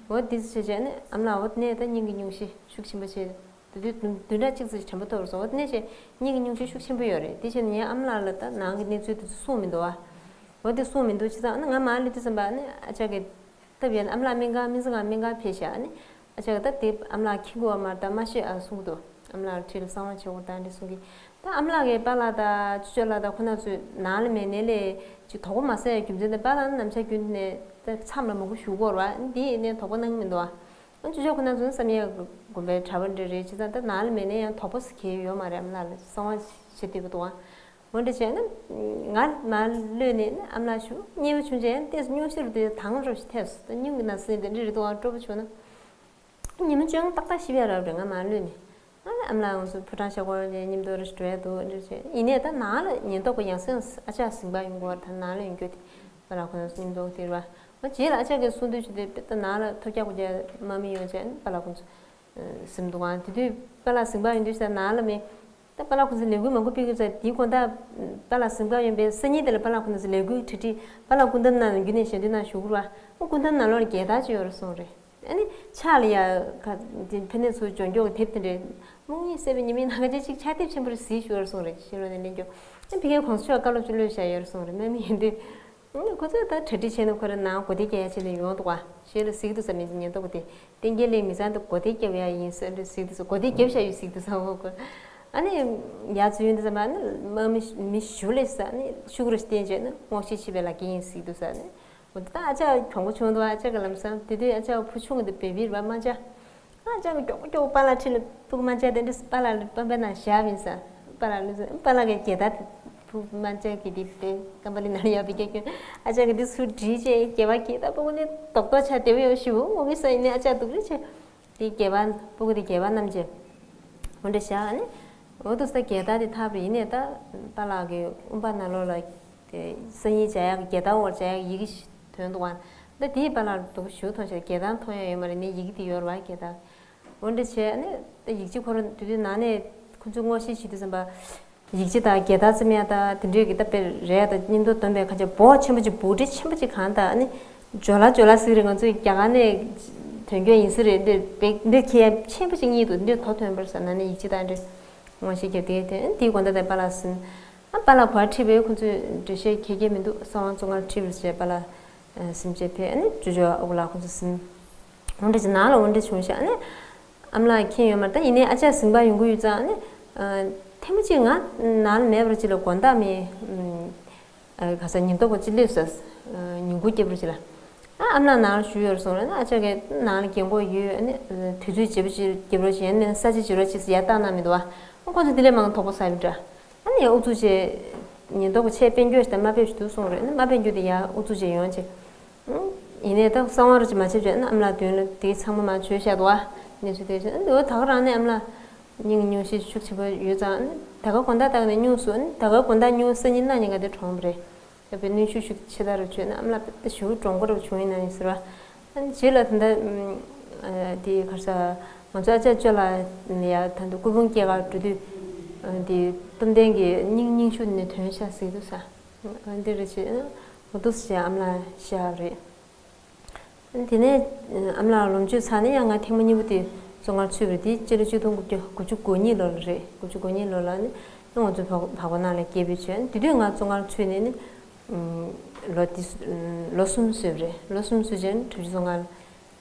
འོ་དེ་ཚོ་བྱས་བྱས་ནི་ཨ་མ་ལགས་འོ་དེ་ནས་ད་སྙིང་གི་སྙུང་གཞི་ཤུགས་ཆེན་པོ་བྱས། དེ་དུས་བདུན་ཕྲག་གཅིག་ཙམ་དྲན་པ་ཐོར་སོང་། འོ་དེ་ནས་བྱས་སྙིང་གི་སྙུང་གཞི་ཤུགས་ཆེན་པོ་ཡོད་རེད། དེ་བྱས་ནས་ངའི་ཨ་མ་ལགས་ལ་ད་ནང་གི་གནས་ཚུལ་དེ་ཚོ་གསུངས་མི་འདུག་བ། འོ་དེ་གསུངས་མི་འདུག་བྱས་ཙང་ཨ་ནི་ང་མར་སླེབས་དུས་ཙམ་པ་ཨ་ནི་ཨ་ཅག་གིས་སྟབས་ཡག་ནས་ཨ་མ་ལགས་སྨན་ཁང་སྨན་རྩིས་ཁང་སྨན་ཁང་ཕེབས་ཤག་ཨ་ནི་ཨ་ཅག་གིས་ད་དེ་ཨ་མ་ལགས་མཁྱེན་གྱི་ཡོད་མ་རེད། ད་མ་ཤེས་ཨ་གསུང་གི་འདུག་ཨ་མ་ལགས་ཁྲིད་ལ་གསང་བ་བྱེད་དགོས་ད་འདྲ་གསུང་གི་ད་ཨ་མ་ལགས་ཀྱིས་པཱ་ལགས་དང་ཅོ་ཅོ་ལགས་དང་ཁོ་རང་ཚོས་ནང་ལ་མེད་ནའི་ལས་ཅིག་དོགས་པ་མ་ཟ་ཡ་རྒྱུ་མཚན་དེ་པཱ་ལགས་ནི་ནམ་ཞག་རྒྱུན་ནས་ད་མཚམས་ལ་མང་པོ་བཞུགས་ཀྱི་ཡོད་རེད་བ། འདི་ཡིན་ནའི་དོགས་པ་གནང་གི་མི་འདུག་བ། ཨ་ཅོ་ཅོ་ཁོ་རང་ཚོ་ནི་བསམ་ཡས་དགོན་པའི་གྲྭ་པ་འདྲ་རེད། བྱས་ཙང་ད་ནང་ལ་མེད་ནའི་ཡང་དོགས་པ་ཟེར་གྱི་ཡོད་མ་རེད། ཨ་མ་ལགས་ལ་གསང་བ་བྱེད་བསྡད་པ་འདུག་བ། འོ་འདྲ་བྱས་ན་ང་མར་གློད་ནས་ནི་ཨ་མ་ལགས་ཞུ་མཉེས་པོ་བྱུང་རྗེས་ཏོག་ཙམ་སྙུང་གཞི་རུ་དེ་དྭངས་རབ་ཞིག་ཐེབས་སོང་། ད་སྙུང་གི་ན་ཟེར་དེ་འདྲ་རེད་འདུག་ཨང་སྤྲོ་པོ་བྱུང་ན། ཉི་མ་བཅོ་ལྔ་ཏག་ཏག་ཤི་བ་རབ་རེད། ང་མར་གློད་ནས་ཨ་ཨ་མ་ལགས་ང་ཚོ་ཕོ་བྲང་ཤག་སྒོ་ནས་མཉམ་དུ་རུ་འགྲོ་ཡ་འདུག་འདྲ་བྱས། ཡིན་ནའི་ད་ནང་ལ་ཉེན་རྟོག་པ་ཡང་སེ་ཨ་ཅག་ཟིན་པ་ཡོང་གི་ཡོད་རེད། ད་ནང་ལ་ཡོང་རྒྱུ་དེ་པཱ་ལགས་ཁོ་ཚོ་མཉམ་དུ་དེ་རེད་བ། ང་རྗེས་ལ་ཨ་ཅག་གིས་གསུང་དུས་ཆུ་དེ་དཔེ་ད་ནང་ལ་ཐོལ་རྒྱག་གོ་རྒྱག་དམག་མི་ཡོང་བྱས་པཱ་ལགས་ཁོ་ཚོ་ཟིན་འདུག་ཨང་། དེ་དུས་པཱ་ལགས་ཟིན་པ་ཡོང་དུས་ས་ནང་ལ་མེད། ད་པཱ་ལགས་ཁོ་ཚོ་ལས་འགུལ་མང་པོ་སྤེལ་གི་ཚར། དེའི་དགོང་དག་པཱ་ལགས་ཟིན་པ་ཡོང་པའི་སང་ཉིན་དེ་ལ་པཱ་ལགས་ཁོ་ཚོ་ལས་འགུལ་གྲ་སྒྲིག་པཱ་ལགས་སྐུ་འདམ་ནང་ལ་འགྱུར་ནས་ཞལ་འདོན་གནང་བཞུགས་ར། ཨ་སྐུ་འདམ་ནང་ལོགས་ལ་རྒྱལ་དར་ཅིག་ཡོད་རེད་གསུངས་རེད། ཨ་ནི་ཕྱག་ལ་ཡ་ག་དེ་ཕ་ནས་ཚུར་ལྗོངས་མགྱོགས་ཀྱི་དེབ་དེ་འདྲའི་སྨུག་ཉིད་གསལ་བའི་ཉི་མའི་ནམ་མཁའ་ཅན་ཅིག་ཕྱག་དེབ་ཆེན་པོ་རེ་གཟིགས་བཞུགས་ཡོད་རེད་གསུངས་རེད། ཕྱི་ལོགས་ནས་གླེང་རྒྱུ། ཨ་ཕ་གིའི་གོང་ས་མཆོག་བཀའ་སློབ་ཅིག་གློད་བཞག་ཡོད་རེད་གསུངས་རེད། དམག་མི་ཡིན་དུས། ཁོ་ཚོས་ད་གྲ་སྒྲིག་བྱས་ནས་ཁོ་རང་ནང་གོ་སྟོན་རྒྱག་ཡ་བྱས་ནས་ཡོང་འདུག་བ། ཞེས་ལ་གཟིགས་འདུག་ས་མི་ཉེན་རྟོག་པ་དེ་གཏན་འཁེལ་ལས་མི་ཚང་དུ་གོ་སྟོན་རྒྱབ་ཡ་ཡིན་ཟེར་འདྲ་གཟིགས་འདུག་ས། གོ་སྟོན་རྒྱབ་བཞག་ཡོད་གཟིགས་འདུག་ས། འོ་གོ། ཨ་ནི་ཡ་ཚུར་ཡོང་དུས་ཙམ་པ་ནི་དམག་མི་མི་ཞུ་ལས་ས་ནི་ཤུགས་རུ་བསྟན་བྱས་ནི་སྔོག་བཤེར་བྱེད་པའི་ལག་འཁྱེར་ཡིན་གཟིགས་འདུག་ས་ནི། འོ་ད་ཨ་ཅག་གྱོང་པོ་བྱུང་འདུག་ཨ་ཅག་གི་ལམ་སང་དེ་དུས་ཨ་ཅག་བུ་ཆུང་གི་འདི་བེ་བིར་བ་མ་ཅག་ཨ་ཅག་གི་མགྱོགས་མགྱོགས་པཱ་ལགས་ཁྲིད་ལ་སྤུ་གུ་མ་ཅག་དེ་འདྲ་པཱ་ལགས་ལ་པཱ་པའི་ནང་བཞག་ཡིན་ས། པཱ་ལགས་ལ་པཱ་ལགས་ཀྱི་རྒྱལ་དར་དེ་སྤུ་གུ་མ་ཅག་གི་དེ་དེ་ཀམ་པ་ལི་ནང་ཡོད་པའི་སྐད་ཀྱོན། ཨ་ཅག་གི་དེ་ཚུར་བསྒྲིལ་བྱས་རྒྱལ་བ་རྒྱལ་དར་སྤུ་གུ་ནི་རྡོག་རྡོག་ཆགས་བདེ་པོ་ཡོད་ཞུ་འོ་མི་ས་ཡིན་ནི་ཨ་ཅག་སྡུག་རེ་ཆེ། དེ་རྒྱལ་བ་སྤུ་གུ་དེ་རྒྱལ་བ་རྣམས་ཀྱི་འོ་འདྲ་བཞག་ཨ་ནི། འོ་དུ་ས་རྒྱལ་དར་དེ་ཐབ་རེ་ཡིན་ནས་ད་པཱ་ལགས་ཀྱི་དབུ་འཕང་ནང་ལོགས་ལ་དེ་སང་ཉིན་བྱ་ཡག་གི་རྒྱལ་དར་འོག་བྱ་ཡག་གི་ཡི་གེ་ཞིག་ཐོན་འདུག་ཨ། ད་དེའི་པཱ་ལགས་སྡུག་ཞུ་མཐོང་ཤག་རྒྱལ་དར་མཐོང་ཡ་ཡོད་མ་རེད། ནི་ཡི་གེ་དེ་ཡོད་རེད་བ་རྒྱལ་དར། འོ་འདྲ་བྱས་ཨ་ནི་ད་ཡིག་ཆ་ཁོ་རང་དེ་དུས་ནང་ནས་ཁོ་ཚོས་ངོ་ཤེས་བྱེད་དུས་ཙམ་པ། ཡིག་ཆ་དང་རྒྱལ་དར་རྩེད་མོ་ཡ་དང་དེ་འདྲས་ཀྱི་ད་དཔེ་རེད་ད་སྙིང་སྟོབས་འདོན་པའི་ཁ་ཆེ་འབོག་ཆེན་པོ་ཅིག་འབོག་སྒྲིལ་ཆེན་པོ་ཅིག་གང་དང་ཨ་ནི་ཇོ་ལ་ཇོ་ལ་ཟེར་རེད། ང་ཚོའི་རྒྱ་གར་ནས་ཐོན་སྐྱོད་ཡིན་ས་རེད། འདི་དཔེ་འདི་ཁྱེད་ཆེན་པོ་ཅིག་གཉིས་འདུག་འདི་དོ་ཐོན་པར་ཟ་ན་ནི་ཡིག་ཆ་དང་འདྲ་ངོ་ཤེས་རྒྱབ་དེ་དེ་དེའི་དགོང་དག་དེ་པཱ་ལགས་ཟིན། ཨ་པཱ་ལགས་ག་པར་ཁྲིད་པའི་ཁོ་ཚོས་འགྲེལ་བཤད་ག་གེ་མི་འདུག་གསང་བ་བཙོན་ཁང་ཁྲིད་པར་བྱས་པཱ་ལགས་སིམ་བྱས་ཕེབས་ཨ་ནི་ཇོ་ཇོ་ཨ་ཁུ་ལགས་ཁོ་ཚོ་ཟིན། འོ་འདྲ་ཅིག་ནང་ལ་འོ་འདྲ་བྱུང་ཤག་ཨ་ནི་ཨ་མ་ལགས་མཁྱེན་ཡོད་མ་རེད། ད་ཡིན་ནའི་ཨ་ཅག་ཟིན་པ་ཡོང་གི་ཡོད་ཙང་ཨ་ནི་ཐེངས་མ་གཅིག་ང་ནང་ལ་མེད་པར་ཅིག་ལ་དགོང་དག་མི་ག་ས་ཉིན་ཐོ་གོ་ཅི་སླེབས་ས་ཉིན་གུང་སྐྱིད་པོ་ཅིག་ལ་ཨ་ཨ་མ་ལགས་ནང་ལ་བཞུགས་ཡོད་རེད་གསུངས་རེད། ཨ་ཅག་གིས་ནང་ལ་རྒན་གོག་ཡོད་ཨ་ནི་དུས་ཚོད་བརྗེ་པོ་ཅིག་རྒྱབ་རོགས་བྱེད་ཡ་ནི་ས་ཆ་བརྗེ་རོགས་བྱེད་ཟེར་ཡ་བཏང་གནང་མི་འདུག་ཨ་ཁོ་ཚོ་དེ་ལས་མང་དོགས་པ་ཟ་མི་འདྲ། ཨ་ནི་ཨུ་ཚུགས་བྱས། ཉེན་རྟོག་པ་ཆེད་དཔལ་འབྱོར་ཞིག་དང་དམའ་ཕེབས་ཞིག་འདུག་གསུངས་རེད། ཨ་ནི་དམའ་ཕེབས་རྒྱུ་དེ་ཡ་ཨུ་ཚུགས་བྱས་ཡོང་བྱས། ཡིན་ནའི་ད་གསང་བ་རུ་ཅིག་མ་བྱེད་བྱས་ཨ་ནི་ཨ་མ་ལགས་མདུན་ལ་དེ་ཚང་མ་མ་བྱོས་བཞག་འདུག་ཨ། གནས་ཚུལ་དེ་བྱས་ཨ་ནི་འོ་ད་ག་རང་ནས་ཨ་མ་ལགས་སྙིང་སྙུང་གཞི་ཤུགས་ཆེན་པོ་ཡོད་ཙང་ཨ་ནི་ད་ག་དགོང་དག་ད་ག་ནས་སྙུང་སོང་ཨ་ནི་ད་ག་དགོང་དག་སྙུང་སང་ཉིན་གནངས་ཉིན་ག་དེ་གྲོངས་པ་རེད། ཡ་པའི་གནོན་ཤུགས་ཤུགས་ཆེ་དར་བྱུང་ན་ཨ་མ་ལགས་དཔེ་ཞེ་པོ་གྲོངས་ཀ་རུ་བྱུང་ཡིན་ན་ཡིན་ཟེར་བ། ཨ་ནི་རྗེས་ལ་ད་ལྟ་དེ་ག་རེ་ཟ་ང་ཚོ་ཨ་ཅག་ཅོ་ལགས་ཡ་ད་ལྟ་སྐུ་ཕུང་སྐྱེལ་གར་འགྲོ་དུས་དེ་སྟོབས་ལྡན་གྱི་སྙིང་སྙིང་ཤུགས་ནས་ཐོན་ཤག་ཟེར་འདུག་ས། འདི་རེད་ཅེས་འོ་འདུག་སེ་ཨ་མ་ལགས་བཤད་པ་རེད། དེ་ནས་ཨ་མ་ལགས་ལོངས་སྤྱོད་ཚར་ནས་ཡང་ང་ཐེངས་མ་གཉིས་པ་དེ་བཙོན་ཁང་ཚུད་པ་རེད། དེ་སྤྱི་ལོ་ཆིག་སྟོང་དགུ་བརྒྱ་དགུ་བཅུ་གོ་གཉིས་ལོ་ལ་རེད། དགུ་བཅུ་གོ་གཉིས་ལོ་ལ་ནི་ང་ཚོ་བ་བ་གོ་ནང་ལ་སྐྱེས་པའི་ཆོས་དེ་དུས་ང་བཙོན་ཁང་ཚུད་ནས་ནི་ལོ་དེ་ལོ་གསུམ་སོན་པ་རེད། ལོ་གསུམ་སོན་རྗེས་ནི་གྲྭ་བཞི་བཙོན་ཁང་ལ་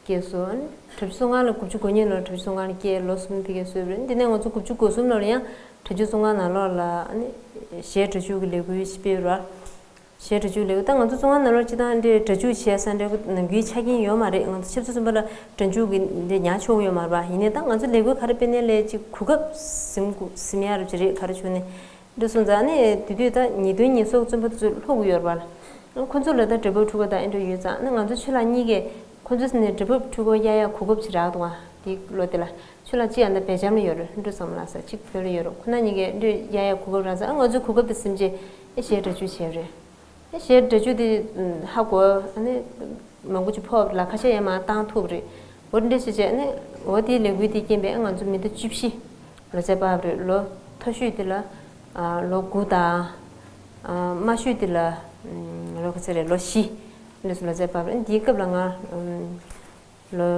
སྐྱེས་སོང་། གྲྭ་བཞི་བཙོན་ཁང་ལ་དགུ་བཅུ་གོ་གཉིས་ལོར་གྲྭ་བཞི་བཙོན་ཁང་ལ་སྐྱེས་ལོ་གསུམ་ཕ་གིར་སོན་པ་རེད། དེ་ནས་ང་ཚོ་དགུ་བཅུ་གོ་གསུམ་ལོར་ཡང་གྲྭ་བཞི་བཙོན་ཁང་ནང་ལོགས་ལ་ནི་གཞས་སྒྲ་སྒྱུར་གྱི་ལས་འགུལ་ཞིག་སྤེལ་བ་རེད། གཞས་སྒྲ་འཇུག་ལེའུ། ད་ང་ཚོ་བཙོན་ཁང་ནང་ལོགས་སྤྱིར་བཏང་འདི་སྒྲ་འཇུག་བྱས་ས་འདྲ་ནམ་རྒྱུན་ཆ་རྐྱེན་ཡོད་མ་རེད། ང་ཚོ་ཆབ་སྲིད་བཙོན་པ་ལ་སྒྲ་འཇུག་གི་འདི་ཉར་ཆོག་གི་ཡོད་མ་རེད་པ། ཡིན་ནའི་ད་ང་ཚོ་ལས་འགུལ་ག་རེ་སྤེལ་ནའི་ལས་ཅིག་གོ་སྐབས་ཟིན་དགོས་ཟིན་ཡ་རབ་ཅིག་རེད། ག་རེ་བྱུང་ནས་འདི་སོང་ཙང་ནི་དེ་དུས་ད་ཉེས་དོན་ཉེས་གསོག་བཙོན་པ་ཚོ་ལྷོ་གི་ཡོད་རེད་པ། ཁོ་ཚོ་ལ་ད་སྒྲ་ཕབ་འཁྲུག་པ་དང་ཨེ་འདྲ་ཡོད་ཙང་ནི་ང་ཚོ་ཆོས་ལགས་གཉིས་ཀས་ཁོ་ཚོ་ནས་སྒྲ་ཕབ་འཁྲུག་པ་གཡར་ཡ་གོ་སྐབས་ཅིག་རག་འདུག་ཨ། དེ་ལོ་དེ་ལ་ཆོས་ལགས་གཅིག་ཡང་ད་སྦེལ་ཇམ་ལ་ཡོད་རེད། ལྷུན་གྲུབ་བསམ་ལགས་ཟེར་གཅིག་བོད་ལ་ཡོད་རེད། ཁོ་ན་གཉིས་ཀས་འདི་འདྲ་གཡར་ཡ་གོ་སྐབས་རག་ཙང་ཨ་ང་ཚོས་གོ་སྐབས་དེ་ཟིན་བྱས་ཨེ་གཞས་སྒྲ་འཇུག་བྱས་རེད། ཨེ་གཞས་སྒྲ་འཇུག་དེ་ཧ་གོ་ཨ་ནི་མང་པོ་ཅིག་ཕོབ་ལ་ཁ་ཤས་ཡང་མར་བཏང་ཐུབ་རེད། འོ་འདྲ་བྱས་བྱས་ཨ་ནི་འོ་དེའི་ལས་འགུལ་དེ་རྐྱེན་པས་ཨ་ང་ཚོ་མི་ཟླ་བཅུ་བཞི་ལོ་ཚད་བབས་རེད། ལོ་མཐོ་ཤོས་དེ་ལ་ཨ་ལོ་དགུ་དང་ཨ་དམའ་ཤོས་དེ་ལ་ཨམ་ལོ་ག་ཚད་རེད། ལོ་བཞི་འདྲ་ཚོ་ལོ་ཚད་བབས་རེད། འདིའི་སྐབས་ལ་ང་ཨམ་ལོ་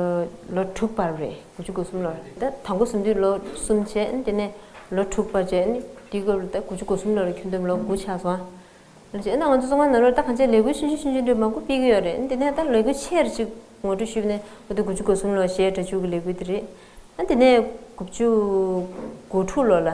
ལོ་དྲུག་བར་རེད། དགུ་བཅུ་གོ་གསུམ་ལོར། ད་དང་པོ་ཟིན་དུས་ལོ་གསུམ་བྱས། དེ་ནས་ལོ་དྲུག་བར་བྱས། དེའི་སྐབས་ལ་ད་དགུ་བཅུ་གོ་གསུམ་ལོར་ཁྱོན་བསྡོམས་ལོ་དགུ་ཆགས་སོང་། ལོ་བྱས་ན་ང་ཚོ་བཙོན་ཁང་ནང་ལོགས་ད་གང་ཅི་ལས་འགུལ་ཆུང་ཆུང་ཆུང་ཆུང་འདྲ་མང་པོ་སྤེལ་གྱི་ཡོད་རེད། དེ་ནས་ད་ལས་འགུལ་ཆེར་ཅིག་ངོ་སྤྲོད་ཞུས་ནས་འོ་དེ་དགུ་བཅུ་གོ་གསུམ་ལོར་གཞས་སྒྲ་འཇུག་གི་ལས་འགུལ་དེ་རེད། ཨ་དེ་ནས་དགུ་བཅུ་གོ་དྲུག་ལོ་ལ།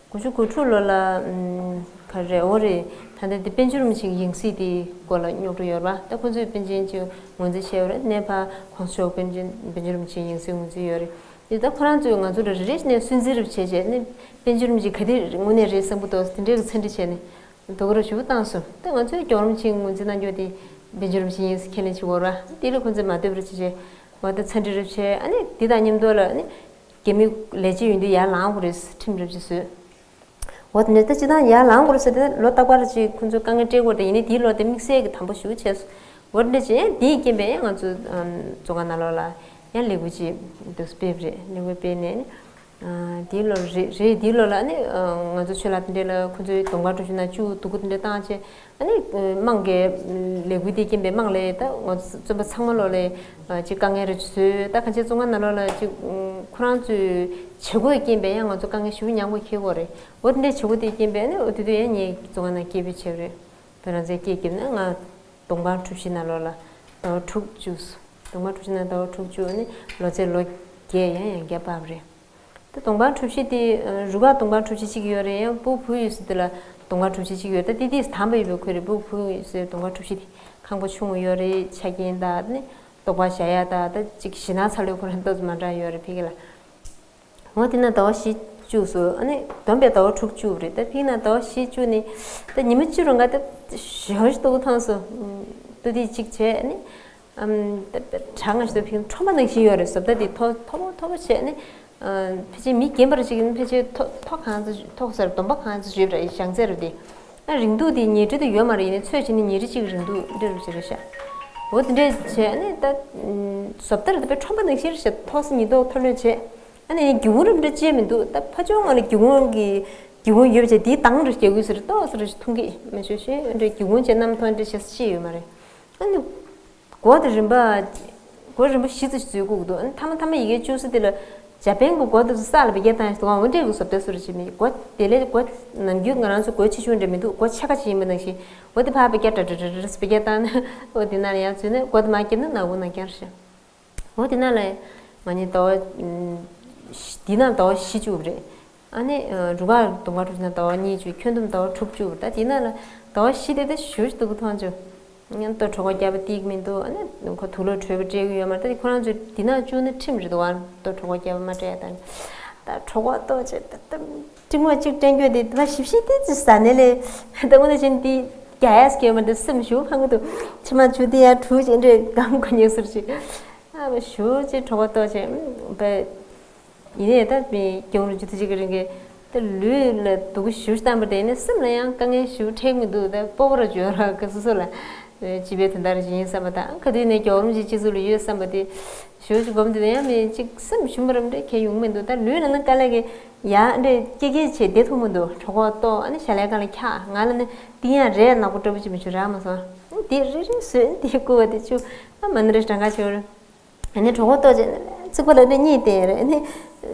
དགུ་བཅུ་གོ་དྲུག་ལོ་ལ་ཨམ་ག་རེ་འོ་རེད། ད་ལྟ་འདི་པཎ་ཆེན་རིན་པོ་ཆེའི་ཡང་སྲིད་དེའི་སྐོར་ལ་རྙོག་དྲ་ཡོད་རེད་པ། ད་ཁོ་ཚོས་པཎ་ཆེན་ཅིག་ངོས་འཛིན་བྱས་ཡོད་རེད། ནས་ཕར་གོང་ས་མཆོག་པཎ་ཆེན་པཎ་ཆེན་རིན་པོ་ཆེའི་ཡང་སྲིད་ངོས་འཛིན་ཡོད་རེད། དེ་ད་ཁོ་རང་ཚོས་ང་ཚོ་ལ་རེ་རེ་བཞིན་ནས་སུན་གཙེར་རེ་བྱས་བྱས་ནས་པཎ་ཆེན་རིན་པོ་ཆེ་ག་དེ་དངོས་གནས་རེད་བསམ་གྱི་འདུག་དེ་འདྲའི་གི་ཚད་འདྲི་བྱས་ནས་དོ་ཁུར་ཞེ་པོ་བཏང་སོང་། ད་ང་ཚོས་རྒྱལ་བ་རིན་པོ་ཆེ་ངོས་འཛིན་གནང་རྒྱུ་དེ་པཎ་ཆེན་རིན་པོ་ཆེའི་ཡང་སྲིད་ཁས་ལེན་བྱེད་དགོས་རེད་པ། དེ་ལ་ཁོ་ཚོས་མ་འདོད་པ་རེ་བྱས་བྱས་འོ་ད་ཚད་འདྲི་རེ་བྱས། ཨ་ནི་དེ་དང་མཉམ་དུ་ལ་ནི། རྒྱ་མི་ལས་བྱེད་ཡོང་དུས་ཡར་ལངས་དགོས་རེད། ཁྲིམས་རབ་ཅིག་བཟོས། འོ་དེ་འདྲ་ད་སྤྱིར་བཏང་ཡར་ལངས་དགོས་རེད་ཟེར་ཏེ་ལོ་རྟག་པར་ཅིག་ཁོང་ཚོས་དཀའ་ངལ་སྤྲད་དགོས་རེད། ཡིན་ནའི་དེའི་ལོ་དེ་དམིགས་བསལ་གྱི་དམ་པོ་ཞེ་པོ་བྱས་སོང་། འོ་དེ་འདྲ་བྱས་དེའི་རྐྱེན་པས་ང་ཚོ་ཨམ་བཙོན་ཁང་ནང་ལོགས་ལ་ཡང་ལས་འགུལ་ཅིག་འདུག་སྤེལ་བ་རེད། ལས་འགུལ་སྤེལ་ནས་ནི་ཨ་དེའི་ལོ་རེད། རེད། དེའི་ལོ་ལ་ནི་ཨ་ང་ཚོ་ཆོས་ལགས་དེ་འདྲ་ལ་ཁོང་ཚོའི་གདོང་པ་གྲུ་བཞི་ནང་བཅུག་འདུག་གོ། དེ་འདྲ་བཏང་བྱས། ཨ་ནི་དམངས་ཀྱི་ལས་འགུལ་དེའི་རྐྱེན་པས་དམངས་ལ་ད་ང་ཚོ་བཙོན་པ་ཚང་མ་ལོག་ལ་ཅིག་དཀའ་ངལ་རེ་བཟོས། ད་གང་ཅི་བཙོན་ཁང་ནང་ལོགས་ལ་ཅིག་ཁོ་རང་ཚོའི་བྱེད་སྒོའི་རྐྱེན་པས་ཡང་ང་ཚོ་དཀའ་ངལ་ཞེ་པོ་མྱངས་དགོས་ཁེལ་གོ་རེད། འོ་དེ་འདྲའི་བྱེད་སྒོ་དེའི་རྐྱེན་པས་ནི་འོ་དེ་དུས་ཡང་ངས་བཙོན་ཁང་ནང་སྐད་འབོད་བྱས་པ་རེད། བོད་རང་བཙན་སྐད་བརྒྱབ་ནས་ང་གདོང་པ་གྲུ་བཞི་ནང་ལོགས་ལ་ཟླ་བ་དྲུག་བཅུག་སོང་། གདོང་པ་གྲུ་བཞི་ནང་ཟླ་བ་དྲུག་བཅུག་ནི་ལོ་ཚད་ལོ་བརྒྱད་ཡང་ཡང་བརྒྱ་འབབ་རེད། ད་གདོང་པ་གྲུ་བཞི་དེ་རུ་ཁག་གདོང་པ་གྲུ་བཞི་གཅིག་ཡོད་རེད། ཡང་སྤུ་གུ་ཡོད་ས་དེ་ལ་གདོང་པ་གྲུ་བཞི་གཅིག་ཡོད། ད་དེ་དེ་དམ་པ་ཡོད་པའི་ཁུལ་རེད། སྤུ་གུ་ཡོད་ས་གདོང་པ་གྲུ་བཞི་དེ་ཁང་པ་ཆུང་ངུ་ཡོད་རེད། ཆ་རྐྱེན་དང་ནི་དོགས་པ་བཞག་ཡ་དང་ད་ཅིག་ཞེད་སྣང་ཚ་ལོས་ཁོ་རང་ཏོག་ཙམ་མ་འདྲ་ཡོད་རེད་ཕ་གི་ལ། འོ་དེ་ན་ཟླ་བ་བཞི་བཅུག་སོང་། ཨ་ནི་བསྡོམས་པས་ཟླ་བ་དྲུག་བཅུག་རེད། ད་ཕ་གི་ན་ཟླ་བ་བཞི་བཅུག་ནི་ད་ཉི་མ་བཅུ་རང་ག་ད་ཞོ་ཞིག་ཏོག་ཐང་སོང་། ཏུ་དེ་གཅིག་བྱས་ནི། ཨམ། ད་གྲང་ང་ཞིག་ཏུ་ཕིང་ཁྲོན་པ་ནང་བཞིན་ཡོད་རེད། བཟོ་ལྟ་དེ་མཐོ་མཐོ་པོ་མཐོ་པོ་བྱས་ནས། ཨ། ཕལ་ཆེར་མི་རྒན་པར་ཅིག་ཡིན་ཕལ་ཆེར་མཐོ་མཐོ་གང་ཙམ་མཐོ་སར་སྡོམ་པ་གང་ཙམ་ཞིག་ཡོད་རེད། ཞང་ཚད་རེད་དེ། ཨ། རིང་ཐུང་དེ་ཉེ་འབྲེལ་དུ་ཡོད་མ་རེད། ཡིན་ནའི་ཚོད་བྱས་ནས་ཉེ་རི་གཅིག་རིང་ཐུང་འདྲ་རུ་བྱས་རེད་ཤག་འོ་དེ་འདྲས་བྱས་ནས་ད། བཟོ་ལྟ་རེད་ད་དཔེ་ཁྲོན་པ་ནང་བཞིན་རེད་ཤག་མཐོ་ས་ཉིས་ཐོག་མཐོ་ལོས་བྱས། ཨ་ནི་སྒེའུ་ཁུང་རིམ་འདྲ་བཅད་མི་འདུག་ད་ཕ་ཇོ་ང་ལ་སྒེའུ་ཁུང་གི་སྒེའུ་ཁུང་ཡོད་པ་བྱས་དེའི་དང་རུ་སྐྱེ་དགོས་ཟེར་ཏོག་ཟེར་མཐོང་གི་མི་ཆོག་ཤེས་འདྲ་སྒེའུ་ཁུང་བཅད་གནམ་མཐོ་འདྲ་བྱས་ཤེས་ཡོད་མ་རེད། ཨ་ནི། སྒོ་དེ་རིམ་པ། སྒོ་རིམ་པ་བཞི་ཙམ་ཞིག་འཛུལ་དགོས་ཀྱི་འདུག་ཨ་ནི་མཐའ་མ་མཐའ་མ་ཡི་གེ་བཅུག་ས་དེ་ལ་ཇ་པན་གྱི་སྒོ་དེ་ཚོ་ས་ལ་བེ་རྒྱ་བཏང་ཞིག་འདུག་ཨང་འོ་འདྲས་ཀྱི་བཟོ་ལྟ་བཟོ་རེ་བྱེད་མི་སྒོ་དེ་ལས་སྒོ་ནམ་རྒྱུན་ང་རང་ཚོ་སྒོ་ཆེ་ཆུང་འདྲ་མི་འདུག་སྒོ་ཆེ་ཁ་ཅིག་ཡིན་པ་ནང་བཞིན་འོ་དེ་ཕར་བེ་རྒྱ་ཏྲ་ཏྲ་ཏྲ་ཏྲ་བེ་རྒྱ་བཏང་ན་འོ་དེ་ནང་ལ་ཡར་འཛུལ་ནས་སྒོ་དེ་མར་བརྒྱབ་ན་ནག་པོ་ནང་རྐྱང་རེད། འོ་དེ་ན་ལས་ང་གཉིས་ཟླ་བ། འདི་ན་ཟླ་བ་བཞི་བཅུག་རེད། ཨ་ནི་རུ་ཁག་གདོང་པ་གྲུ་བཞི་ན་ཟླ་བ་གཉིས་བཅུག་ཁྱོན་བསྡོམས་ཟླ་བ་དྲུག་བཅུག་རེད། ད་དེ་ན་ལ་ཟླ་བ་བཞི་དེ་དེ་ཞུ་ཞུ་འདུག་གི་མཐོང་བྱུང་། ཡང་ལྟོ་གྲོད་ཁོག་བརྒྱབ་པ་ཏིག་མི་འདུག་ཨ་ནི་ཁོ་དུག་ལོག་བྲོས་པ་སྤྲད་གི་ཡོད་མ་རེད། ད་དེ་ཁོ་རང་ཚོས་དེ་ན་བཅུག་ན་ཁྲིམས་རེད་འདུག་ཨ་ལྟོ་གྲོད་ཁོག་བརྒྱབ་པ་མ་སྤྲད་ཡ་ད་ནི། ད་གྲོད་ཁོག་ལྟོགས་བྱས་ད་ད་ཀྲིག་མ་གཅིག་སྤྲད་རྒྱུ་དེ་ད་ཞིབ་ཞིབ་དེ་ཅི་ཟ་ནས་ལས་ད་དངོས་གནས་བྱས་ན་དེ་རྒྱག་ཡ་སྐྱེ་བ་མ་རེད། སེམས་ཞུ་ཕང་གི་འདུག་མཆི་མ་ཆུ་དེ་ཡ་གྲུ་ཅིག་འདྲས་སྒམ་གོ་ཉེ་ཟུར་ཅིག་ཨ་བ་ཞུ་ཅེ་གྲོད་ཁོག་ལྟོགས་ཅེ་བས། ཡིན་ནའི་ད་མི་སྐྱོང་རུ་ཅི་ཐུ་ཅིག་གི་རིང་གི་ད་ལུས་ལ་སྡུག་ཞུ་བཏང་པ་དེ་ནི་སེམས་ལ་ཡང་དཀའ་ངལ་ཞུ་འཕྲད་མི་འདུག་ད་སྤོ་བོ་ར་འཇོ་ར་ག་སོ་སོ་ལ་སྤྱི་པའི་དོན་དག་རེ་ཡིན་བསམ་པ་དང་ག་དུས་ནས་སྐྱོ་རུམ་ཅིག་སྤྱི་ཚོགས་ལ་ཡོད་བསམ་པ་དེ་ཞུ་ཅིག་སྒོམ་དུས་ཡང་མི་ཅིག་སེམས་ཞུམ་པ་རམ་འདྲ་གལ་ཡོང་མི་འདུག་ད་ལུས་ལ་ནི་དཀའ་ལས་ཀྱི་ཡ་འདྲ་སྐྱེ་སྐྱེ་བྱེད་བདེ་ཐུབ་མི་འདུག་གྲོད་ཁོག་ལྟོགས་ཨ་ནི་ཞལ་ལས་ཀ་ལ་འཁྱག་ང་ལ་ནི་ཏིང་ཡ་རས་ནག་པོ་འདྲ་པོ་ཅིག་མི་ཆུ་རག་མ་སོང་། དེ་རེ་རེ་བཟོས་དེ་བསྐུར་བ་དེ་ཆུ་ཨ་མ་ནི་རེ་གྲང་ག་ཆེ་བར། ཨ་ནི་གྲོད་ཁོག་ལྟོགས་བྱས་ན་ཚིག་པ་ལ་ནི་གཉིད་བསྟེན་རེད། ཨ་ནི་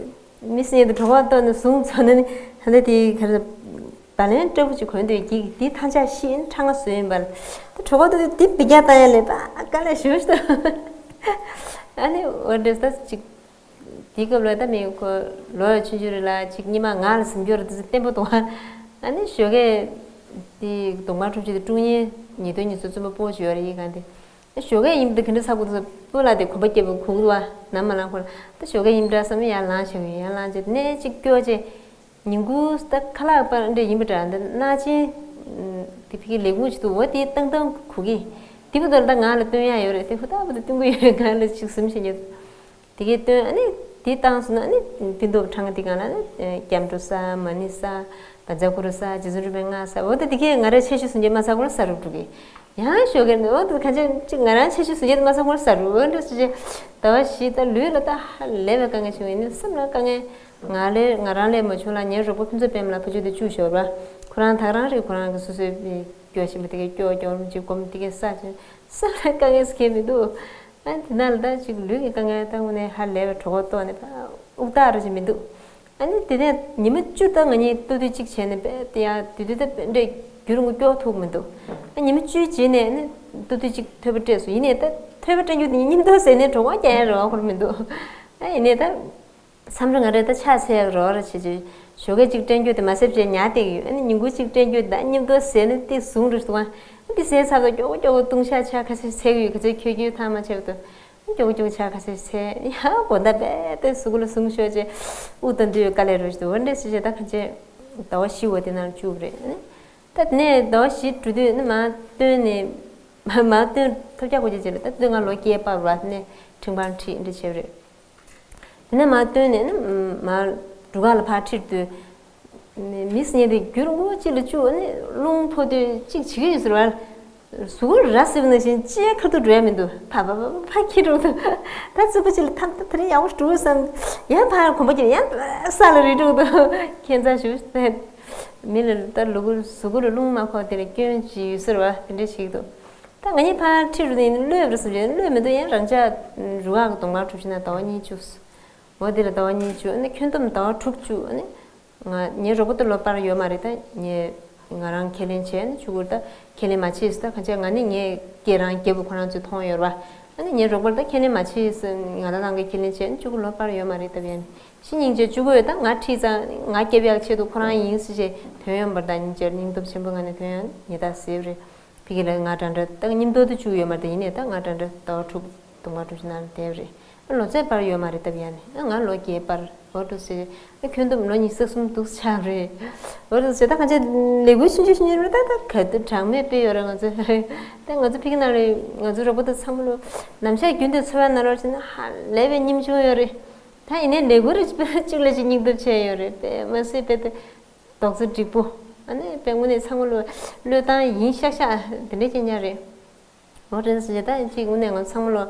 མི་སེར་དུ་གྲོད་ཁོག་ལྟོགས་ནས་ཟུངས་འཚོ་ན་ནི་ཧ་ད་དེ་ག་རེ་བ་ལན་སྤྲ་བོ་ཅིག་གོན་དུས་ཀྱི་དེ་ཐང་ཆ་ཤི་ཨ་ནི་ཁྲག་ང་བཟོས་ཡིན་པ་ལ་ད་གྲོད་ཁོག་ལྟོགས་དུས་དེ་བི་རྒྱ་བཏང་ཡ་ལས་པ་དཀའ་ལས་ཞུ་ཞུ་ད་ཨ་ནི་འོ་འདྲས་ད་ཅིག་དེའི་སྐབས་ལ་ད་མི་ཁོ་ལོ་ཡ་ཆུང་ཆུང་རེད་ལ་ཅིག་སྙི་མ་ང་ལ་ཟིན་རྒྱུ་རེད་དེ་བརྟན་པོ་འདུག་ཨ་ནི་ཞོགས་ཀས་ དེ་གདོང་པ་གྲུབ་ཆེན་དེ་ཀྲུང་དབྱང་ཉེས་དོན་ཉེས་སྲུང་བཙོན་པ་སྤོ་བྱས་ཡོད་རེད། ཡིན་གང་དེ་ཞོགས་ཀས་ཡིན་དེ་ག་འདྲ་ཚ་གུ་དུ་སྤོ་ལ་དེ་གོམ་པ་རྒྱབ་གུག་བ་ནམ་མ་ལངས་ཁོ་ལ་ད་ཞོགས་ཀས་ཡིན་འདྲ་བསམ་ཡར་ལངས་བྱས་ཡར་ལངས་བྱས་ནས་གཅིག་སྐྱོ་བྱས། ཉིན་གུང་ད་ཁ་ལག་པ་འདྲ་ཡིན་པ་འདྲ་འདི་སྣ་ཆེན་དེ་ཕ་གི་ལས་ཁུངས་ཅིག་འདུག་འོ་དེ་བཏང་བཏང་གུག་གི་དེ་བུ་དོར་ད་ང་ལ་སྟོན་ཡ་ཡོད་རེད། དེ་བུ་ད་བུ་ད་སྟོན་གི་ཡོད་རེད། ང་ལ་ཅིག་ཟིམ་བྱེད་ཉོ། དེ་གའི་སྟོན་ཨ་ནི་དེ་བཏང་སོང་ན་ཨ་ནི་དེ་འདོགས་ཁྲང་དེ་གང་ལ་ཨ་ནི་སྐྱབས་འགྲོ་ས་མ་ཎི་ས་བཛྲ་གུ་རུ་ས་རྗེ་བཙུན་སྒྲོལ་མའི་སྔགས་ས་འོ་ད་དེ་གའི་ང་རའི་ཆེ་ཤོས་སུ་འགྱེད་མ་ཚ་གོ་ལ་ས་རུབ་འགྲོ་གི་ཡང་ཞོགས་ཀས་འོ་ད་ག་ཅན་ཅིག་ང་རང་ཆེ་ཤོས་སུ་འགྱེད་མ་ཚ་གོ་ལ་ས་རུབ་འོ་འདྲ་སུ་ཅེ་ཟླ་བ་བཞི་ད་ལུས་ལ་ད་ཧ་ལས་པའི་དཀའ་ངལ་བྱུང་ཡིན་ནི་སེམས་ལ་དཀའ་ངལ་ང་ལས་ང་རང་ལས་མ་བྱུང་ལ་ངའི་རོགས་པ་ཕུན་ཚོགས་པད་མ་ལ་ཕ་ཆོས་དེ་བཅུག་ཞོར་བ་ཁོ་རང་ད་རང་རེད། ཁོ་རང་གི་སོ་སོའི་སྐྱོ་བཞིན་པ་དེ་གའི་སྐྱོ་སྐྱོ་རུམ་ཅིག་སྒོམ་དེ་གའི་ས་ཅན་སེམས་ལ་དཀའ་ངལ་སུ་གས་མི་འདུག་ཨ་དེ་ན་ལ་ད་ཅིག་ལུས་ཀྱི་དཀའ་ངལ་ད་དངོས་གནས་ཧ་ལས་པའི་གྲོད་ཁོག་ལྟོགས་ནས་ཕར་དབུགས་ཐག་རེ་ཞིག་མི་འདུག་ཨ་ནི་དེ་ནས་ཉི་མ་བཅུ་ད་ང་གཉིས་ལྟོ་དུས་གཅིག་བྱས་ནས་པས་དེ་ཡང་དུས་དུས་ད་འདྲས་རྒྱུན་རིང་པོ་སྐྱོ་ཐུབ་མི་འདུག་ཨ་ཉི་མ་བཅུའི་རྗེས་ནས་ནི་ལྟོ་དུས་གཅིག་ཐོད་པ་སྤྲད་སོང་། ཡིན་ནའི་ད་ཐོད་པ་སྤྲད་རྒྱུ་དེ་ཉིན་ཐོ་ཟས་ནས་གྲོད་ཁོག་རྒྱག་ཡ་རེ་བ་ཁོར་མི་འདུག་ཨ་ཡིན་ནའི་ད་མཚམས་རེ་ང་རེ་ད་ཕྱག་འཚལ་ཡག་རོགས་རེ་བྱེད་ཅིག་ཞོགས་ཀས་གཅིག་སྐྲན་རྒྱུ་དེ་མ་སེབ་བྱས་ཉལ་བསྡད་ཀྱི་ཡོད། ཨ་ནི་ཉིན་གུང་གཅིག་སྐྲན་རྒྱུ་དེ་ཉིན་ཐོ་ཟས་ནས་ཏིག་ཟུངས་རེ་སོང་། ཨ་དེ་ཟས་ཚར་དུས་མགྱོགས་པོ་མགྱོགས་པོ་ལྟུང་བཤགས་ཕྱག་ཁ་ཤས་འཚལ་གྱི་ཡོད། ག་ཚོད་ཁྱོད་ཁྱོད་ཐང་མ་ཆད་པ་དུ། མགྱོགས་མགྱོགས་ཕྱག་ཁ་ཤས་འཚལ་ཡང་དགོང་དག་རྦད་དེ་གཟུགས་ལ་ཟུངས་ཤོར་རྗེས་དབུགས་དང་དུས་དཀའ་ལས་རོལ་ཞིག་འོ་འདྲས་ཞིག་བྱས། ད་གང་བྱས་ཟླ་བ་བཞི་འོ་དེ་ནང་བཅུག་རེད། ད་དེ་ནས་ཟླ་བ་བཞི་འགྲོ་དུས་ནི་མར་བཏོན་ནས་མར་བཏོན་ཐོབ་རྒྱག་དགོས་ཀྱི་རྗེས་ལ་ད་དེ་ང་ལོ་བརྒྱད་པར་བ་ནས་ཁྲིམས་ཁང་ཁྲིད་འདྲ་བྱས་རེད། དེ་ནས་མར་བཏོན་ནས་ནི་མར་འབྲུ་ཁང་ལ་ཕར་ཁྲིད་དུས། མིས་ཉལ་དུས་རྒྱུན་རིང་པོ་གཅིག་ལ་བཅུག་ཨ་ནི་རླུང་ཕོག་དུས་གཅིག་བྱེད་ཀྱི་ཡོད་ཟེར་བ། གཟུགས་པོ་ར་བཟི་བ་ནང་བཞིན་ཅིའི་ཁ་ཐུག་འགྲོ་ཡ་མི་འདུག་ཕ་ཕ་ཕ་ཕ་ཁྱི་འགྲོ་འདུག་ད་རྩུབ་པོ་ཅིག་ལ་ཐམ་ཐམ་དེ་རིང་ཡག་པོ་འགྲོ་བསམ། ཡང་ཕར་གོམ་པ་བརྒྱབ་ཡང་ས་ལ་རི་འགྲོ་འདུག་ཁྱད་མཚར་ཞིག་མི་ལ་ད་ལུ་གུ་གཟུགས་པོ་ལ་རླུང་མ་ཕོག་དེ་ལ་སྐྱོན་ཅིག་ཡོད་ཟེར་བ་དེ་འདྲ་ཞིག་འདུག་ད་ང་གཉིས་ཕར་ཁྲིད་རུ་ནས་གློད་རུ་སུ་བྱས་གློད་མི་འདུག་ཡང་རང་ཅག་རུ་ཁག་གི་གདོང་དམར་གྲུ་བཞི་ན་ཟླ་བ་གཉིས་བཅུ། འོ་དེ་ལ་ཟླ་བ་གཉིས་བཅུ་ཨ་ནི་ཁྱོན་བསྡོམས་ཟླ་བ་དྲུག་བཅུ་ཨ་ནི། ང་ངའི་རོགས་པ་དེ་ལོ་པར་ཡོད་མ་རེད། ད་ངས་ང་རང་ཁས་ལེན་བྱས་ནས་ཆུ་གུར་ད་ཁས་ལེན་མ་བྱས་ཟེར། ད་གང་བྱས་ང་ནི་ངས་སྐད་རང་རྒྱབ་ཁོ་རང་ཚོས་མཐོང་ཡོད་ར། ཨ་ནི་ངའི་རོགས་པར་ད་ཁས་ལེན་མ་བྱས་ཟེར། ང་ད་ནང་གི་ཁས་ལེན་བྱས་ནས་ཆུ་གུར་ལོ་པར་ཡོད་མ་རེད། ད་ཡན་ཤི་སྙིང་རྗེ་ཆུ་གུར་ད་ང་ཁྲིད་ཙང་ང་རྒྱབ་ཡག་ཆེད་དུ་ཁོ་རང་ཡིན་ཟེར་བྱས་དོན་ཡོད་པར་ད་སྙིང་རྗེ་སྙིང་སྟོབས་ཆེན་པོ་ང་ནས་དོན་ཡོད་ངེས་ད་ཟེར་རེད། ཕ་གི་ལ་ང་འདྲ་འདྲ་ད་མཉམ་དུ་དུ་བཅུག་ཡོད་མ་རེད། ཡིན་ནའི་ད་ང་འདྲ་འདྲ་ཟླ་བ་དྲུག་དུ་མ་དྲུག་ཅུ་ནང་ལ་བསྡད་རེད། ཨ་ལོ་ཚད་པར་ཡོད་མ་རེད། སྟབས་ཡག་ནས་ཨ་ང་ལོ་བརྒྱད་པར་འོ་འགྲོ་ཟེར། ཨ་ཁྱོན་བསྡོམས་ལོ་ཉི་ཤུ་རྩ་གསུམ་འདུག་ཆགས་རེད། འོ་འགྲོ་ཟེར། ད་གང་ཅི་ལས་འགུལ་ཆུང་ཆུང་ཆུང་ཆུང་རེད། ད་ད་ག་དུས་གྲངས་མེད་དཔེ་ཡོད་རེད། ང་ཚོ་ད་ང་ཚོ་ཕ་གི་ནང་ལ་ང་ཚོ་རོགས་པ་དང་ཚང་མ་ལོ་ནམ་ཞག་རྒྱུན་དུ་འཚོ་བ་ནང་ལོགས་ཕྱིན་ན་ཧ་ལས་པའི་ཉམ་ཆུང་ཡོད་རེད། ད་ཡིན་ནའི་ལས་འགུལ་རེ་གཅིག་ལ་གཅིག་སྙིང་སྟོབས་ཆེ་ཡོད་རེད། དཔེ་མ་སྲིད་དཔེ་དེ། རྡོག་རྩ་འགྲིག་པོ། ཨ་ནི་དཔེ་དངོས་གནས་ཚང་མ་ལོ་བློས་བཏང་ཡིན་ཤག་ཤག་དེ་འདྲའི་སྐད་ཆ་རེད། འོ་རེད་ཟེར་ད་གཅིག་དངོས་གནས་ང་ཚང་མ་ལོ་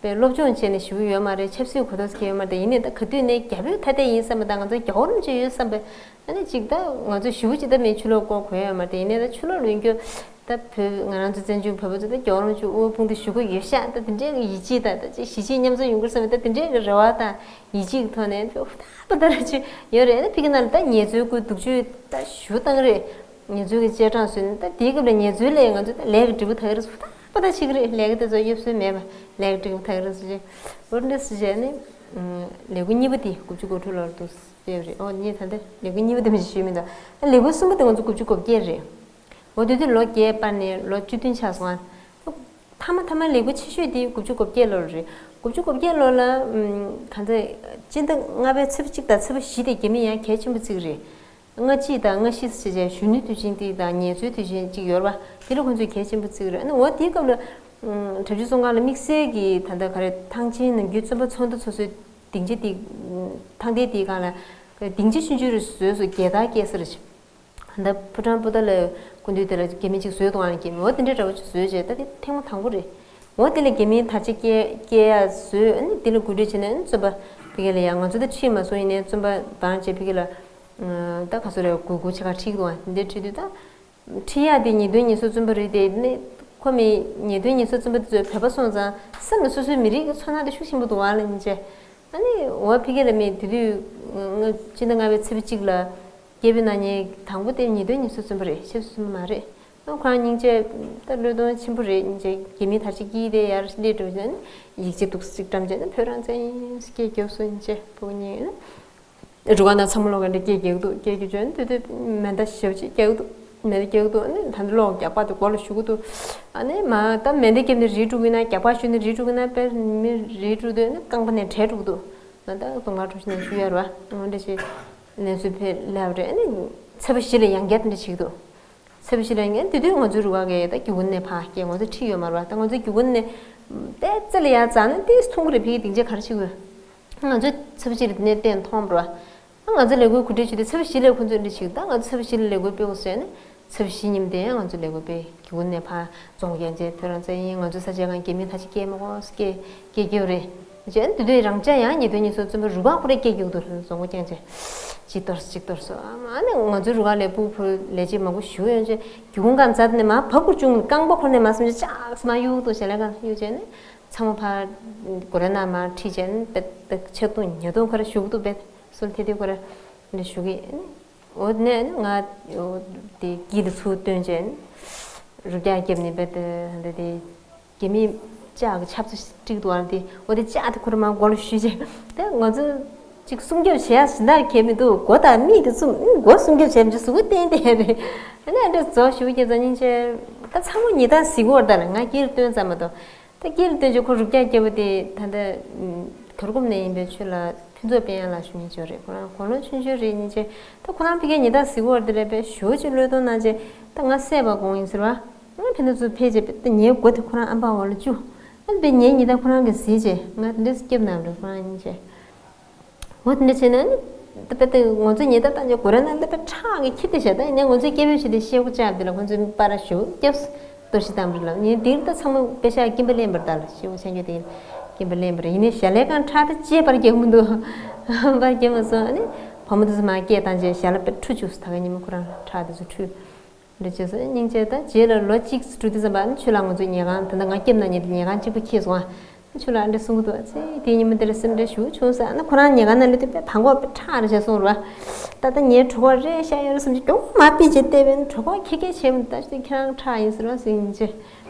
དཔེ་སློབ་སྦྱོང་བྱས་ནས་ཞུ་གི་ཡོད་མ་རེད། ཆབ་སྲིད་གོ་རྟོགས་ཀྱི་ཡོད་མ་རེད། ཡིན་ནའི་ད་ག་དུས་ནས་རྒྱ་བོད་ཐ་དད་ཡིན་བསམ་པ་དང་ང་ཚོ་རྒྱལ་བ་རིན་པོ་ཆེ་ཡོད་བསམ་པ། ཨ་ནི་གཅིག་ད་ང་ཚོ་ཞུ་གི་ཅི་ད་མིན་ཆུ་ལོག་སྐོར་གོ་ཡ་ཡོད་མ་རེད། ཡིན་ནའི་ད་ཆུ་ལོག་ལོན་རྒྱུ། ད་བོད་ང་རང་ཚོ་བཙན་བྱོལ་བོད་པ་ཚོ་ད་རྒྱལ་བ་རིན་པོ་ཆེ་དབུ་དཔུང་སྡེ་ཞུ་གི་ཡོད་ཤག་ད་དེ་འདྲའི་ཡིད་ཆེས་དང་ད་ཅིག་གཞིས་བྱེས་མཉམ་འཛོམས་ཡོང་གི་རེད་བསམ་པའི་ད་དེ་འདྲའི་གི་རེ་བ་དང་ཡིད་ཆེས་ཀྱི་ཐོག་ནས་ད་ད་ད་ར་ཅིག་ཡོད་རེད། ཨ་ནི་ཕ་གི་ནང་ལ་ད་ངལ་རྩོལ་ཁུལ་སྡུག་ཆུ་ད་ཞུ་བཏང་རེད། ངལ་རྩོལ་གྱི་གཅེས་གྲངས་བཟོས་ནས་ད་དེའི་སྐབས་ལ་ངལ་རྩོལ་ལས་ང་ཚོ་ད་ལས་ཀྱི་འབྲས་བུ་ད་ག་རེ་ཟེར་ད་པ་ད་ཆིག་རེད། ལས་ཀ་དེ་ཚོ་གཡོ་ཟོལ་མེད་པ་ལས་ཀྱི་འབྲས་བུ་ད་ག་རེ་ཟེར་ཅིག་འོ་འདྲ་ཟེར་བྱས་ནས་ལས་འགུལ་གཉིས་པ་དེ་དགུ་བཅུ་གོ་དྲུག་ལོར་འདུག་སྤེལ་རེད། ཨོ་ཉིས་ད་ལྟ་ལས་འགུལ་གཉིས་པ་དེ་མི་ཞིག་ཞུས་མི་འདུག་ཨ་ལས་འགུལ་གསུམ་པ་དེ་ང་ཚོ་དགུ་བཅུ་གོ་བརྒྱད་རེད། འོ་དེ་དུས་ལོ་བརྒྱད་པར་ནས་ལོ་བཅུ་བདུན་ཆགས་སོང་ཨ། མཐའ་མ་མཐའ་མ་ལས་འགུལ་ཆེ་ཤོས་དེ་དགུ་བཅུ་གོ་བརྒྱད་ལོར་རེད། དགུ་བཅུ་གོ་བརྒྱད་ལོ་ལ་གང་ཚེ་སྤྱི་ཟླ་ལྔ་པའི་ཚེས་པ་གཅིག་དང་ཚེས་པ་བཞི་དེ་རྒྱ་མི་ཡང་གལ་ཆེན་པོ་བརྩི་གི་རེད། ལྔ་གཅིག་དང་ལྔ་བཞི་ཟེར་བྱས་གཞོན་ནུའི་དུས་ཆེན་དེ་དང་ངལ་རྩོལ་དུས་ཆེན་གཅིག་ཡོད་རེད་པ། དེ་ལ་ཁོང་ཚོས་གལ་ཆེན་པོ་བརྩི་གི་རེད། ཨ་ནི་འོ་དེའི་སྐབས་ལ་དྲ་རྒྱའི་བཙོན་ཁང་ལ་དམིགས་བསལ་གྱི་ད་ལྟ་ག་རེ་ཐང་ཆེན་ནམ་རྒྱུན་བཙོན་པ་ཚོགས་འདུ་ཚོགས་སྲོལ་སྡིངས་ཆ་དེ་ཐང་སྡེ་དེའི་སྒང་ལ་སྡིངས་ཆ་ཆུང་ཆུང་རེ་བཟོས་སོང་། རྒྱལ་དར་བཀལ་ས་རེད། ད་ཕོ་བྲང་པོ་ཏཱ་ལའི་སྐུ་མདུན་དེ་ལ་རྒྱ་མི་གཅིག་བཟོས་འདུག་ཨ་ནི་རྒྱ་མི་འོ་དེ་འདྲའི་འདྲ་བོ་ཅིག་བཟོས་བྱས་ད་དེ་ཐེངས་མ་དང་པོ་རེད། འོ་དེ་ལ་རྒྱ་མིའི་དར་ཆ་བཀལ་བཀལ་ཡག་བཟོས། ཨ་ནི་དེ་ལ་གུས་འདུད་བྱས་ནས་ཨ་ནི་བཙོན་པ་ཕ་གི་ལ་ཡ་ང་ཚོ་ད་ཁྲིད་མ་སོང་། ཡིན་ནའི་བཙོན་པ་བང་བྱས་ཕ་གི་ལ་ད་ག་ཚོད་རེད་དགོས་དགོས་ཆེ་ཁ་ཁྲིད་འདུག་ཨ་དེ་འདྲའི་ཁྲིད་དུས་ད་ཁྲིད་ཡག་དེ་ཉེས་དོན་ཉེས་སྲུང་བཙོན་པ་རེད། དེ་ནི་ཁོ་མི་ཉེས་དོན་ཉེས་སྲུང་བཙོན་པ་དེ་ཚོས་བོད་པ་སོང་ཙང་སེམས་ལ་སོ་སོའི་མི་རིགས་ཀྱི་ཚོར་སྣང་དེ་ཤུགས་ཆེན་པོ་འདུག་ཨ་ལ་ཡིན་བྱས། ཨ་ནི་འོ་ཕ་གི་ལ་མི་དེ་དུས་སྤྱི་ཟླ་ལྔ་པའི་ཚེས་པ་གཅིག་ལ་རྒྱལ་པོའི་ནག་ཉེས་དང་པོ་དེ་ཉེས་དོན་ཉེས་སྲུང་བཙོན་པ་རེད། ཆབ་སྲིད་བཙོན་པ་མ་རེད། ཨ་ཁོ་རང་སྙིང་རྗེ་ད་བློས་གཏོང་ཆེན་པོ་རེད། སྙིང་རྗེ་རྒྱ་མིའི་དར་ཆ་དཀྱིལ་དེ་ཡར་སླེབས་འགྲོ་བྱས་ནས་ཡིག་ཆ་འདུག་སེ་གཅིག་བཀྲམ་བྱས་ནས་བོད་རང་བཙན་ཡིན་ཟེར་སྐད་རྒྱབ་སོང་། སྙིང་རྗེ་ཕྲུ་གུ་གཉིས་ཡིན་ན་རུ་ཁག་ནང་ཚང་མ་ལོག་ག་འདྲ་སྐད་རྒྱག་གི་འདུག་སྐད་རྒྱབ་བྱས་ནས་དེ་དུས་མེ་མདའ་ཞེ་པོ་ཅིག་རྒྱག་གི་འདུག་མེ་མདའ་རྒྱག་གི་འདུག་ཨ་ནི་ད་ལྟ་གློག་རྒྱག་པ་དེ་མགོ་ལ་གཞུ་གི་འདུག་ཨ་ནི་མ་ད་མེ་མདའ་བརྒྱབ་ནས་རིལ་འགྲོ་གི་ན། རྒྱག་པ་གཞུས་ནས་རིལ་འགྲོ་གི་ན། དཔེ་མི་རིལ་འགྲོ་དུས་ཨ་ནི་རྐང་པ་ནས་བྲལ་འགྲོ་གི་འདུག་ང་ད་དུང་ང་གྲོགས་ཤིག་ནས་ཞུ་ཡ་རེད་བ། འོ་འདྲ་ཞིག་གནས་ཚུལ་ཕེབས་སླེབས་རེད། ཨ་ནི་ཚེས་པ་བཞི་ལ་ཡང་བསྐྱར་དེ་འདྲ་བྱེད་ཀྱི་འདུག་ཚེས་པ་བཞི་ལ་ཡང་དེ་དུས་ང་ཚོའི་རུ་ཁག་གིས་ད་རྒྱུ་གུན་ནས་ཕར་སྐད་ང་ཚོ་ཁྲིད་ཡོད་མ་རེད་བ། ད་ང་ཚོ་རྒྱུ་གུན་ནས་ཏེ་རྩེ་ལ་ཡར་འཛེགས་ན་ཏེ་མཐོང་གི་རེད། ཕ་གི་སྡིངས་ཆ་ག་རེ་བྱེད་དགོས། ང་ཚོས་ཚེས་པ་བཞི་ལ་དེ་ནས་ཏེ་མཐོང་བ་རེད་བ། ང་ཚོ་ལས་འགུལ་གོ་སྒྲིག་བྱེད་དུས་ཚེས་པ་བཞི་ལ་ཁོ་ཚོས་འདི་བྱེད། ད་ང་ཚོ་ཚེས་པ་བཞི་ལ་ལས་འགུལ་སྤེལ་དགོས་ཟེར་ནས། ཚེས་པ་བཞི་ཉིན་དེ་ཡང་ང་ཚོ་ལས་འགུལ་སྤེལ། རྒྱུ་གུན་ནས་ཕར་རྫོང་རྒྱལ་མཚན་ཐོ་རངས་ཚེ་ཡིན། ང་ཚོ་ས་ཆ་གང་རྒྱ་མི་ཐ་ཆ་སྐད་མ་གོ་སྐད་སྐད་རྒྱུ་རེད། བྱས་ནས་དེ་དུས་རང་ཅག་ཡང་ཉེ་དོན་གཉིས་སུ་བཙུན་པ་རུ་ཁག་ཁོ་རེ་སྐད་རྒྱུག་འདུག་རྫོང་སྒོ་རྐྱང་ཅན་གཅིག་གཏོར་གཅིག་གཏོར་སོ། ཨ་ནི་ང་ཚོའི་རུ་ཁག་ལས་ཕྲུ་གུ་ལས་བྱེད་མང་པོ་ཞུ་ཡོང་བྱས་རྒྱུ་གུན་གང་མཛད་ནས་མ་བབ་གུར་ཅུང་རྐང་པ་ཁོ་ནས་མ་སོང་ཅི་ཅག་མ་གཡུག་འདུག་ཞལ་ལག་གང་གཡུག་བྱས་ནས་ཚང་མ་ཕར་སྒོ་ར་ནང་མར་ཁྲིད་བྱས་ནས་དཔེ་དཔེ་ཆག་ཏུ་ཉེ་དོན་ཁོ་ར་ཞུགས་འདུག་དཔེ་སུལ་ཐེ་ཐེ་ཁོ་ར་འདི་ཞུ་གི། འོ་ནས་ང་དེ་དཀྱིལ་དུ་ཚུར་བཏོན་བྱས་རུབ་རྒྱག་བརྒྱབ་ནས་དཔེ་དེ་འདི་དེ་རྒྱ་མི་ལྕགས་ཀྱི་ཆབ་ཚོ་སྤྲིག་འདུག་བ། དེ་འོ་དེ་ལྕགས་དེ་ཁོ་ར་མ་མགོ་ལ་གཞུས་བྱས་དེ་ང་ཚོ་ཅིག་སྲུང་སྐྱོབ་བྱེད་ཡ་ཟིན་ད་གལ་མི་འདུག་མགོ་དང་མིག་དེ་བཙུམ་མགོ་སྲུང་སྐྱོབ་བྱས་མི་གཟུགས་པོ་བརྟན་བརྟན་རེད། ཨ་ནི་ཨ་འདྲ་རྫོགས་ཞུ་རྒྱུ་ཙང་སྙིང་རྗེ། ད་ཚང་མ་ཉི་ཟླ་གཟིགས་འོར་ད་ལ་ང་དཀྱིལ་བཏོན་ཙམ་མ་གཏོགས་ད་དཀྱིལ་བཏོན་རྗེས་ཁོ་རུབ་རྒྱག་བརྒྱབ་པ་དེ་ད་ལྟ་གར་སྒོམ་ནས་ཡིན་པའི་ཆུ་ལ། ཕུན་ཚོགས་དཔལ་དབྱངས་ལགས་ཞུ་མཁན་ཅིག་ཡོད་རེད། ཁོ་རང་དགུང་ལོ་ཆུང་ཆུང་རེད། སྙིང་རྗེ། ད་ཁོ་རང་ཕ་གིའི་ཉི་ཟླ་གཟིགས་འོར་དེ་ལས་པའི་ཞོ་ཅིག་བློས་གཏོང་གནང་རྗེས་ད་ང་བསད་པ་དགོངས་ཡིན་ཟེར་བ། ང་ཕན་ཚུན་ཕལ་ཆེར་ད་ཉའི་མགོ་དེ་ཁོ་རང་ཨམ་པ་འོག་ལ་བཅུག་ཨ་ནི་པའི་ཉའི་ཉི་ཟླ་ཁོ་རང་གིས་གཟིགས་རྗེས་ང་དེ་འདྲས་སྐྱབས་གནང་རེད། ཁོ་རང་སྙིང་རྗེ། འོ་དེ་འདྲས་བྱས་ན་ནི་ད་པའི་ད་ང་ཚོའི་ཉི་ཟླ་བཏང་རྗེས་སྒོ་ར་ནང་ད་པའི་ཁྲག་གིས་འཁྱེར་ཏེ་བཞག་ད་ཡིན་ནའི་ང་ཚོའི་སྐད་འབོད་བྱས་ཏེ་ཤེལ་སྒོ་བཅག་དེ་ལ་ཁོ་ཚོས་པར་ཞོ་སྐྱབས། གཏོར་བཤིག་བཏང་བ་རེད་ལབ། ངས་འདིར་ད་ཚང་མ་དཔེ་ཤག་སྐྱིན་པ་ལེན་པར་ད་ལ་ཤེའུ་ཆང་རྒྱུ་དེ་སྐྱིན་པ་ལེན་པ་རེད། ཡིན་ནའི་ཞལ་ལས་གང་ཁྲག་དེ་ཅེས་པར་རྒྱག་མི་འདུག་པར་རྒྱག་མ་སོང་། ཨ་ནི་བུ་མོ་དེ་ཚོ་མར་སྐད་བཏང་རྗེས་ཞལ་ལ་དཔེ་འཁྲུ་བཅུག་སོང་། ད་ག་ཉིན་མོ་ཁོ་རང་ཁྲག་དེ་ཚོ་འཁྲུ། འདྲ་བྱས་སོང་། སྙིང་རྗེ། ད་རྗེས་ལ་ལོ་གཅིག་འགྲོ་དུས་ཙམ་པ་ཨ་ནི་ཆུ་ལ་ང་ཚོའི་ཉལ་ཁང་ད་ལྟ་ང་སྐྱབས་གནང་མཁན་དེ་ཉལ་ཁང་གཅིག་པ་ཁེལ་སོང་ཨ། ཆུ་ལ་ཨ་འདྲ་གསུང་གི་འདུག་ཨ་ཙི་དེའི་ཉིན་མོ་དེ་ལ་སེམས་ཁྲལ་ཞེ་པོ་བྱུང་ཟེར། ཨ་ནི་ཁོ་རང་ཉལ་ཁང་ནང་སླེབས་དུས་དཔེ་བྲང་ཁོག་དཔེ་ཁྲག་རེད་བྱས་སོང་རེད་བ། ད་ལྟ་ངའི་གྲོད་ཁོག་རེད་ཤག་ཡོད་རེད་བསམ་གྱི་མགྱོགས་མར་ཕུད་བྱས་བལྟས་པས་ནི་གྲོད་ཁོག་ཁེ་ཁེ་བྱས་མི་འདུག་ད་ཁྱེད་རང་ཁྲག་ཡིན་ཟེར་བ་ཟེར་ཡིན་ཅེས་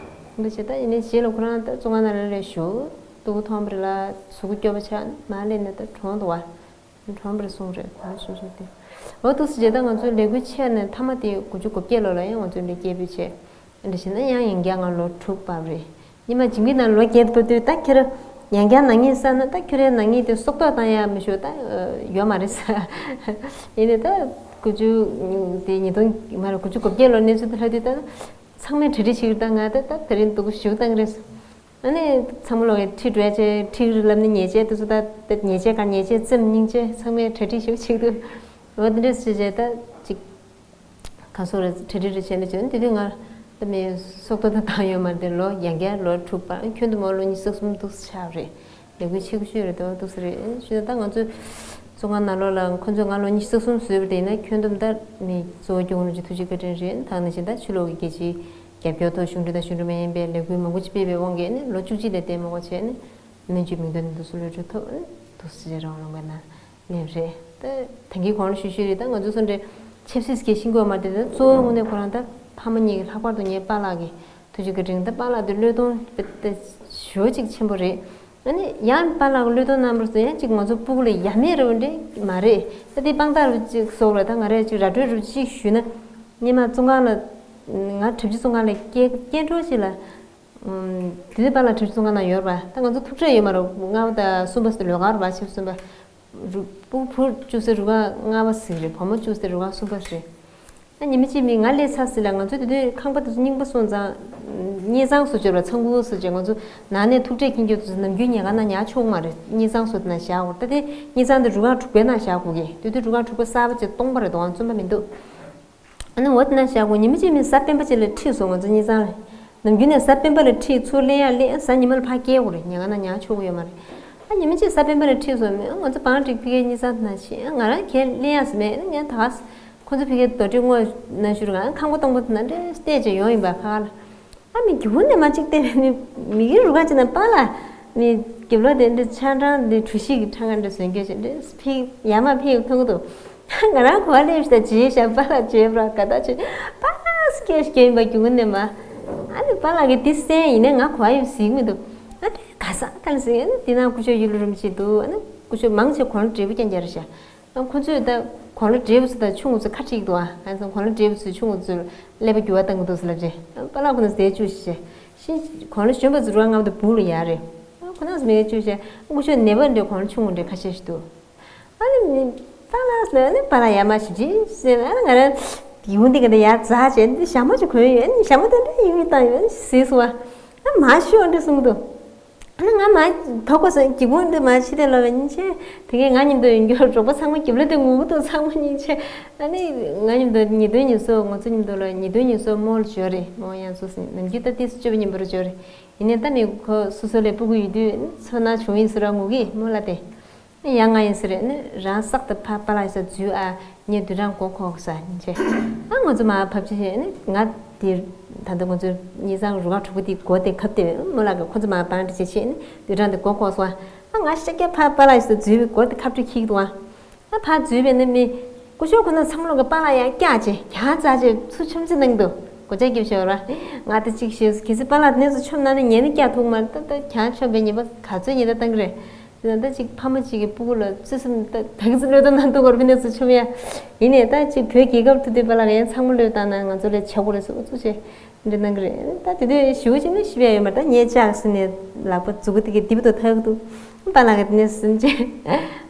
འདི་བྱས། ད་ཡིན་ནའི་རྗེས་ལ་ཁོ་རང་ད་བཙོན་ཁང་ནང་ལ་སླེབས་ཞོར་སྡུག་པོ་མཐོང་བ་རེད་ལ་གཟུགས་པོ་སྐྱོ་པོ་ཆགས་མར་སླེབས་ནས་ད་གྲོངས་འདུག་བ། གྲོངས་པ་རེད་གསུངས་རེད། གོང་ཞུ་ཞུ་སྟེ། འོ་འདུག་སེ་བྱས་ད་ང་ཚོའི་ལས་འགུལ་ཆད་ནས་མཐའ་མ་དེ་དགུ་བཅུ་གོ་བརྒྱད་ལོ་ལ་ཡང་ང་ཚོའི་འདི་སྐད་འབོད་བྱས། འདི་བྱས་ན་ཡང་ཡང་བསྐྱར་ང་ལོ་དྲུག་བབས་རེད། སྔོན་མ་ཇིང་གི་ནང་ལོ་བརྒྱད་བབས་དུས་ད་ཁྱེད་རང་ཡང་བསྐྱར་ནག་ཉེས་བསགས་ན་ད་ཁྱོད་རའི་ནག་ཉེས་དེ་སྲོག་ཐོག་བཏང་ཡ་མི་ཞུ་ད་ཡོད་མ་རེད་ས། ཡིན་ནའི་ད་དགུ་བཅུ་དེ་ཉིས་སྟོང་མ་རེད་དགུ་བཅུ་གོ་བརྒྱད་ལོ་གནས་ཚུལ་དེ་ལྷག་དུས་ད་ཚང་མས་གྲ་སྒྲིག་བྱེད་ཀྱི་ད་ང་ད་ད་དེ་རིང་སྡུག་པོ་ཞེ་པོ་བཏང་གི་རེད། ཨ་ནི་ཚང་མ་ལོག་གི་ཁྲིད་འགྲོ་ཡ་ཆེ་ཁྲིད་རི་ལབ་ནི་ཉེས་ཆད་དེ་ཚོ་ད་ད་ཉེས་ཆད་ག་ཉེས་ཆད་ཙམ་སྙིང་རྗེ། ཚང་མས་གྲ་སྒྲིག་ཞིག་བྱེད་དུ་འོ་དེ་འདྲས་བྱས་བྱས་ད་ཅིག་ག་སོ་རེ་གྲ་སྒྲིག་རེ་བྱས་ནས་བྱས་ན་དེ་དུས་ང་ད་མི་སྲོག་ཐོག་ད་བཏང་ཡོད་མ་རེད། ལོ་ཡང་བསྐྱར་ལོ་དྲུག་པ་ཁྱོན་དུ་མོ་ལོ་ཉི་ཤུ་རྩ་གསུམ་འདུག་ཆགས་རེད། ལས་འགུལ་ཆེ་ཤོས་རེད་དོ་འདུག་ས་རེད་ཞུ་ད་ང་ཚོས་བཙོན་ཁང་ནང་ལོགས་ལ་ཁོ་ཚོས་ང་ལོ་ཉི་ཤུ་རྩ་གསུམ་བཟོས་པ་དེ་ཡིན་ན་ཁྱོན་བསྡོམས་ད་མི་གཙོ་བོ་སྐྱབས་མགོན་རིན་པོ་ཆེ་ཐུགས་རྗེ་བཀའ་དྲིན་རེད། ད་ནང་བཞིན་ད་ཕྱི་ལོགས་ཀྱི་རྒྱལ་སྤྱིའི་རྒྱབ་སྐྱོར་ཐོག་གཞུང་འབྲེལ་དང་གཞུང་འབྲེལ་མ་ཡིན་པའི་ལས་འགུལ་མང་པོ་ཅིག་སྤེལ་བའི་དབང་གིས་ནི་ལོ་བཅུ་གཅིག་ལས་བསྡད་མ་དགོས་བྱས་ནས་སྨན་བཅོས་མིང་ཐོ་ནས་འདུག་སེ་གློད་གྲོལ་ཐོབ་ནས་འདུག་སེ་བྱས་རང་ལུང་པའི་ནང་སླེབས་རེད། ད་ད་གིན་གོང་ལ་ཞུས་ཞུས་རེད། ད་ང་ཚོ་སོ་འདྲའི་ཆབ་སྲིད་སྐད་ཤེས་དགོས་མ་རེད། ད་གཙོ་བོ་དངོས་གནས་ཁོ་རང་ད་ཕ་མ་གཉིས་ཀྱི་ལྷག་པར་དུ་ངའི་པཱ་ལགས་ཀྱི་ཐུགས་རྗེ་བཀའ་དྲིན། ད་པཱ་ལགས་དེ་བློས་གཏོང་དཔེ་ད་ཞེ་པོ་ཅིག་ཆེན་པོ་རེད། ཨ་ནི་ཡང་པཱ་ལགས་ཀྱི་བློས་གཏོང་གནང་བར་སོང་ཡང་ཅིག་ང་ཚོ་སྤུ་གུ་ལ་ཡ་མེད་རེ་བ་འདྲ་མ་རེད། ད་དེ་དཔང་རྟགས་རུ་ཅིག་བཟོ་བ་ལ་ད་ང་རས་ཅིག་ར་སྤྲོད་རུ་ཅིག་ཞུས་ན། སྔོན་མ་བཙོན་ཁང་ལ་ང་གྲྭ་བཞི་བཙོན་ཁང་ལ་སྐྱེལ་སྐྱེལ་འགྲོ་ཞིག་ལ། ཨུམ། དེ་དུས་པཱ་ལགས་གྲྭ་བཞི་བཙོན་ཁང་ནང་ཡོད་རེད་པ། ད་ང་ཚོ་ཐུག་འཕྲད་ཡོད་མ་རེད། ལྔ་པ་དང་གསུམ་པ་ཟེར་ལོགས་ཀ་རེད་པ། ཆབ་གསུམ་པ། རུ་སྤུ་གུ་བཅུ་ཟེར་རུ་ཁག་ལྔ་པ་ཟིག་རེད། བུ་མོ་བཅུ་ཟེར་རུ་ཁག་གསུམ་པ་ཟིག་རེད། ཨ་ཉི་མ་གཅིག་མི་ང་སླེབས་ཚར་ཟིག་ལ་ང་ཚོ་དེ་དུས་ཁང་པ་དེ་ཚོ་རྙིང་པ་སོང་ཙང་། གཉེར་ཚང་བཟོ་བྱས་པ་ཚང་ཁུ་བཟོ་བྱས། ང་ཚོ་ནང་ནས་ཐུག་འཕྲད་མཁན་རྒྱུ་དེ་ཚོ་ནམ་རྒྱུན་ཉལ་ཁང་ནང་ཉར་ཆོག་གི་མ་རེད། གཉེར་ཚང་བཟོ་དེ་ནང་བཞག་དགོས། ད་དེ་གཉེར་ཚང་དེ་རུ་ཁག་དྲུག་པའི་ནང་བཞག་དགོས་གི། དེ་དུས་རུ་ཁག་དྲུག་པ་གསར་པ་ཅིག་སྟོང་པ་རེད་འདུག་ཨང་། བཙོན་པ་མི་འདུག་ཨ་ནི་འོ་དེ་ན་བཞག་གོ། ཉི་མ་གཅིག་མི་གཟའ་སྤེན་པ་ཅིག་ལ་ཁྲིད་སོང་ང་ཚོ་གཉེར་ཚང་ལ། ནམ་རྒྱུན་ནས་གཟའ་སྤེན་པ་ལ་ཁྲིད་ཚུར་ལེན་ཡ་ལེན། གཟའ་ཉི་མ་ལ་ཕར་སྐྱེལ་དགོས་རེད། ཉལ་ཁང་ནང་ཉར་ཆོག་གི་ཡོད་མ་རེད། ཨ་ཉི་མ་གཅིག་གཟའ་སྤེན་པ་ལ་ཁྲིད་སོང་མེད། ང་ཚོ་བང་སྒྲིག་ཕ་གིའི་གཉེར་ཚང་དེ་ན་ཕྱིན། ང་རང་གས་ལེན་ཡ་ཟེར་མེད། ཨ་ནི་ངས་ད་ག་ཁོ་ཚོ་ཕ་གིའི་རྡོ་སྒྲིག་སྔོག་ན་ཞུ་རུ་ང་ཁང་པ་སྟོང་པ་དེ་ན་འདྲེ་བལྟས་བྱས་ཡོང་ཡིན་པ་ཕ་ག་ལ། ཨ་མི་རྒྱུ་ནས་མ་གཅིག་བལྟས་པས་ནི་མི་གི་རུ་ཁག་ཅིག་ན་པཱ་ལགས་ནི་རྒྱབ་ལོགས་དེ་འདྲ་ཆ་འདྲ་འདི་གྲུ་བཞི་གི་ཁྲ་ཁ་འདྲ་བཟོས་འགྱོད་ཅིག་འདྲ་ཕིག་ཡར་མར་ཕིག་མཐོང་གི་འདུག་ང་རང་གོ་བ་ལེབ་ཤི་ད་བྱས་ཤག་པཱ་ལགས་བྱས་པ་ག་ད་བྱས་པཱ་ལགས་སྐད་ཤི་ཡིན་པ་རྒྱུ་ནས་མ། ཨ་ནི་པཱ་ལགས་ཀྱི་འདི་སེན་ཡིན་ནས་ང་གོ་བ་ཡོད་ཟིག་མི་འདུག་ཨ་ནི་ག་ས་ག་ལ་ཟིག་ཨ་ནི་འདི་ན་སྐུ་ཞབས་ཡུལ་རུམ་ཅིག་འདུག་ཨ་ནི་སྐུ་ཞབས་མང་ཆེ་གོང་འབྲས་བུ་རྐྱང་རྐྱང་རེད་ཤག་ཨ་ཁོ་ཚོས་ད་ དགུང་ལོ་བགྲེས་པོ་ཚོ་དང་ཆུང་ངུ་ཚོ་ཁ་ཁྲིག་འདུག་ཨ། ཨ་ནི་སོང་དགུང་ལོ་བགྲེས་པོ་ཚོས་ཆུང་ངུ་ཚོར་ཀླད་པ་འགྱུར་བ་བཏང་གི་འདུག་ཟེར་ལབ་རྗེས་པཱ་ལགས་ཁོ་ན་ཟེར་བཅུག་ཤེས། ཤིང་གོང་ལ་གཞོན་པ་ཚོ་རུ་ང་དང་བུ་ལ་ཡ་རེད། ཁོ་ན་ཟེར་མེད་བཅུག་ཤེས། སྐུ་ཞབས་ནད་པ་འདྲ་གོང་ལ་ཆུང་ངུ་འདྲ་ཁ་ཤས་ཤིག་འདུག་ཨ་ནི་པཱ་ལགས་ལ་ནི་པཱ་ལགས་ཡ་མ་ཞིག་ཅིག་ཟེར། ཨ་ནི་ང་རང་ཡིག་འོང་འདི་ག་འདི་ཡར་འཛག་བྱས་འདི་ཞྭ་མོ་ཅིག་གོན་ཡོད། ཨ་ནི་ཞྭ་མོ་དེ་འདྲ་ཡིག་འོང་བཏང་ཡོད། ཨ་ནི་ཟེར་སོང་བ། ཨ་མ་ཤོད་འདྲ་གསུངས་འདུག་ཨ་ནི་ང་མ་དོགས་པ་སོང་། སྒེའུ་ཁུང་འདི་མ་ཕྱི་དེ་ལོ་བའི་ཉིན་ཆེ་དེ་གས་ང་མཉམ་དུ་ཡོང་རྒྱུ་གྲོགས་པོ་ཚང་མ་སྒེའུ་ལ་དེ་ངུ་གི་འདུག་ཚང་མ་སྙིང་རྗེ། ཨ་ནི་ང་མཉམ་དུ་ཉེ་དོན་ཉེ་སོ་ང་ཚོ་མཉམ་དུ་ལ་ཉེ་དོན་ཉེ་སོ་རྨོ་ལ་འབྱོར་རེད། རྨོ་ཡང་སོ་སོ་ནམ་རྒྱུན་ད་ཏིས་སྤྱོད་པ་ཉམས་པོ་རུ་འབྱོར་རེད། ཡིན་ནའི་ད་མི་ཁོ་སོ་སོ་ལས་སྤུ་གུ་ཡོད་དུས་ཚོར་སྣང་བྱུང་ཡིན་ཟེར་ར་ངུ་གི་རྨོ་ལ་དེ། ཡང་ང་ཡིན་ཟེར་ནི་རང་སག་ཏུ་ཕ་པཱ་ལགས་ས་འཛུལ་ཨ། ངས་བདུན་ཕྲག་མགོ་འཁོར་ས་ཉིན་ཆེ། ཨ་ང་ཚོ་མ་བབ་ཆེ་ནི་ང་དེ་ད་ལྟ་ང་ཚོ་ཉིན་སང་རུ་ཁག་དྲུག་པོ་དེ་སྒོ་དེ་ཁབ་དེ་རྨོ་ལགས་ཀྱིས་ཁོ་ཚོ་མ་བང་འདྲི་བྱེད་ཆེ་ནི་བདུན་ཕྲག་དེ་མགོ་འཁོར་སོང་ཨ། ང་ཤ་རྒྱགས་ཕ་པཱ་ལགས་ས་འཛུལ་བའི་སྒོ་དེ་ཁབ་ཁྲིད་ཁྱིག་འདུག་ཨ། ཨ་ཕར་འཛུལ་བས་ནི་མི་སྐུ་ཞབས་ཁོ་ན་ཚང་མ་ལོག་གི་པཱ་ལགས་ཡང་སྐྱག་བྱས་གྱང་རྩ་བྱས་ཚུར་ཆོམ་རྩེ་གནང་འདུག་སྒོ་ལྕགས་རྒྱབ་ཤོར་བ། ང་དེ་གཅིག་ཤེས་སོང་། གལ་སྲིད་པཱ་ལགས་དེ་ནས་ཚུར་ཆོམ་གནང་ན་ངས་ནི་སྐྱག་ཐུག་མ་རེད། ད་ད་གྱང་ཆོམ་པའི་ཉེས་པ་ག་ཚོད་ཉེས་ད་བཏང་གི་རེད། དེ་ད་གཅིག་ཕ་མ་གཅིག་གི་སྤུ་གུ་ལ་བརྩེ་སེམས་ད་ད་གི་ཚོད་བློས་བཏང་གནང་འདུག་གོ་ར་ཕི་ནས་ཚུར་ཆོམ་ཡ། ཡིན་ནའི་ད་གཅིག་བོད་རྒྱལ་ཁབ་ཐུབ་དུས་པཱ་ལགས་ཡང་ཚང་མ་བློས་བཏང་ན་ང་ཚོ་ལས་བྱ་དགོས་རེད་སོ་ཚུར་བྱས་འདྲི་གནང་གི་རེད། ད་དེ་དུས་ཞུ་ཅིག་ནི་ཞིབ་ཡ་ཡོད་མ་རེད། ད་ངས་ལྕགས་ཟིན་ནས་ལག་པ་མཛུ་གུ་དེ་གི་རྡིབ་ཏུ་ཐག་ཏུ་པཱ་ལགས་ཀྱི་དེ་ནས་ཟིན་བྱས་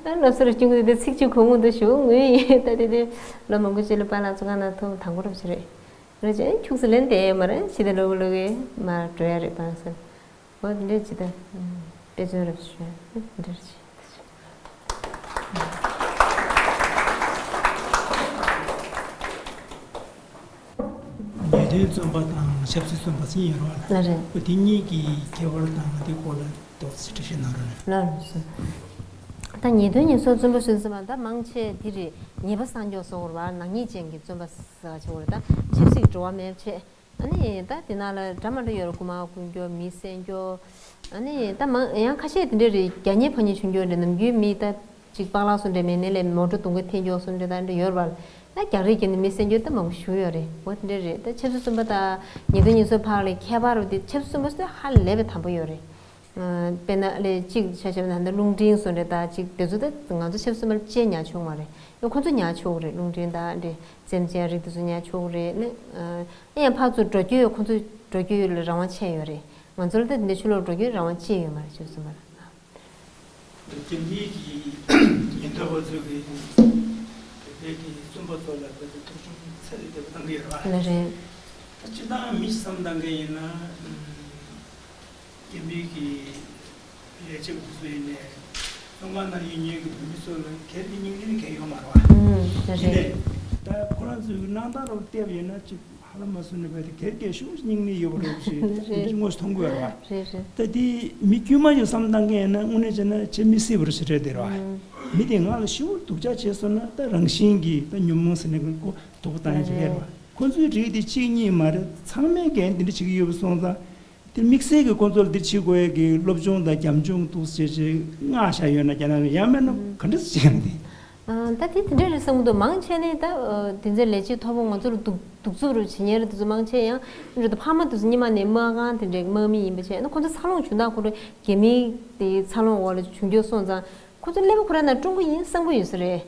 སློབ་གསོ་རུ་སྐྱོན་གི་དེ་ཚིག་བཅུ་གོ་ངུ་འདུག་ཞུ་ངུས་ཡིན། ད་དེ་དུས་ལོ་མང་པོ་ཅིག་ལ་པཱ་ལགས་ཚོ་གང་ན་ཐུག་དང་པོ་རབ་ཅིག་རེད། རེད་ཅེ་ཁྱུག་ཙམ་ལེན་བསྡད་ཡོད་མ་རེད། ཕྱི་དེ་ལོ་གི་ལོ་གི་མར་འགྲོ་ཡ་རེད་པཱ་ལགས་ཟེར། འོ་དེ་འདྲས་ཇི་ལྟར་དཔེ་མཚོན་རབ་ཞུ་འདྲ་ཞིག་ཉེ་དོན་བརྩོན་པ་དང་ཆབ་སྲིད་བརྩོན་པ་ཟེར་ཡོད་རེད་པ། ལགས་རེད། འོ་དེ་གཉིས་ཀྱི་ཁྱད་པར་དང་དེ་སྐོར་ལ་ཏོག་ཙམ་འགྲེལ་བཤད་གནང་རོགས་གནང་། ལགས་སོ། ད་ཉེ་དོན་ཉེ་སྲོལ་བརྩོན་པ་ཟེར་ཙམ་ད་མང་ཆེ་འདི་རེད། ཉེས་པ་བསགས་འཇོག་སོགས་རེད་པ། ནག་ཉེས་ཅན་གྱི་བརྩོན་པ་ཟེར་བ་ཆེ་བོ་རེད། ད་ཆབ་སྲིད་འགྲོ་བ་མེད་བྱས། ཨ་ནི་ད་དེ་ནང་ལ་འདྲ་མ་འདྲ་ཡོད་རེད། རྐུ་མ་རྐུ་རྒྱུ་མི་བསད་རྒྱུ། ཨ་ནི་ད་མང་ཡང་ཁ་ཤས་དེ་འདྲ་རེད། རྒྱག་ཉེས་ཕོག་ཉེས་བྱུང་རྒྱུ་རེད། ནམ་རྒྱུན་མི་ད་ཅིག་པཱ་ལགས་སུ་འདྲ་མེད་ནས་ལས་མོ་ཊ་དུང་ག་འཐེན་རྒྱུ་སུ་འདྲ་ད་འདྲ་ཡོད་རེད་པ། ད་རྒྱག་རེས་བརྒྱབ་ནས་མི་བསད་རྒྱུ་ད་མང་པོ་ཞིག་ཡོད་རེད། འོ་དེ་འདྲ་རེད། ད་ཆབ་སྲིད་བཙོན་པ་དང་ཉེས་དོན་ཉེས་སྲོལ་བར་ལ་ཁྱད་པར་རོ་དེ་ཆབ་སྲིད་བཙོན་པ་སུ་ཧ་ལས་པའི་དམ་པོ་ཡོད་རེད། དཔེར་ན་ལས་གཅིག་ཆ་བཞག་ན་ད་རླུང་འཕྲིན་སུ་འདྲ་ད་ཅིག་དེ་ཚོ་ད་ང་ཚོ་ཆབ་སྲིད་བཙོན་པ་ལ་ཅེས་ཉར་ཆོག་མ་རེད། ཡང་ཁོ་ཚོ་ཉར་ཆོག་རེད། རླུང་འཕྲིན་ད་འདྲ། སེམས་ཅན་རིགས་དེ་ཚོ་ཉར་ཆོག་གི་རེད། ནི་ཨ་ཡང་ཕར་ཚུར་འགྲོ་རྒྱུ་ཡོད། ཁོ་ཚོ་འགྲོ་རྒྱུ་ཡོད་ལ་རང་དབང་ཆད་ཡོད་རེད། ང་ཚོ་ལ་ད་འདི་ཕྱི་ལོགས་འགྲོ་རྒྱུའི་རང་དབང་ཅི་ཡོད་མ་རེད། ཅེས་གསུངས་པ་རེད། རྒྱ་མིའི་གི་ཉེན་རྟོག་པ་ཚོས་གི་བོད་པའི་གི་བཙོན་པ་ཚོ་ལ་ད་ཚོ་ཐོབ་ཆུང་ཚད་ལས་འདས་པ་བཏང་གི་ཡོད་རེད་པ། ལགས་རེད། ད་སྤྱིར་བཏང་མི་བསམ་བཏང་མཁན་ཡིན་ན། རྒྱ་མིའི་གི་ལས་བྱེད་པ་དེ་ཚོ་ཡིན་ནའི་བཙོན་ཁང་ནང་ཡོད་མཁན་གྱི་བོད་མི་ཚོ་ལ་སྒེར་གྱི་སྙིང་ནད་གང་ཡང་ཡོད་མ་རེད་པ། ཨུམ། རེད་རེད། ཡིན་ནའི་ད་ཁོ་རང་ཚོའི་གི་གནང་སྟངས་རོགས་བལྟས་པ་ཡིན་ན་ཅིག་ཧ་ལམ་མ་སོང་ནས་བས་དེ་སྒེར་གྱི་ཤུགས་སྙིང་ནད་ཡོད་པ་རེད་ཞེས་རེད་རེད། དངོས་སུ་མཐོང་གི་ཡོད་རེད་པ། རེད་རེད། ད་དེ་མི་དཀྱུས་མ་ཞིག་བསམ་བཏང་མཁན་ཡིན་ན་དངོས་གནས་བྱས་ན་བྱེད་མི་སྲིད་པ་རེད་ཞེས་རེད་དེ་རེད་པ། ཨུམ། མི་དེ་ང་ལ་ཞེ་པོ་སྡུག་ཅག་བྱས་སོང་ན་ད་རང་བཞིན་གྱིས་ད་ཉོན་མོངས་ཟེར་ནས་ཀྱི་ཀོ་སྡུག་པོ་བཏང་ཡ་ཞིག་རེད་རེད་པ། ཁོ་ཚོའི་རིགས་དེ་གཅིག་གཉིས་མ་རེད། ཚང་མས་འགན་འདི་འདྲ་བྱེད་ཀྱི་ཡོད་པ་སོང་ཙང་། དེ་དམིགས་བསལ་གྱི་ཁོང་ཚོར་འདི་བྱེད་དགོས་ཡས་ཀྱི་སློབ་སྦྱོང་དང་རྒྱབ་ལྗོངས་འདུག་ཟེར་བྱས་མངགས་བཞག་ཡོད་ན་རྒྱ་ནག་གིས་ཡང་མིན་ན་ག་འདྲ་ཟེར་ཡང་དེ། ཨ། ད་དེ་དེ་འདྲ་རེད་བསམ་གྱི་འདུག་མང་ཆེ་ནས་ད་དེ་ཚོའི་ལས་བྱེད་མཐོ་པོ་ང་ཚོ་ལ་གདུག་གདུག་རྩུབ་རུ་བྱེད་མཁན་རེད། དེ་ཚོ་མང་ཆེ་ཡང་རེད་དོ། ཕ་མ་དེ་ཚོ་སྔོན་མ་ནས་དམག་ཁང་དེ་འདྲའི་དམག་མི་ཡིན་པ་བྱས་ན་ཁོང་ཚོ་འཚར་ལོངས་བྱུང་སྟངས་ཁོ་རང་རྒྱ་མི་དེའི་འཚར་ལོངས་འོག་ལ་བྱུང་རྒྱུ་སོང་ཙང་ཁོ་ཚོ་ཀླད་པ་ཁོ་རང་ནང་ཀྲུང་གོ་ཡིན་བསམ་གྱི་ཡོད་ས་རེད།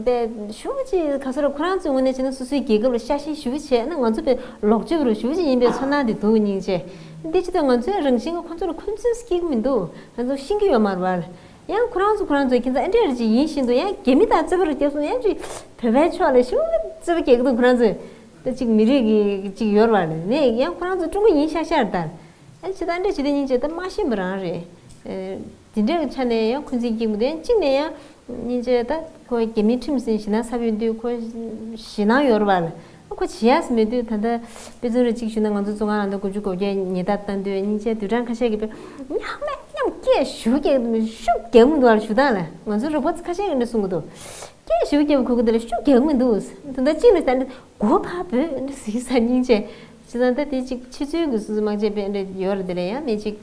དཔེ་ཞུ་ཅིག་ག་ཚོད་ར་ཁོ་རང་ཚོའི་ངོས་ནས་བྱས་ན་སོ་སོའི་རྒྱལ་ཁབ་ལ་ཤ་ཞེན་ཞེ་པོ་བྱས་ན་ང་ཚོ་དཔེ་ལོག་སྤྱོད་རུ་ཞེ་པོ་ཅིག་ཡིན་པའི་ཚོར་སྣང་དེ་འདུག་སྙིང་རྗེ། འདི་ཅི་ལྟར་ང་ཚོའི་རང་བཞིན་གྱི་ཁོ་ཚོ་ལ་འཁོན་འཛིན་སྐྱེ་གི་མི་འདུག་ང་ཚོ་ཤེས་ཀྱི་ཡོད་མ་རེད་པ། ཡང་ཁོ་རང་ཚོ་ཁོ་རང་ཚོའི་ཁྱིམ་ཚང་ཨེ་འདྲས་རེ་ཅིག་ཡིན་བཞིན་དུ་ཡང་རྒྱ་མི་དང་རྩོད་པ་རུ་བརྒྱབ་སོང་ཡང་ཅིག་བོད་པའི་ཕྱོགས་ལ་ཞེ་པོ་རྩོད་པ་རྒྱག་གི་འདུག་ཁོ་རང་ཚོས་ད་ཅིག་མི་རིགས་ཀྱི་ཅིག་ཡོད་རེད་པ། ནས་ཡང་ཁོ་རང་ཚོ་ཀྲུང་གོ་ཡིན་ཤག་ཤག་རེད་ད། ཨ་ཅི་ད་འདྲ་ཇི་ལྟར་སྙིང་རྗེ་ད་མ་ཤེས་པ་རང་རེད། ཨེ། དེ་འདྲའི་ཆ་ནས་ཡང་འཁོན་འཛིན་སྐྱེ་མི་འདུག་ཡང་གཅིག་ནས་ཡང་སྙིང་རྗེ་ད་ཁོ་རྒྱ་མིའི་ཁྲིམས་ཟིན་ཞེད་སྣང་ཚ་པོ་ཡོད་དུས་ཁོ་ཞེད་སྣང་ཡོད་རེད་པ། ཁོ་བྱེད་ཡག་མེད་དུས་ད་ལྟ་དཔེ་མཚོན་རེ་གཅིག་ཞུ་ན་ང་ཚོ་བཙོན་ཁང་ནང་དུ་དགུ་བཅུ་གོ་བརྒྱད་ཉེས་རྡུང་བཏང་དུས་སྙིང་རྗེ་བདུན་ཕྲག་ཁ་ཤས་ཀྱི་བར་མཉམ་མེད་མཉམ་སྐད་ཞུ་སྐད་ཤུགས་རྒྱག་མི་འདུག་ཞུ་སྟངས་ལ་ང་ཚོ་རོགས་པ་ཁ་ཤས་ཀྱིས་འདྲ་གསུང་གི་འདུག་སྐད་ཞུ་རྒྱབ་ཁུག་གི་འདི་ལ་ཤུགས་རྒྱག་མི་འདུག་དོན་དག་གཅིག་ལ་ཟེར་ན་མགོ་བོ་ཕར་བོས་འདི་ཟིག་ཟ་སྙིང་རྗེ། བྱས་ཙང་ད་དེ་གཅིག་ཕྱི་ཚུལ་གྱི་སོ་སོ་དམག་ཆས་དཔེ་འདྲ་ཡོད་རེད། དེ་ལ་ཡང་མི་གཅིག་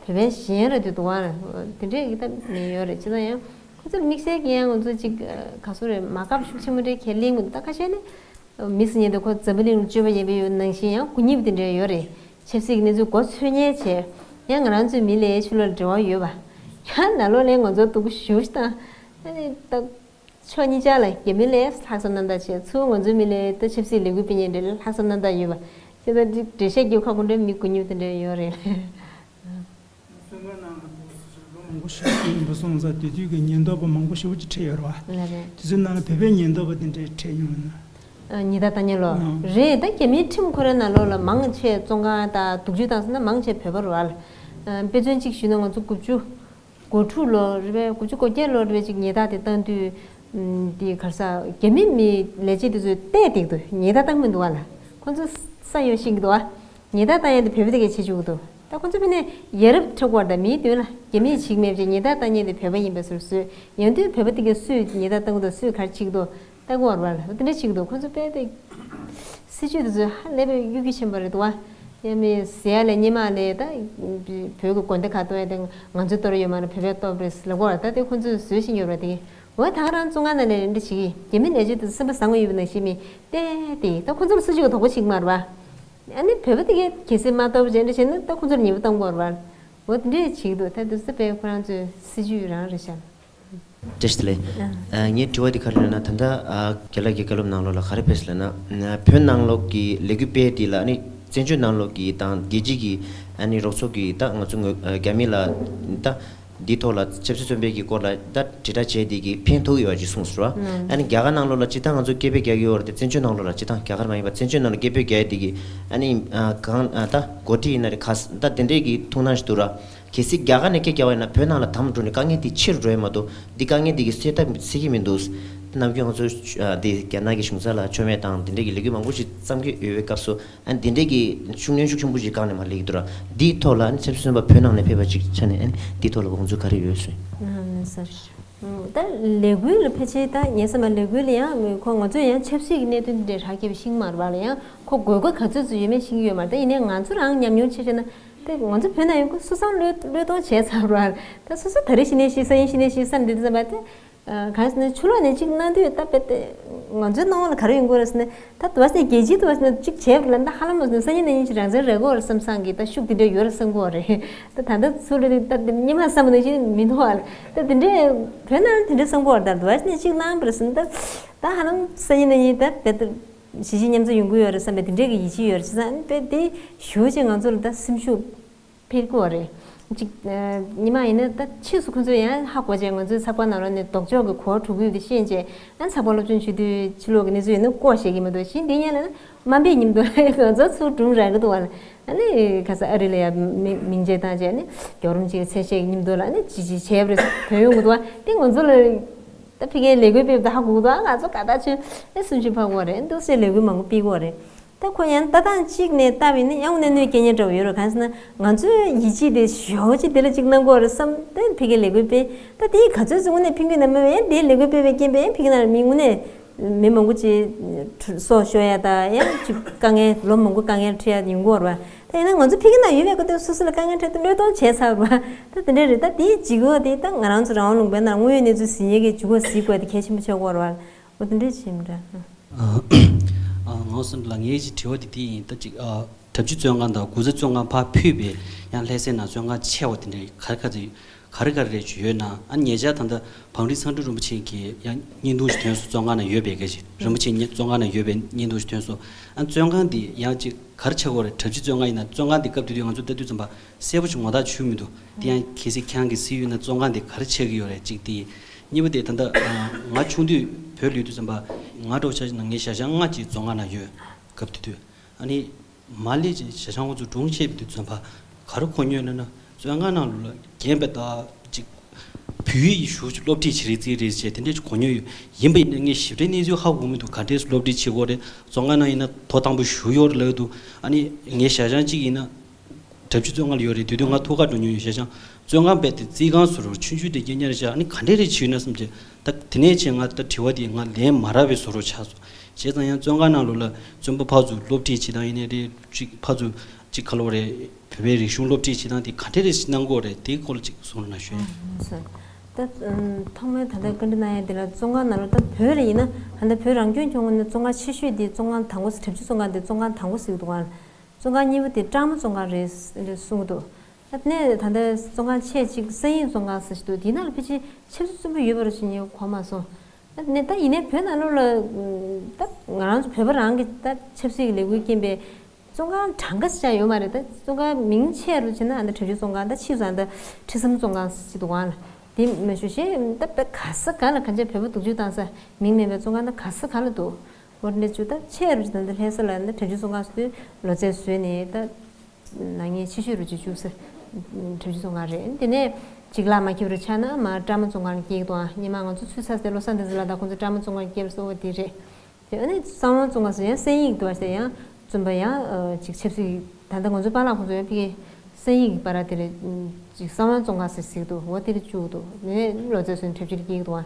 བོད་པའི་ཞེན་རེ་དུ་འདུག་ཨ། དེ་འདྲས་ཀྱི་ད་མི་ཡོད་རེད། བྱས་ཙང་ཡང་ཁོ་ཚོར་དམིགས་བསལ་གྱི་ཡང་ང་ཚོ་གཅིག་ག་སོ་རེད་མ་དགའ་ཤུགས་ཆེན་པོ་འདྲས་ཁས་ལེན་གྱི་འདུག་ད་ཁ་ཤས་ནི་མི་སུ་ཉིད་དུ་ཁོ་འཛམ་བུ་གླིང་ལ་སྤྱོད་པ་ཡིན་པའི་ཡོད་ནང་བཞིན་ཡང་གུ་ཉིབ་དེ་འདྲས་ཡོད་རེད། ཆབ་སྲིད་ཀྱི་གནས་ཚུལ་མགོ་ཚོས་མཁན་བྱས་ཡང་ང་རང་ཚོའི་མི་ལ་ཕྱི་ལོགས་ལ་འབྲེལ་བ་ཡོད་པ་ཡང་ནང་ལོགས་ལ་ང་ཚོ་སྡུག་པོ་ཞེ་པོ་ཞིག་བཏང་ཨ་ནི་ད། ཕྱོགས་གཉིས་ཆ་ལ་རྒྱ་མི་ལས་ལྷག་བསམ་རྣམ་དག་བྱས། ཚུར་ང་ཚོའི་མི་ལས་ད་ཆབ་སྲིད་ལས་འགུལ་སྤེལ་མཁན་འདྲ་ལས་ལྷག་བསམ་རྣམ་དག་ཡོད་པ། ཁྱེད་ད་འགྲེལ་བཤད་རྒྱབ་ཁག་པོ་འདྲ་མི་དགོས་མྱོང་དེ་འདྲ་ཡོད་རེད། བཙོན་ཁང་ནང་ལ་ལོ་མང་པོ་ཞིག་ཡིན་པ་སོང་ཙང་དེ་དུས་ཀྱི་ཉེན་རྟོག་པ་མང་པོ་ཞེ་པོ་ཅིག་ཁྲིད་ཡོད་རེད་བ། ལགས་རེད། དེ་ཚོའི་ནང་ལ་བོད་པའི་ཉེན་རྟོག་པ་དེ་འདྲས་ཁྲིད་མྱོང་ཡོད་ན། ཉེས་དག་བཏང་མཁན་ལོ། ཨང་། རེད། ད་རྒྱ་མིའི་ཁྲིམས་ཁོ་རའི་ནང་ལོགས་ལ་མང་ཆེ་བཙོན་ཁང་དང་སྡུག་སྦྱོང་བཏང་སོང་ན་མང་ཆེ་བོད་པ་རེད་བ། དཔེ་མཚོན་གཅིག་ཞུས་ན་ང་ཚོ་དགུ་བཅུ་གོ་དྲུག་ལོ་རེད་པས། དགུ་བཅུ་གོ་བརྒྱད་ལོ་རེད་པས། ཅིག་ཉེས་དག་དེ་བཏང་དུས། ཨམ། དེ་ག་རེ་ཟ། རྒྱ་མི་མི་ལས་བྱེད་དེ་ཚོས་བལྟས་བསྡད་འདུག་ཉེས་དག་བཏང་མི་འདུག་བ་ལ། ཁོ་ཚོ་ས་ཡོད་ཤེས་ཀྱི་འདུག་བ། ཉེས་དག་བཏང་ཡ་དེ་བོད་པ་དེ་གས་བྱེད་བཅུག་གི་འདུག་ད་ཁོ་ཚོ་ཕ་ནས་ཡ་རབས་ཁྲོད་ཀྱི་བར་དུ་མིའི་མདུན་ལ་རྒྱ་མིས་བྱེད་ཀྱི་མེད་པ་བྱས། ཉེས་དག་བཏང་མཁན་དེ་བོད་པ་ཡིན་པ་སོར་བཟོས། ཡང་དུས་བོད་པ་དེ་གས་སུས་ཉེས་དག་བཏང་གི་འདུག་སུས་ག་རེ་བྱེད་ཀྱི་འདུག་ལྟ་གི་ཡོད་རེད་བ་ལ། དེ་འདྲ་བྱེད་ཀྱི་འདུག་ཁོ་ཚོ་དཔེ་དེ་སྲིད་ཇུས་དེ་ཚོ་ཧ་ལས་པའི་གཡོ་སྒྱུ་ཆེན་པོ་རེད་འདུག་བ། ཡང་མི་ཟེར་ཡ་ལས་སྔོན་མ་ལས་ད་བོད་ཀྱི་དགོན་སྡེ་ཁག་གཏོར་ཡ་དེ་ང་ཚོའི་གཏོར་ཡོད་མ་རེད། བོད་པས་གཏོར་རེད་ལབ་ཀྱི་ཡོད་རེད། ད་དེ་ཁོ་ཚོས་བཟོས་བཞིན་ཡོད་རེད་དེ། འོ་ད་ག་རང་བཙོན་ཁང་ནང་ལས་འདི་འདྲ་བྱེད་ཀྱི། རྒྱ་མི་ལས་བྱེད་དེ་སེམས་པ་བཟང་པོ་ཡོད་པ་ནང་བཞིན་མི་བལྟས་ཏེ། ད་ཁོ་ཚོར་སྲིད་ཇུས་ཀྱི་དོགས་པ་བྱེད་ཀྱི་མ་རེད་བ། ཨ་ནི་བོད་པ་དེ་གས་གལ་སྲིད་མ་གཏོགས་པ་བྱས་འདྲ་བྱས་ན་ད་ཁོ་ཚོར་ཉེས་པ་བཏང་དགོས་རེད་བ། འོ་དེ་འདྲས་བྱེད་ཀྱི་འདུག་ད་དེ་ཚོ་དཔེ་ཁོ་རང་ཚོའི་སྲིད་ཇུས་རང་རེད་ཤག་བཀྲ་ཤིས་བདེ་ལེགས། ཨ། ངའི་དྲི་བ་དེ་ག་རེ་ལབ་ན། ད་ལྟ་ཨ་རྒན་ལགས་ཀྱིས་བཀའ་སློབ་ནང་ལོགས་ལ་ག་རེ་ཕེབས་ལབ་ན། བོད་ནང་ལོགས་ཀྱི་ལས་འགུལ་སྤེལ་དེ་ལ་ཨ་ནི་བཙན་བྱོལ་ནང་ལོགས་ཀྱི་དང་རྒྱལ་སྤྱི་གི་ཨ་ནི་རོགས་ཚོགས་ཀྱི་ད་ང་ཚོ་ངོས་རྒྱ་མི་ལ་ད་འདིའི་ཐོག་ལ་ཆབ་སྲིད་བཙོན་པའི་གི་སྐོར་ལ་ད་དྲིལ་བསྒྲགས་བྱས་དེ་གི་ཕན་ཐོགས་ཡོད་པ་ཅིག་གསུངས་སོང་ར། ཨ་ནི་རྒྱ་གར་ནང་ལོགས་ལ་སྤྱིར་བཏང་ང་ཚོ་སྐད་འབོད་རྒྱག་གི་ཡོད་རེད་དེ། བཙན་བྱོལ་ནང་ལོགས་ལ་སྤྱིར་བཏང་རྒྱ་གར་མ་ཡིན་པ་བཙན་བྱོལ་ནང་ལ་སྐད་འབོད་རྒྱག་ཡ་དེ་གི་ཨ་ནི་ཨ་གང་ཨ་ད་འགོ་ཁྲིད་ཡིན་ན་རེད། ག་ས་ད་དེ་འདྲས་ཀྱི་ཐུགས་སྣང་ཞིག་འདུག་ར། གལ་སྲིད་རྒྱ་གར་ནས་སྐད་རྒྱག་པ་ཡིན་ན་བོད་ནང་ལ་དམ་འགྲོ་ནས་དཀའ་ངལ་དེ་ཆེ་རུ་འགྲོ་ཡ་མ་གཏོགས་འདི་དཀའ་ངལ་འདི་གི་སེལ་ཐབས་སེལ་གྱི་མི་འདུག་ནམ་རྒྱུན་ང་ཚོ་ཨ་འདི་རྒྱ་ནག་གི་གཞུང་ཚབ་ལ་མཆོད་མེ་དང་དེ་འདྲས་ཀྱི་ལས་འགུལ་མང་པོ་ཞིག་བརྩམས་ཀྱི་ཡོད་པའི་སྐབས་སུ་ཨ་ནི་དེ་འདྲས་ཀྱི་ཤུགས་སྣོན་ཤུགས་ཆེན་པོ་ཞིག་བསྐངས་ནས་མར་སླེབས་ཀྱི་འདུག་ར། འདིའི་ཐོག་ལ་ཨ་ནི་ཆབ་སྲིད་བཙོན་པ་བོད་ནང་ནས་ཕེབས་པ་ཅིག་ཆ་ནས་ཨ་ནི་འདིའི་ཐོག་ལ་དགོངས་ཚུལ་ག་རེ་ཡོད་གསུངས། ད་ལས་འགུལ་ལ་ཕལ་ཆེར་ད་ངས་བསམ་པ་ལས་འགུལ་ལ་ཡང་ཁོ་ང་ཚོས་ཡང་ཆབ་སྲིད་ཀྱི་གནད་དོན་འདི་འདྲ་རག་གི་ཤེས་ཀྱི་མ་རེད་བ་ལ། ཡང་ཁོ་དགོས་མཁོ་ག་ཚོད་ཚོད་ཡོད་མེད་ཤེས་ཀྱི་ཡོད་མ་རེད། ད་ཡིན་ནའི་ང་ཚོ་རང་ཉམས་མྱོང་ཆེ་ཤོས་ན། དེ་ང་ཚོ་བོད་ནང་ཡོད་དུས་སུ་སང་བློས་བློས་གཏོང་བྱས་ཚར་བ། ད་སོ་སོ་ད་རེས་ཤི་ནས་ཤི། སང་ཉིན་ཤི་ནས་ཤི་བསམ་བསྡད་དུས་ཙམ་པ་དེ། ཨ། གང་ཟེར་ན་ཕྱི་ལོགས་ནས་གཅིག་གནང་དུས་ད་དཔེ་དེ་ང་ཚོའི་སྣང་བ་ལ་ག་རེ་ཡོང་གི་རེད་ཟེར་ན། ད་དུ་བ་སེ་རྒྱལ་སྤྱིའི་དུ་བ་སེ་ན་གཅིག་བྱས་པ་ལ་ད་ཧ་ལམ་ཟེར་ན་སང་ཉིན་གནངས་ཉིན་ཅིག་རང་བཙན་རག་གི་ཡོད་རེད་བསམ་བསམ་གི་ད་ཤུགས་དེ་འདྲ་ཡོད་རེད་བསམ་གི་ཡོད་རེད། ད་ད་ལྟ་ཚུར་རེད་ད་དེ་སྔོན་མ་བསམ་པ་ནང་བཞིན་མི་འདུག་བ་ལ། ད་དེ་འདྲའི་བོད་ནང་ལ་དེ་འདྲ་བསམ་གི་ཡོད་རེད། ད་དུ་བ་སེ་ན་གཅིག་གནང་བ་རེད་ཟེར་ན་ད་ད་ཧ་ལམ་སང་ཉིན་གནངས་ཉིན་ད་དཔེ་ད། གཞིས་བྱེས་མཉམ་འཛོམས་ཡོང་གི་ཡོད་རེད་བསམ་པའི་དེ་འདྲས་ཀྱི་ཡིད་ཆེས་ཡོད་རེད། བྱས་ཙང་དཔེ་དེ་ཞེ་པོ་ཅིག་ང་ཚོ་ལ་ད་སེམས་ཤུགས་འཕེལ་གྱི་ཡོད་རེད། གཅིག་ཉི་མ་ཡིན་ན་ད་ཕྱིས་སུ་ཁོ་ཚོས་ཡང་ཧ་གོ་བྱས། ང་ཚོའི་ཚགས་པར་ནང་ལོགས་ནས་ལྡོག་ཕྱོགས་ཀྱི་གོ་བ་འགྲོ་གི་ཡོད་དེ་ཤེས་བྱས། ཨ་ཚགས་པར་སློབ་སྦྱོང་བྱེད་དུས་ཕྱི་ལོགས་ཀྱི་གནས་ཚུལ་ཡིན་ན་ལྐོག་བཤད་ཀྱི་མི་འདུག་གཞན་དེ་ཡན་ལ་ན་དམའ་འབེབས་མཉམ་དུ་ང་ཚོ་ཚུར་སྒྲུང་རག་གི་འདུག་བ་ལ། ཨ་ནི་ཁ་ས་ཨ་རི་ལ་ཡ་མི་མིང་ཆད་བཏང་བྱས་ཨ་ནི་རྒྱལ་བ་རིན་པོ་ཆེའི་མཚན་ཤས་ཀྱི་མཉམ་དུ་ལ་ཨ་ནི་ཅི་ཅི་བྱས་པ་རེད་བོད་ཡོང་གི་འདུག་བ། དེ་ང་ཚོ་ལ། ད་ཕ་གིའི་ལས་འགུལ་སྤེལ་བ་ད་ཧ་གོ་གི་འདུག་ང་ཚོ་ག་ད་ཆོས་ཨེ་སུམ་ཅུ་ཕར་གོ་རེད། འདུག་སེ་ལས་འགུལ་མང་པོ་སྤེལ་གོ་རེད། ད་ཁོ་ཡང་ལྟ་སྟངས་གཅིག་ནས་ལྟ་བས་ན་ཡང་དངོས་གནས་གནོད་སྐྱེལ་མཁན་འདྲ་བོ་ཡོད་རེད། གང་ཟེར་ན་ང་ཚོའི་ཡིད་ཆེས་དེ་ཞེ་པོ་ཅིག་དེ་ལ་ཅིག་གནང་གོ་རེད་བསམ། ད་ཕ་གིའི་ལས་འགུལ་སྤེལ་ད་དེའི་ག་ཚོད་ཅིག་དངོས་གནས་ཕན་གི་ན་མེད་པས། ཡང་དེའི་ལས་འགུལ་སྤེལ་བའི་རྐྱེན་པས་ཡང་ཕ་གི་ནང་མི་དངོས་གནས་མི་མང་པོ་ཅིག་སྲོག་ཤོར་ཡ་ད་ཡང་ཅིག་དཀའ་ངལ་ལོ་མང་པོ་དཀའ་ངལ་འཕྲད་ཡ་ཡོང་གོ་རེད་བ། ད་ཡིན་ན་ང་ཚོ་ཕ་གི་ནང་ཡོད་པའི་སྐབས་དུས་སོ་སོ་ལ་དཀའ་ངལ་འཕྲད་དུས་བློས་གཏོང་བྱས་ཚར་བ། ད་དེ་འདྲ་རེད། ད་དེའི་འཇིགས་སྐུལ་དེ་ད་ང་རང་ཚོ་རང་དབང་ལུང་པའི་ནང་དངོས་ཡོད་གནས་ཚུལ་གཟིགས་མཁན་གྱི་འཇིགས་སྐུལ་གཟིགས་དགོས་དེ་གལ་ཆེན་པོ་ཆགས་ཀྱི་ཡོད་རེད་བ། འོ་དེ་འདྲ་བྱས་མི་འདྲ། ཨ། ཨ། ངོ་སོང་ལ་ངའི་ཅིག་དྲི་བ་དེ་དེ་ཡིན། ད་ཅིག་ཨ། གྲྭ་བཞི་བཙོན་ཁང་དང་དགུ་ཚ་བཙོན་ཁང་ཕར་ཕུད་པའི་ཡང་ལྷ་སའི་ནང་བཙོན་ཁང་ཆེ་བ་དེ་འདྲ་ག་རེ་ག་རེ་ག་རེ་ག་རེ་ཅིག་ཡོད་ན། ཨ་ཉེ་ཆར་ད་ལྟ་བང་རི་ཚང་སྤྲུལ་རིན་པོ་ཆེ་གི་ཡང་བརྙན་ཐུང་ཞིག་ཐོན་སོང་། བཙོན་ཁང་ནང་ཡོད་པའི་སྐད་ཆ། རིན་པོ་ཆེ་བཙོན་ཁང་ནང་ཡོད་པའི་བརྙན་ཐུང་ཞིག་ཐོན་སོང་། ཨ་བཙོན་ཁང་འདི་ཡང་ཅིག་ག་རེ་ཆགས་ཀྱི་ཡོད་རེད། གྲྭ་བཞི་བཙོན་ཁང་ཡིན་ན་བཙོན་ཁང་འདི་སྐབས་དེ་དུས་ང་ཚོ་ལྟ་དུས་ཙམ་པ་གསལ་པོ་ཞིག་ངོ་ཐག་ཆོད་མི་འདུག་དེ་ཡང་གལ་སྲིད་ཁྱེད་རང་གིས་གཟིགས་ཡོད་ན་བཙོན་ཁང་འདི་ག་རེ་ཆགས་ཀྱི་ཡོད་རེད། གཅིག་དེ། གཉིས་པ་དེ་ད་ལྟ་ང་ཆུང་དུས་བོད་ལུས་དུས་ཙམ་པ་ང་འདྲ་བོ་ཆ་བཞག་ན་ངའི་ཞག་ཞག་ལྔ་ཅིག་བཙོན་ཁང་ནང་ཡོད། སྐབས་དེ་དུས་ཨ་ནི་མར་སླེབས་ཅིག་ཞག་ཞག་ང་ཚོ་སྒྲུང་བཤད་པའི་དུས་ཙམ་པ་ག་རེ་གོ་མྱོང་ལབ་ན། བཙོན་ཁང་ནང་ལོགས་ལ་རྒན་པའི་ད་ཅིག་བོད་ཡིག་ཞུ་ཅིག་སློབ་ཁྲིད་བྱེད་རེས་རྩིས་རེས་བྱས་དེ་འདྲ་ཅིག་གོ་མྱོང་ཡོད། ཡིན་པ་ཡིན་ན་ངས་ཞིབ་ཕྲའི་གནས་ཚུལ་ཧ་གོ་མི་འདུག་ག་འདྲས་སློབ་ཁྲིད་བྱེད་དགོས་རེད། བཙོན་ཁང་ནང་ཡིན་ན་ཐོ་དང་པོ་བཞུགས་ཡོད་རེད་ལབ་འདུག་ཨ་ནི་ངའི་ཞག་ཞག་གཅིག་ཡིན་ན། གྲྭ་བཞི་བཙོན་ཁང་ལ་ཡོད་རེད། དེ་དུས་ང་ཐུག་ག་འགྲོ་མྱོང་ཡོད། ཞག་ཞག་བཙོན་ཁང་རྦད་དེ་རྩིས་ཁང་བཟོ་འདྲ་ཆུང་ཆུང་དེ་རྐྱང་རྐྱང་རེད་ཤག་ཨ་ནི་ག་འདྲས་རེད་བྱས་ཡོད་ན་བསམ་བྱས། ད་དེ་ནས་བྱས་ང་ད་དྲི་བ་དེ་ང་ལན་མ་རག་པའི་བཟོ་འདྲ་ཆགས་སོང་། བྱས་ཙང་ཡང་བཙོན་ཁང་ནང་ལོགས་ལ་བཙོན་པ་ཕར་ཚུར་སློབ་ཁྲིད་བྱེད་སྟངས་ཡིན་ནའི་རེད། ཅིག་ཕར་ཚུར་ཅིག་ག་ལབ་དགོས་རེད། བོད་པའི་རིག་གཞུང་སློབ་ཁྲིད་བྱེད་སྟངས་དེ་ག་འདྲས་རེད་གནང་དགོས་རེད། དེའི་སྐོར་ལ་ཅིག་གསུང་རོགས་གནང་ཞུ་ཡ་ཡིན། ད་ཐོག་མའི་ད་ལྟ་བཀའ་འདྲི་གནང་ཡ་དེ་ལ་བཙོན་ཁང་ནང་ལོགས་ད་བོད་ལ་ཡིན་ན་ད་ལྟ་བོད་རང་སྐྱོང་ལྗོངས་ནས་བཙོན་ཁང་ཆེ་ཤོས་དེ་བཙོན་ཁང་དང་པོ་གྲྭ་བཞི་བཙོན་ཁང་དེ་བཙོན་ཁང་དང་པོ་ཟེར་གྱི་འདུག་ག་བཙོན་ཁང་གཉིས་པ་དེ་སྦྲགས་མ་བཙོན་ཁང་རེད་གསུང་གི་འདུག་ད་དེ་ནས་ད་ལྟ་བཙོན་ཁང་ཆེ་གཅིག་སན་ཡིན་བཙོན་ཁང་ཟེར་ཞིག་འདུག་དེའི་ནང་ལ་ཕལ་ཆེར་ཆབ་སྲིད་བཙོན་པ་ཡོད་པ་རེད་ཟེར་ངས་གོ་མ་སོང་། ནས་ད་ཡིན་ནའི་བོད་ནང་ལོགས་ལ་ད་ང་རང་ཚོ་བོད་པ་རང་གི་ད་ཆབ་སྲིད་ཀྱི་ལས་འགུལ་རྐྱེན་པས་བཙོན་ཁང་གྲངས་ཀ་ཞིག་ཡོད་མ་རེད། ད་བཙོན་ཁང་མིང་ཆེ་རུ་ཕྱིན་ན་ཨ་ད་དྲག་སྤྱོད་བཙོན་ཁང་ད་ཕྱིས་སུ་ཨ་ད་ཁྲི་སྲམ་བཙོན་ཁང་ཞིག་འདུག་ག་ལ། དེ་མ་ཞུ་ཤེས་ད་བོད་ག་ས་ག་ལ་གང་ཆེ་བོད་པ་སྡུག་སྦྱོང་བཏང་ས་མིང་མེད་པའི་བཙོན་ཁང་ད་ག་ས་ག་ལ་འདུག་འོ་འདྲ་ཅིག་ད་ཆེ་རུ་ཅིག་ད་འདི་ལྷ་ས་ལ་ནི་དྲག་སྤྱོད་བཙོན་ཁང་སུ་ལོ་ཙཱ་བཟོས་ནས་ད་ན་ངས་ཆེ་ཤོས་རུ་ཅིག་བཅུག་ས་དྲག་སྤྱོད་བཙོན་ཁང་རེད། དེ་ནས་ཅིག་ལག་མ་འཁྱེར་རུ་ཆགས་ན་མ་ཀྲ་མ་བཙོན་ཁང་ལ་སྐྱེལ་གི་འདུག་ཨ་སྔོན་མ་ང་ཚོ་ཚུད་ས་དེ་བློ་བཟང་བསྟན་འཛིན་ལགས་དང་ཁོང་ཚོ་ཀྲ་མ་བཙོན་ཁང་ལ་སྐྱེལ་བ་གཙོ་བོ་དེ་རེད། དེ་ཨ་ནི་གསང་བ་བཙོན་ཁང་སུ་ཡང་གསན་ཡིག་འདུག་ཨ་ཟེར་ཡང་བཙོན་པ་ཡང་ཅིག་ཆབ་སྲིད་ད་ལྟ་ང་ཚོ་པཱ་ལགས་ཁོང་ཚོ་ཡང་ཕ་གི་གསན་ཡིག་གི་པར་དེ་རེད། ཅིག་གསང་བ་བཙོན་ཁང་ཟེར་ཟིག་འདུག་འོ་དེ་རུ་བཅུག་འདུག་ནས་ལོ་ཙཱ་བཟོས་ནས་དྲག་སྤྱོད་ལ་སྐྱེལ་གི་འདུག་ཨ།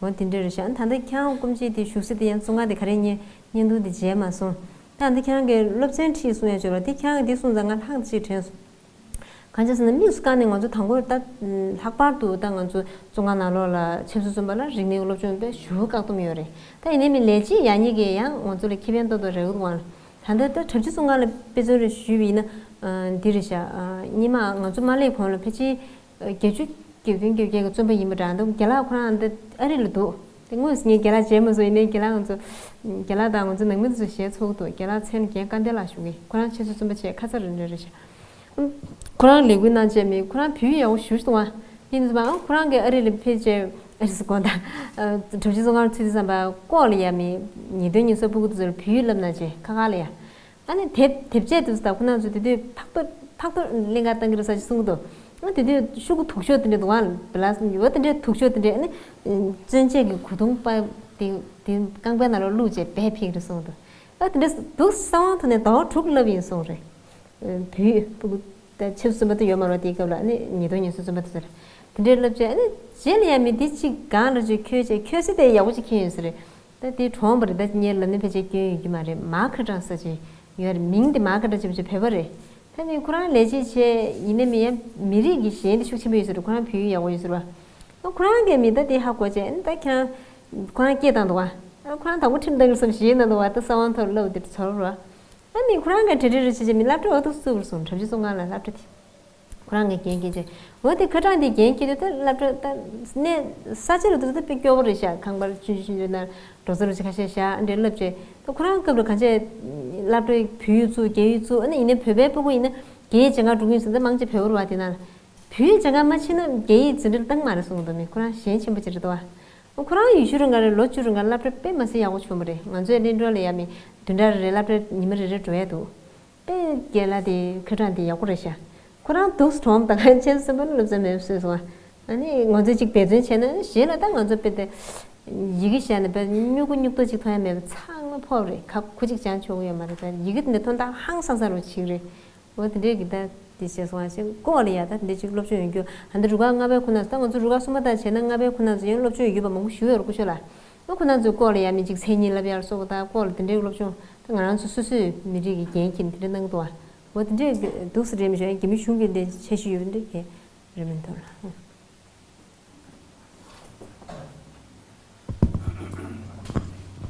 འོ་དེ་འདྲ་རེད་ཤག་ད་ལྟ་ཁྱེད་རང་སྐུ་མཆེད་དེ་བཞུགས་ས་དེ་ཡང་བཙོན་ཁང་དེ་ག་རེ་བརྙན་བརྙན་ཐུང་དེ་མཇལ་མ་སོང་། ད་ད་ལྟ་ཁྱེད་རང་གི་སློབ་ཚན་ཁྲིད་གསུང་ཡ་བྱོས་རོགས་དེ་ཁྱེད་རང་གི་དེ་གསུང་ཙང་ང་ལྷག་ཅིག་དྲན་སོང་། གང་ཅི་ཟེར་ན་དམིགས་སུ་བཀར་ནས་ང་ཚོ་དང་པོར་ད་ལྷག་པར་དུ་ད་ང་ཚོ་བཙོན་ཁང་ནང་ལོགས་ལ་ཆབ་སྲིད་བཙོན་པ་ལ་རིག་གནས་ཀྱི་སློབ་སྦྱོང་དཔེ་ཞེ་པོ་བཀག་སྡོམ་ཡོད་རེད། ད་ཡིན་ནའི་མི་ལས་བྱེད་ཡག་ཉེས་ཀྱིས་ཡང་ང་ཚོ་ལ་ཁེ་ཕན་ཏོག་ཏོག་རེ་ཡོད་འདུག་ཨང་། ད་ལྟ་ད་དྲག་སྤྱོད་བཙོན་ཁང་ལ་དཔེ་མཚོན་རེ་ཞུས་པ་ཡིན་ན་འདི་རེད་ཤག་སྔོན་མ་ང་ཚོ་མ་སླེབས་གོང་ལ་ཕལ་ཆེར་བརྒྱད་ཅུ་གྱ་བདུན་གྱ་བརྒྱད་ཀྱི་བཙོན་པ་ཡིན་པ་འདྲ་འདུག་རྒན་ལགས་ཁོ་རང་འདི་ཨ་རི་ལ་འདུག་དེ་དངོས་སུ་ངས་རྒན་ལགས་མཇལ་མ་སོང་། ཡིན་ནའི་རྒན་ལགས་ང་ཚོ་རྒན་ལགས་དང་ང་ཚོ་ནང་མི་ཚོ་ཞལ་ཚོགས་འདུག་རྒན་ལགས་མཚན་རྒན་སྐལ་ལྡན་ལགས་ཞུ་གི་ཁོ་རང་ཆེད་སོ་བཙོན་པ་བྱས་ཁ་ཚ་རེ་འདྲ་རེད་ཤག་ཁོ་རང་ལས་འགུལ་གནང་བྱས་མི་ཁོ་རང་བོད་ཡིག་ཡག་པོ་ཞུ་ཞུ་འདུག་ཨ། དེ་ནི་ཨ་ཁོ་རང་གི་ཨ་རི་ལ་ཕེབས་བྱས་ཨ་རི་སི་དགོན་ད་དྲུག་ཅུ་བཙོན་ཁང་ཚུད་དུས་ཙམ་པ་ལྐོག་ལ་ཡ་མི་ཉེས་དོན་ཉེས་གསོག་ཕྲུ་གུ་དེ་ཚོར་བོད་ཡིག་བསླབ་གནང་བྱས་ཁ་ཁ་ལ་ཡ། ཨ་ནི་དེབ་དེབ་ཆས་དུས་ད་ཁོ་རང་ཚོ་དེ་དུས་ཕག་ཏུ་ཕག་ཏུ་གླིང་ག་བཏང་གི་རེད་ས་ཅིག་གསུང་གི་འདུག་ཨ་དེ་དུས་ཤོག་གུ་དུག་ཤོག་དེ་འདྲ་འདུག་ཨ་བི་ལ་ཡོད་དེ་འདྲའི་དུག་ཤོག་དེ་འདྲ་ཨ་ནི་བཙོན་ཆས་ཀྱི་གོས་ཐུང་པ་དེ་དེ་རྐང་པའི་ནང་ལ་བླུགས་བྱས་བེད་ཕིག་རེད་གསུང་གི་འདུག་ཨ་དེ་འདྲ་འདུག་གསང་བ་ཐོག་ནས་ཟླ་བ་དྲུག་བསླབས་ཡིན་གསུང་རེད། བོད་ཕྲུ་གུ་ད་ཆབ་སྲིད་བཙོན་པ་དེ་ཡོད་མ་རེད། དེའི་སྐབས་ལ་ཨ་ནི་ཉེས་དོན་ཉེས་གསོག་བཙོན་པ་དེ་ཚོར་དེ་འདྲའི་བསླབ་བྱས་ཨ་ནི་རྗེས་ལ་ཡང་མི་དེ་གཅིག་གང་ལ་བཅོས་ཁྱོད་བྱས་ཁྱོད་སྲིད་དེ་ཡག་པོ་ཅིག་ཁྱེར་ཡོད་ས་རེད། ད་དེ་གྲོངས་པ་རེད། ད་ངས་ལབ་ནས་ཕལ་ཆེར་སྐྱོན་ཡོད་ཀྱི་མ་རེད། མཱ་ཁ་ཀྲང་ཟེར་ཅིག་ཡོད་རེད། མིང་དེ་མཱ་ཁ་ཀྲང་ཅིག་བྱས་བོད་པ་རེད། ད་ནི་ཁོ་རང་ལས་བྱེད་བྱས་ཡིན་ནའི་མི་ཡང་མི་རིགས་ཀྱི་ཞེན་དེ་ཤུགས་ཆེན་པོ་ཡོད་ས་རེད། ཁོ་རང་བོད་ཡིག་ཡག་པོ་ཡོད་ས་རེད་བ། ད་ཁོ་རང་གིས་མི་ད་དེ་ཧ་གོ་བྱས་ཨ་ནི་ད་ཁྱེད་རང་ཁོ་རང་སྐད་བཏང་འདུག་བ། ཨ་ཁོ་རང་དང་པོ་ཁྲིམས་བཏང་གི་བསམ་ཞེད་ན་འདུག་བ། ད་གསང་བ་ཐོག་ལབ་དེ་ཚོར་བ། ཨ་ནི་ཁོ་རང་གིས་དྲི་དྲི་རུ་བྱེད་བྱེད་མི་སློབ་གྲྭ་འོ་ཐུག་བཙུགས་པར་སོང་། དྲག་སྤྱོད་བཙོན་ཁང་ལ་སློབ་གྲྭ་དེ། ཁོ་རང་གིས་འགན་འཁྱེར་བྱས། འོ་དེ་ཁ་གྲངས་དེ་འགན་འཁྱེར་དུས་ད་སློབ་གྲྭ་ད་གནས་ས་ཆ་རུ་འདུག་ད་དཔེ་སྐྱོ་པོ་རེད་ཤག་ཁང་པ་ཆུང་ཆུང་ཆུང་ཆུང་ནང་འགྲོ་ས་རུ་ཆ་ཁ་ཤས་བཞག་འདྲེ་སློབ་བྱས། ད་ཁོ་རང་སྐབས་རུ་གང་བྱས་སློབ་གྲྭའི་བོད་ཡིག་བཙུགས་རྒྱ་ཡིག་བཙུགས་ཨ་ནི་ཡིན་ནའི་བོད་པའི་ཕྲུ་གུ་ཡིན་ན་རྒྱ་ཡིག་སྦྱང་ག་འགྲོ་གི་ཡིན་ཟེར་ད་མང་ཆེ་བོད་པ་རེད་བ། དེ་ན་བོད་ཡིག་སྦྱང་ག་མ་ཕྱིན་ན་རྒྱ་ཡིག་འཛིན་གྲྭ་ལ་བཏང་མ་རེད་གསུངས་འདུག་མི་ཁོ་རང་ཞེན་ཆེན་པོ་ཅིག་རེད་དོ། ཁོ་རང་ཡུལ་ཤུལ་རུ་འགའ་རེ་ལོ་བཅུ་རུ་འགའ་སློབ་གྲྭ་དཔེ་མ་སྲིད་ཡག་པོ་བྱུང་བ་རེད། ང་ཚོའི་གླིང་སྒྲུང་ལ་ཡ་མི་བདུན་ཕྲག་རེ་རེ་སློབ་གྲྭ་ཉི་མ་རེ་རེ་འགྲོ་ཡ་འདུག་དཔེ་རྒན་ལགས་དེ་ཁ་གྲངས་དེ་ཡག་པོ་རེད་ཤག་ཁོ་རང་འདུག་སེ་གྲོངས་དང་ཁ་ཆེན་སེམས་པ་ལ་སློབ་ཚན་མེད་པ་བཟོས་སོང་། ཨ་ནི་ང་ཚོས་ཅིག་འབད་བརྩོན་བྱས་ན་གཞན་ལ་ད་ང་ཚོ་དཔེ་དེ་ཡི་གེ་བཤད་ན་དཔེ་སྨྱུ་གུ་སྨྱུག་ཏོ་ཅིག་མཐོང་ཡ་མེད་པ་ཚང་མ་ཕོག་རེད། ཁ་ཁུ་གཅིག་སྦྱང་ཆོག་གི་ཡོད་མ་རེད། ད་ཡི་གེ་དེ་འདྲ་མཐོང་དང་ཧང་སང་ས་རུ་ཅིག་རེད། འོ་དེ་འདྲའི་གི་ད་དེ་བྱས་སོང་ཨ་ཅེ་ཀོ་ལ་ཡ་ད་དེ་འདྲའི་ཅིག་སློབ་སྦྱོང་ཡོད་རྒྱུ་ཨ་འདི་རུ་ཁག་ལྔ་པའི་ཁོ་ན་ད་ང་ཚོ་རུ་ཁག་གསུམ་པ་དང་བྱས་ན་ལྔ་པའི་ཁོ་ན་ཚོ་ཡང་སློབ་སྦྱོང་ཡོད་རྒྱུ་པ་མང་པོ་ཞུ་ཡོད་རེད་སྐུ་ཞབས་ལགས། ཨ་ཁོ་ན་ཚོས་ཀོ་ལ་ཡ་མི་ཅིག་མཚན་ཉིད་ལབ་ཡར་སོགས་ད་ཀོ་ལ་དེ་འདྲའི་སློབ་སྦྱོང་ད་ང་རང་ཚོ་སོ་སོའི་མི་རིགས་ཀྱི་འགན་འཁྱེར་ནས་དེ་འདྲ་གནང་འདུག་ཨ། འོ་དེ་འདྲའི་འདུག་སེ་རེད་མི་ཤོག་ཡང་རྒྱ་མི་གཞུང་གི་འདི་ཆེ་ཤོས་ཡོད་འདྲ་གི་རེད་མི་འདུག་ལ།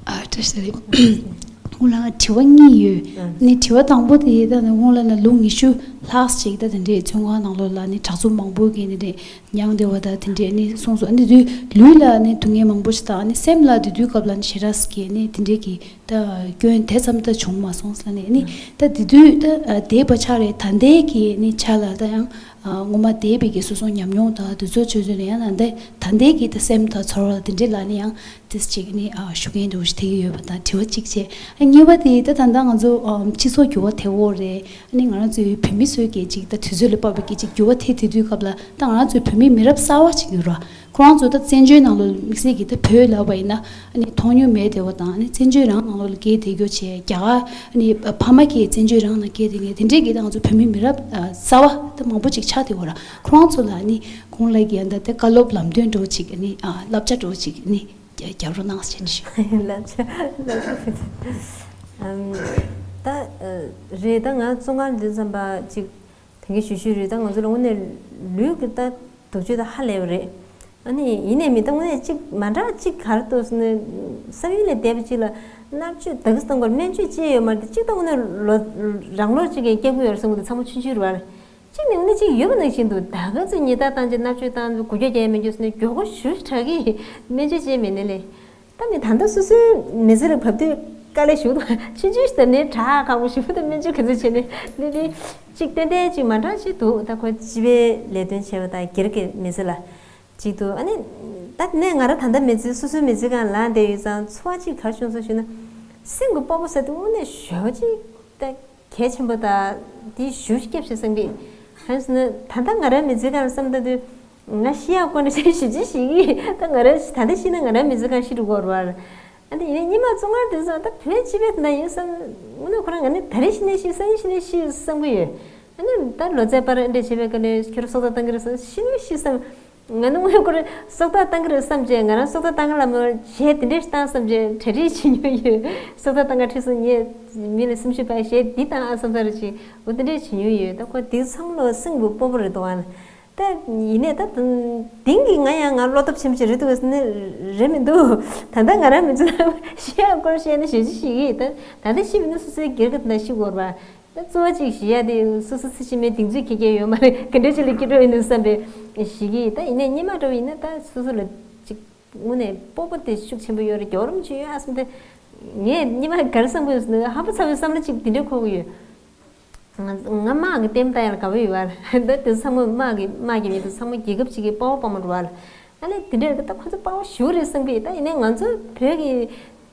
ཨ་བཀྲ་ཤིས་བདེ་ལེགས། སྔོན་ལ་དྲི་བ་གཉིས་ཡོད། ཨ་ནི་དྲི་བ་དང་པོ་དེ་ད་ནི་སྔོན་ལ་ནི་ལོ་ཉི་ཤུ་ལྷག་ཅིག་ད་དེ་འདྲའི་བཙོན་ཁང་ནང་ལོགས་ལ་ནི་དྲག་རྩུབ་མང་པོ་གིས་ནི་དེ་མྱངས་བསྡད་པ་ད་དེ་འདྲའི་ནི་གསུངས་སོང་། ཨ་ནི་དུས་ལུས་ལ་ནི་སྡུག་བསྔལ་མང་པོ་ཞིག་དང་ཨ་ནི་སེམས་ལ་དེ་དུས་སྐབས་ལ་ནི་ཞེ་དྲག་གི་ནི་དེ་འདྲའི་གི་ད་སྐྱོན་དེ་ཙམ་ད་བྱུང་མ་སོང་ཟེར་ནས་ནི་ད་དེ་དུས་ད་བསྡད་པ་ཆགས་རེད། ད་ལྟའི་གི་ནི་ཆ་ལ་ད་ཡང་སྔོན་མ་བསྡད་པའི་གི་སོ་སོ་ཉམས་མྱོང་དང་དུས་ཚོད་ཆུད་ཟོས་ནས་ཡང་ད་ལྟའི་ད་ལྟའི་གི་ད་སེམས་དང་ཚོར་བ་དེ་འདྲའི་ལ་ནི་ཡང་ཏིས་ཅིག་ནི་ཨ་ཞུ་མཁན་འདུག་ཞུ་དེ་གི་ཡོད་པ་དང་དྲི་བ་གཅིག་བྱས། ཨ་གཉིས་པ་དེ་ད་ད་ལྟ་ང་ཚོ་ཨམ་སྤྱི་ཚོགས་འགྱུར་བ་དེ་འོག་རེད། ཨ་ནི་ང་རང་ཚོའི་བོད་མི་ཚོའི་གི་ཅིག་ད་དུས་ཚོད་ལ་དཔག་པའི་གི་ཅིག་འགྱུར་བ་དེ་དེ་དུས་སྐབས་ལ་ད་ང་རང་ཚོའི་བོད་མི་མི་རབས་གསར་བ་ཅིག་ཡོད་ར། ཁོ་རང་ཚོ་ད་བཙན་བྱོལ་ནང་ལོགས་དམིགས་བསལ་གྱི་ད་བོད་ལབ་པ་ཡིན་ན་ཨ་ནི་མཐོང་མྱོང་མེད་བསྡད་པ་དང་ཨ་ནི་བཙན་བྱོལ་རང་ནང་ལོགས་ལ་སྐྱེས་བསྡད་རྒྱུ་བྱས་རྒྱ་གར་ཨ་ནི་ཕ་མ་གིས་བཙན་བྱོལ་རང་ནང་སྐྱེས་བསྡད་མཁན་དེ་འདྲས་ཀྱི་ད་ང་ཚོ་བོད་མི་མི་རབས་ཨ་གསར་བ་ད་མང་པོ་ཅིག་ཆགས་བསྡད་ཡོད་ར། ཁོ་རང་ཚོ་ལ་ཨ་ནི་གོང་ལ་གི་ཨ་ད་ད་བཀའ་སློབ་ལམ་སྟོན་འདྲ་བོ་ཅིག་ཨ་ནི་ཨ་བསླབ་བྱ་འདྲ་བོ་ཅིག་ཨ་ནི། རྒྱ་རྒྱབ་རོགས་གནང་ཞེས་ནས་ཞུ། ལབ་བྱ་ལབ་བྱ་ཨམ། ད་རེད། ད་ང་བཙོན་ཁང་འདི་ཙམ་པ་ཅིག་དེང་གི་ཞུ་ཞུ་རེད། ད་ང་ཚོ་ལ་དངོས་གནས་ལུས་ཀྱི་ད་སྡུག་སྤྱོད་ད་ཧ་ལས་པ་རེད། ཨ་ནི་ཡིན་ནའི་མི་ད་དངོས་གནས་ཅིག་མ་འདྲ་ཅིག་ག་རེ་འདུག་ཟེར་ན་ས་ཡུལ་ལ་བསྡད་པ་ཅིག་ལ་མནར་གཅོད་ད་གི་སྟོང་གོར་སྨན་བཅོས་ཅི་ཡོད་མ་རེད། ཅིག་ད་དངོས་གནས་ལོ་རང་ལོ་ཅིག་གི་སྐྱབས་མགོན་ཡོད་རེད་བསམ་གི་འདུག་ཚང་མ་ཆུང་ཆུང་རེད་བ། གཅིག་ནས་འོ་ན་གཅིག་ཡོད་པ་ནང་བཞིན་དུ་ད་ག་ཚོད་ཉེས་རྡུང་བཏང་རྗེས་མནར་གཅོད་བཏང་རྗེས་འགུལ་སྐྱོད་རྒྱག་ཡ་མེད་རྒྱུ་ཟེར་ནས་མགྱོགས་པོ་ཞུ་དྲག་གི་སྨན་བཅོས་བྱས་མེད་ནས་ལས། ད་ནི་ད་ལྟ་སོ་སོའི་མི་ཚེ་ལ་བབས་དུས་དཀའ་ལས་ཞུ་དང་ཆུང་ཆུང་ཞིག་ད་ནི་དྲག་ཁག་པོ་ཞུ་དང་སྨན་བཅོས་ག་ཚོད་བྱས་ནས་འདི་འདི་གཅིག་ཏན་ཏན་གཅིག་མ་འདྲ་ཞིག་འདུག་ད་ཁོ་སྤྱི་པའི་ལས་དོན་བྱས་པ་དང་སྒེར་གྱི་མི་ཚེ་ལ་གཅིག་འདུག་ཨ་ནི་ད་ནས་ང་རང་ད་ལྟ་མི་ཚེ་སོ་སོའི་མི་ཚེ་གང་ལངས་བསྡད་ཡོད་ཙང་ཚོར་བ་གཅིག་ག་རེ་བྱུང་སོང་ཞུ་ན། སེམས་ཀྱི་སྤོབས་པ་ཟེར་དུས་དངོས་གནས་ཞོ་གཅིག་ད་གལ་ཆེན་པོ་དང་དེ་ཞུ་སྐྱབས་ཞེས་བསམ་གི། ཧན་སོང་ན་ད་ལྟ་ང་རང་མི་ཚེ་གང་བསམ་ད་དུས། ང་ཤི་ཡག་ཀོ་ནས་ཞི་ཅི་ཞིག་ཡིན། ད་ང་རང་ད་ལྟ་ཤི་ན་ང་རང་མི་ཚེ་གང་ཤི་འགྲོ་གི་རེད་བ། ཨ་ནི་ཡིན་ན་ཉི་མ་བཅོ་ལྔ་དེ་ཚོ་ད་བོད་སྤྱི་པའི་ད་ཡིན་བསམ། དངོས་གནས་ཁོ་རང་ང་ནི་ད་རེས་ཤི་ནས་ཤི་སང་ཉིན་ཤི་ནས་ཤི་བསམ་གི་ཡོད། ཨ་ནི་ད་ལོ་ཙཱའི་པར་འདྲ་བྱས་པའི་སྐབས་ནས་ཁྱོད་རང་སྲོག་ཐག་བཏང་གི་རེད་བསམ་ཤི་ནས་ཤི་བསམ། ང་ནི་དངོས་ཁོ་རང་སྲོག་ཐག་བཏང་གི་རེད་བསམ་བྱས་ང་རང་སྲོག་ཐག་བཏང་གི་ལ་མོ་གཞས་དེ་འདྲས་བཏང་བསམ་བྱས་གྲ་སྒྲིག་བྱེད་མྱོང་ཡོད། སྲོག་ཐག་བཏང་ག་ཁྲིད་སོང་ངས་མི་ལ་སེམས་ཤུགས་སྤར་གཞས་འདི་བཏང་ཨ་བསམ་ས་རེ་བྱས་འོ་དེ་འདྲས་བྱེད་མྱོང་ཡོད། ད་ཁོ་དེ་ཚང་ལོ་སེམས་ཀྱི་སྤོབས་པོ་རེད་འདུག་ཨ། ད་ཡིན་ནས་ད་དེང་གི་ང་ཡང་ང་བློ་སྟོབས་ཆེན་པོ་ཅིག་རེད་འདུག་ཟེར་ནས་རེད་མི་འདུག་ད་ལྟ་ང་རང་མི་ཚོ་ལ་ཤི་ཡག་སྐོར་བཤད་ན་ཞེ་ཅི་ཞིག་ཡིན། ད་ད་ལྟ་ཤི་མི་ན་སོ་སོའི་སྒེར་གྱི་ད་ཤི་དགོས་རེད་པ། ད་གཙོ་བོ་གཅིག་ཞི་ཡ་དེ་སོ་སོ་ཚེ་ཕྱི་མའི་གདེང་ཚོད་ཁྱེད་ཀྱི་ཡོད་མ་རེད། ག་འདྲ་ཅིག་ལ་སྐྱིད་འགྲོ་ཡིན་ནམ་བསམ་པའི་ཞི་གི། ད་ཡིན་ནའི་སྙེ་མ་འདྲ་བོ་ཡིན་ན་ད་སོ་སོ་ལ་ཅིག་དངོས་གནས་སྤོབས་པ་དེ་ཤུགས་ཆེན་པོ་ཡོད་རེད། རྒྱལ་བ་རིན་པོ་ཆེ་ཡོད་ཨ་བསམ་སྟེ། ངས་སྙེ་མ་ག་རེ་བསམ་གི་ཡོད་ཟེར་ན་ཧམ་པ་ཚ་བའི་བསམ་བློ་ཅིག་དེ་འདྲ་འཁོར་གི་ཡོད། ང་ང་དམག་གི་ལྟད་མོ་ལྟ་ཡག་ལ་དགའ་པོ་ཡོད་བ། ད་དེ་ཚང་མ་དམག་གི་དམག་གི་མི་འདུག་ཚང་མ་རྒྱལ་ཁབ་ཅིག་གི་དཔའ་བོ་དཔའ་མོ་རེད་བ། ཨ་ནི་དེ་འདྲ་ད་ཁོ་ཚོ་དཔའ་བོ་ཞེ་པོ་རེད་བསམ་གི་ཡོད། ད་ཡིན་ནའི་ང་ཚོ་བོད་ཀྱི་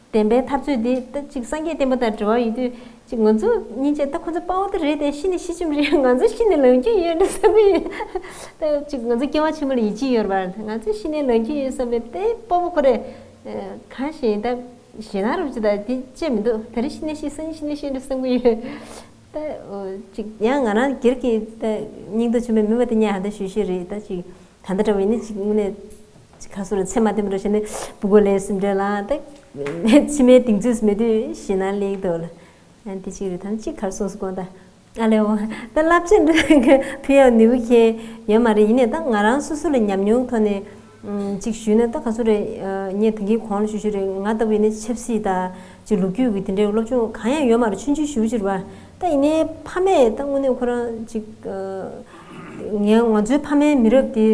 བདེན་པའི་འཐབ་རྩོད་འདི་ད་ཅིག་སངས་རྒྱས་བསྟན་པ་དང་འབྲེལ་བ་ཡོད་དུས་ཅིག་ང་ཚོ་སྙིང་རྗེ། ད་ཁོ་ཚོ་དཔའ་བོ་ད་རེད་དེ་ཤི་ནས་ཤི་ཆོག་རེད། ང་ཚོ་ཤི་ནས་ལངས་རྒྱུ་ཡོད་འགྲོ་བསམ་གི་ཡོད། ད་ཅིག་ང་ཚོ་སྐྱེ་བ་ཕྱི་མ་ལ་ཡིད་ཆེས་ཡོད་རེད་བ། ང་ཚོ་ཤི་ནས་ལངས་རྒྱུ་ཡོད་བསམ་པའི་དེ་སྤོབས་པ་ཁོ་རེ་གང་ཞིག་ཡིན། ད་ཞེད་སྣང་རུ་ཅི་ད་དེ་བཅད་མི་འདུག་ད་རེས་ཤི་ནས་ཤི་སང་ཉིན་ཤི་ནས་ཤི་འགྲོ་བསམ་གི་ཡོད། ད་ཅིག་ཡང་ང་རང་སྒེར་གྱི་ད་སྙིང་སྟོབས་ཆེན་པོའི་མི་བ་དེ་ཉལ་ཧ་ད་ཞུ་ཞུ་རེད། ད་ཅིག་ད་ལྟ་འདྲ་བོ་ཡིན་ན་ཅིག་དངོས་གནས་ཅིག་ཁ་སོ་རུ་ཚེ་མ་བརྟན་པ་འདྲ་བྱས་ནས་སྤུ་གུ་ལས་སེམས་ཁྲལ་ལ་ད་ཕྱི་མའི་གདེང་ཚོད་མེད་དུས་ཞེད་སྣང་སླེབས་འདུག་ལ། ཡང་དེ་ཅིག་རེད། ད་ཅིག་གར་སོང་སུ་དགོངས་ད་ཨ་ལེ་འོ། ད་རླབས་ཆེན་འདྲ་ཕུལ་ཡག་ནུས་པ་ཁྱེད་ཡོད་མ་རེད། ཡིན་ནའི་ད་ང་རང་སོ་སོ་ལ་ཉམས་མྱོང་ཐོག་ནས་ཅིག་ཞུས་ན་ད་ག་ཚོད་རེད། ངས་ད་གིན་གོང་ལ་ཞུ་ཞུ་རེད། ང་ལྟ་བུ་ཡིན་ན་ཆབ་སྲིད་ད་ཅིག་ལོ་རྒྱུས་ཀྱི་དེ་འདྲའི་སློབ་སྦྱོང་གང་ཡང་ཡོད་མ་རེད། ཆུང་ཆུང་ཞུ་ཞུ་རེད་བ། ད་ཡིན་ནའི་ཕ་མས་ད་དངོས་གནས་ཁོ་རང་ཅིག་ངས་ང་ཚོའི་ཕ་མའི་མི་རབས་དེ་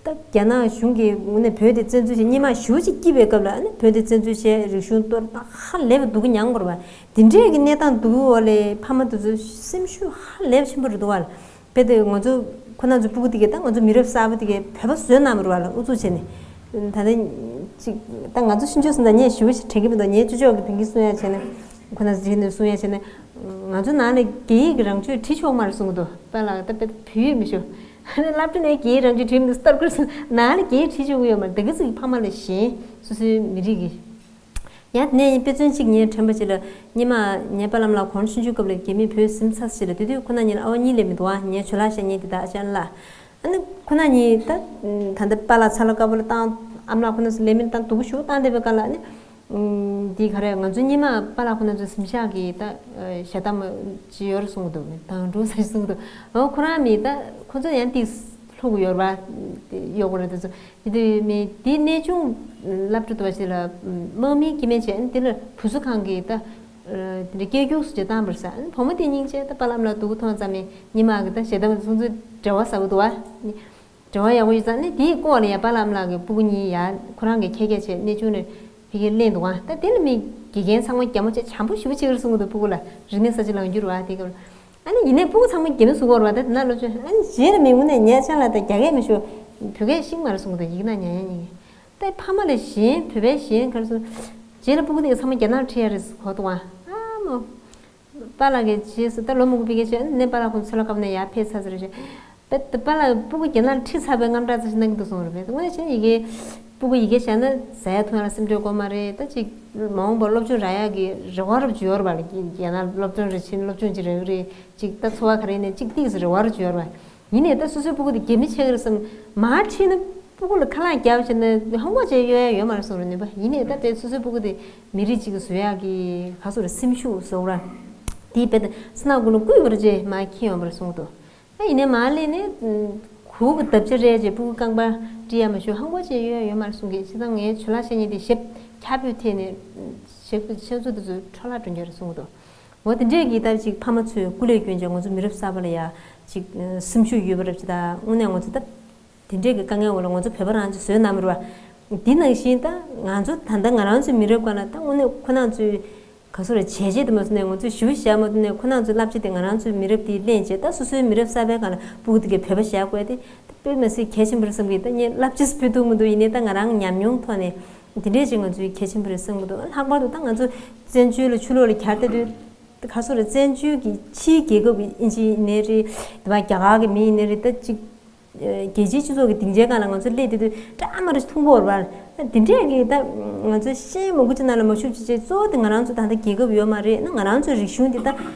ད་རྒྱ་ནག་གཞུང་གིས་དངོས་གནས་བོད་དེ་བཙན་འཛུལ་བྱས་སྙེ་མ་ཞུ་ཅིག་སྐྱིད་པའི་སྐབས་ལ་ནི་བོད་དེ་བཙན་འཛུལ་བྱས་རིག་གཞུང་གཏོར་ད་ཧ་ལས་པ་སྡུག་གི་མྱངས་པ་རེད་བ། དེ་འདྲས་ཀྱི་གནས་སྟངས་སྡུག་གི་འོག་ལས་ཕ་མ་དེ་ཚོ་སེམས་ཤུགས་ཧ་ལས་པ་ཆེན་པོ་རེད་འདུག་བ། དཔེ་དེ་ང་ཚོ་ཁོ་ན་ཚོ་སྤུ་གུ་དེ་གས་ད་ང་ཚོ་མི་རབས་གསར་པ་དེ་གས་བོད་པ་བཟོས་གནང་མི་རུང་བ་ལ་ཨུ་ཚུགས་བྱས་ནས། ད་ལྟ་ཅིག་ད་ང་ཚོ་ཤིན་ཅོ་སོང་ད་ངས་ཞུ་བ་ཞིག་དྲན་གྱི་མི་འདུག་ངས་ཅོ་ཅོག་གི་དེང་གི་གསུང་ཡ་བྱས་ནས་ཁོ་ན་ཚོ་དེ་ནས་གསུང་ཡ་བྱས་ནས་ང་ཚོ་ནང་ལ་རྒྱ་ཡིག་གི་རང་ཆོས་བྲིས་ཆོག་མ་རེད་གསུང་གི་འདུག་པཱ་ལགས་ད་དཔེ་བོད་ཡིག་མི་ཤོ་སློབ་གྲྭ་ནས་རྒྱ་ཡིག་རང་ཆོས་བྲིས་མི་འདུག་སྟར་ཁུར་སོང་ནང་ལ་རྒྱ་ཡིག་བྲིས་ཆོག་གི་ཡོད་མ་རེད། ད་གི་ཚིག་ཕ་མ་ལ་ཞེན་སོ་སོའི་མི་རིགས་ཀྱི། ཡང་དེ་ནས་དཔེ་མཚོན་གཅིག་ངས་དྲན་པ་ཅིག་ལ་སྙེ་མ་ངའི་པཱ་ལགས་ལ་གོང་ཆུང་ཆུང་སྐབས་ལ་རྒྱ་མིས་བོད་ཟིན་ཚར་ཞིག་ལ་དེ་དུས་ཁོ་ན་གཉིས་ལ་ཨ་བ་གཉིས་ལས་མི་འདུག་ཨ་ངའི་ཇོ་ལགས་ཤ་ཉེ་དེ་དག་ཨ་ཅག་ལ། ཨ་ནི་ཁོ་ན་གཉིས་ད་ད་ལྟ་པཱ་ལགས་ཚ་ལ་དཀར་པོ་ལ་བཏང་ཨ་མ་ལགས་ཁོ་ན་ཚོ་ལས་མི་བཏང་སྡུག་པོ་ཞུ་བཏང་བསྡད་པའི་སྐབས་ལ་ཨ་ནི། འདི་ག་རེ་ང་ཚོ་སྙེ་མ་པཱ་ལགས་ཁོ་ན་ཚོ་གཟིམ་ཤག་གི་ད་ཞལ་ཏ་མ་ཅི་ཡོད་རེད་གསུང་གི་འདུག་མི་དང་འགྲོ་ས་གསུང་གི་འདུག་ཨོ་ཁོ་རང་མི་ད་ཁོ་ཚོ་ཡང་ཏིག་ལྷུག་ཡོད་རེད་བ། ཡོད་དགོས་རེད་དེ་ཚོ། དེ་དུས་མི་དེ་གནས་ཆུང་སློབ་ཕྲུག་དུ་བ་ཞིག་ལ་དམག་མིའི་སྐྱེ་དམན་བྱས་དེ་ལ་བུ་གསོ་ཁང་གི་ད་དེ་འདྲ་སྐྱེ་རྒྱུགས་སུ་བྱས་བཏང་བར་ས་བུ་མོ་དེ་སྙིང་རྗེ་ད་པ་ལམ་ལ་སྡུག་གུ་མཐོང་ཙམ་མི་ཉི་མ་གི་ད་ཞེ་ད་མ་ཚུང་ཚུལ་འབྲེལ་བ་ཟ་བོ་འདུག་བ། འབྲེལ་བ་ཡག་པོ་ཡོད་ཙང་ནི་དེའི་སྐོར་ལ་ཡ་པ་ལམ་ལ་གི་སྤུ་གུ་གཉིས་ཡ་ཁོ་རང་གི་ཁྱད་ཁྱད་བྱས་གནས་ཆུང་ནས་ཕ་གིར་གླེང་འདུག་ཨ། ད་དེ་ལ་མི་དགེ་རྒན་ཚང་མ་རྒྱ་མོ་བྱས་བྱམས་པོ་ཞེ་པོ་བྱེད་ཀྱི་རེད་གསུང་གི་འདུག་སྤུ་གུ་ལ་རིག་གནས་གསར་བརྗེ་ལངས་རྒྱུ་རེད་བ་དེ་སྐབས་ལ། ཨ་ནི་ཡིན་ནའི་སྤུ་གུ་ཚང་མ་རྒྱ་མི་བཟོ་གི་ཡོད་རེད་བ། ད་དེ་ན་སློབ་སྦྱོང་ཨ་ནི་རྗེས་ལ་མི་དངོས་གནས་ཉལ་ཆང་ལ་ད་རྒྱ་སྐད་མི་ཤོད། བོད་སྐད་ཤེས་མ་རེད་གསུང་གི་འདུག་ཡིག་ནག་ཉན་ཡ་ཉན་གི། ད་ཕ་མ་ལ་ཞེན་བོད་པའི་ཞེན་ག་རེ་ཟེར། རྗེས་ལ་སྤུ་གུ་དེ་ག་ཚང་མ་རྒྱ་ནག་ཁྲིད་ཡ་རེད་གོ་འདུག་ཨ། ཨ་མོ། པཱ་ལགས་ཀྱི་རྗེས་སུ་ད་ལོ་མང་པོ་ཕ་གིར་བྱས་ནས་པཱ་ལགས་ཁོང་ཚོ་ལ་སྐབས་ནས་ཡར་ཕེབས་ཚར་ཚར་རེད། ད་པཱ་ལགས་སྤུ་གུ་རྒྱ་ནག་ཁྲིད་ཚར་བའི་དངངས་སྐྲག་ཙམ་ཞིག་གནང་གི་འདུག་གསུངས་རེད་པས། དངོས་གནས་བྱས་ན་ཡི་གེ་སྤུ་གུ་ཡི་གེ་བཞག་ན་ཟ་ཡ་འཐུང་ཡ་ལ་སེམས་ཁྲལ་དགོས་མ་རེད། ད་ཅིག་མ་འོངས་པར་སློབ་སྦྱོང་རག་ཡག་གི་རེ་བ་རབ་ཅིག་ཡོད་རེད་པ་ལ། རྒྱ་ནག་སློབ་སྦྱོང་རེ་ཕྱིན་སློབ་སྦྱོང་ཅིག་རག་གི་རེད། ཅིག་ད་འཚོ་བ་ག་རེ་ཡིན་ནའི་ཅིག་ཏིག་ཙམ་རེ་བ་རབ་ཅིག་ཡོད་རེད་པ། ཡིན་ནའི་ད་སོ་སོའི་སྤུ་གུ་དེ་རྒྱ་མི་ཆགས་ཀྱི་རེད་བསམ། མར་ཁྲིད་ན་སྤུ་གུ་ལ་ཁ་ལག་བརྒྱབ་བྱས་ན་ཧོམ་ཝོག་བྱས་གཡོལ་ཡ་ཡོད་མ་རེད་གསུངས་རེད་ནུས་པ། ཡིན་ནའི་ད་དེ་སོ་སོའི་སྤུ་གུ་དེ་མི་རིགས་གཅིག་གི་བཟོ་ཡག་གི་ག་ཚོད་རེད་སེམས་ཤུགས་བཟོ་ར། དེའི་བེད་སེམས་ནང་ཀུན་ལ་བསྐུལ་བར་བྱས་མར་ཁྱེར་ཡོང་བར་གསུངས་འདུག་ད་ཡིན་ནའི་མར་སླེབས་ནས་གུར་གྱི་འདབ་ཆ་རལ་བྱས་སྤུ་གུ་རྐང་པ་དཀྲིས་ཡ་མ་ཞུ་ཧོམ་ཝོག་བྱས་གཡོལ་ཡ་ཡོད་མ་རེད་གསུངས་ཀྱི། བྱས་ཙང་ངའི་ཇོ་ལགས་ཤ་ཉེ་དེ་ཞབས་ཁྱབ་སྤུས་ཐད་ནས་ཞབས་ཀྱི་ཤ་ཚུགས་དེ་ཚོ་འཕྲོ་བརླག་འགྲོ་རྒྱུ་རེད་གསུངས་འདུག་འོ་དེ་འདྲས་ཀྱི་ད་ཅིག་ཕ་མ་ཚོས་སྐུ་ལས་བསྐྱོན་བྱས་ང་ཚོ་མི་རབས་གསར་པ་ལ་ཡ་ཅིག་སེམས་ཤུགས་ཡོད་པ་རེད་ཅེས། ད་དངོས་གནས་ང་ཚོ་ད་དེ་འདྲས་ཀྱི་དཀའ་ངལ་འོག་ལ་ང་ཚོ་བོད་པ་རང་ཅིག་བཟོས་གནང་མི་རུང་ འདི་ནང་བཞིན་ད་ང་ཚོ་ད་ལྟ་ང་རང་ཚོའི་མི་རབས་སྒང་ལ་ད་དངོས་གནས་ཁོ་རང་ཚོའི་ག་སོ་རེ་བྱས་རྗེས་དེ་མ་སོང་ནས་ང་ཚོས་ཞུ་བཞག་མ་ཐུབ་ནས་ཁོ་རང་ཚོའི་བསླབ་བྱ་དེ་ང་རང་ཚོའི་མི་རབས་དེ་ལེན་བྱས་ད་སོ་སོའི་མི་རབས་གསར་པའི་སྒང་ལ་སྤུ་གུ་དེ་གའི་བོད་པ་བཞག་དགོས་ཏེ་ད་དཔེ་མི་སྲིད་གལ་ཆེན་པོ་རེད་བསམ་གི། ད་ངས་བསླབ་བྱ་ཕུལ་ཐུབ་མི་འདུག་ཡིན་ནའི་ད་ང་རང་ཉམས་མྱོང་ཐོག་ནས་དེ་འདྲས་ཅིག་ང་ཚོའི་གལ་ཆེན་པོ་རེད་བསམ་གི་འདུག་ལྷག་པར་དུ་ད་ང་ཚོ་བཙན་བྱོལ་ལ་ཕྱི་ལོགས་ལ་གྱར་བསྡད་དུས་ད་ག་སོ་རེ་བཙན་བྱོལ་གྱི་ཕྱིའི་རྒྱལ་ཁབ་ཀྱི་ཨིན་ཇི་ཡིན་ནའི་རེད། དེ་བ་རྒྱ་གར་གྱི་མི་ཡིན་ནའི་རེད། ད་ཅིག་རྒྱལ་སྤྱིའི་སྤྱི་ཚོགས་ཀྱི་སྡིངས་ཆའི་སྒང་ལ་ང་ཚོ་སླེབས་བསྡད་དུས་བཀྲ་མ་རུ་ཐུང་པོ་རེད་པ། འདི་འདྲས་ཀྱི་ད་ང་ཚོ་ཤེས་མང་པོ་ཅིག་ནང་ལ་མ་ཞུགས་ཅིག་བྱས་གཙོ་བོ་དེ་ང་རང་ཚོ་ད་ལྟ་རྒྱལ་ཁབ་ཡོད་མ་རེད་ན། ང་རང་ཚོའི་རིག་གཞུང་འདི་ད་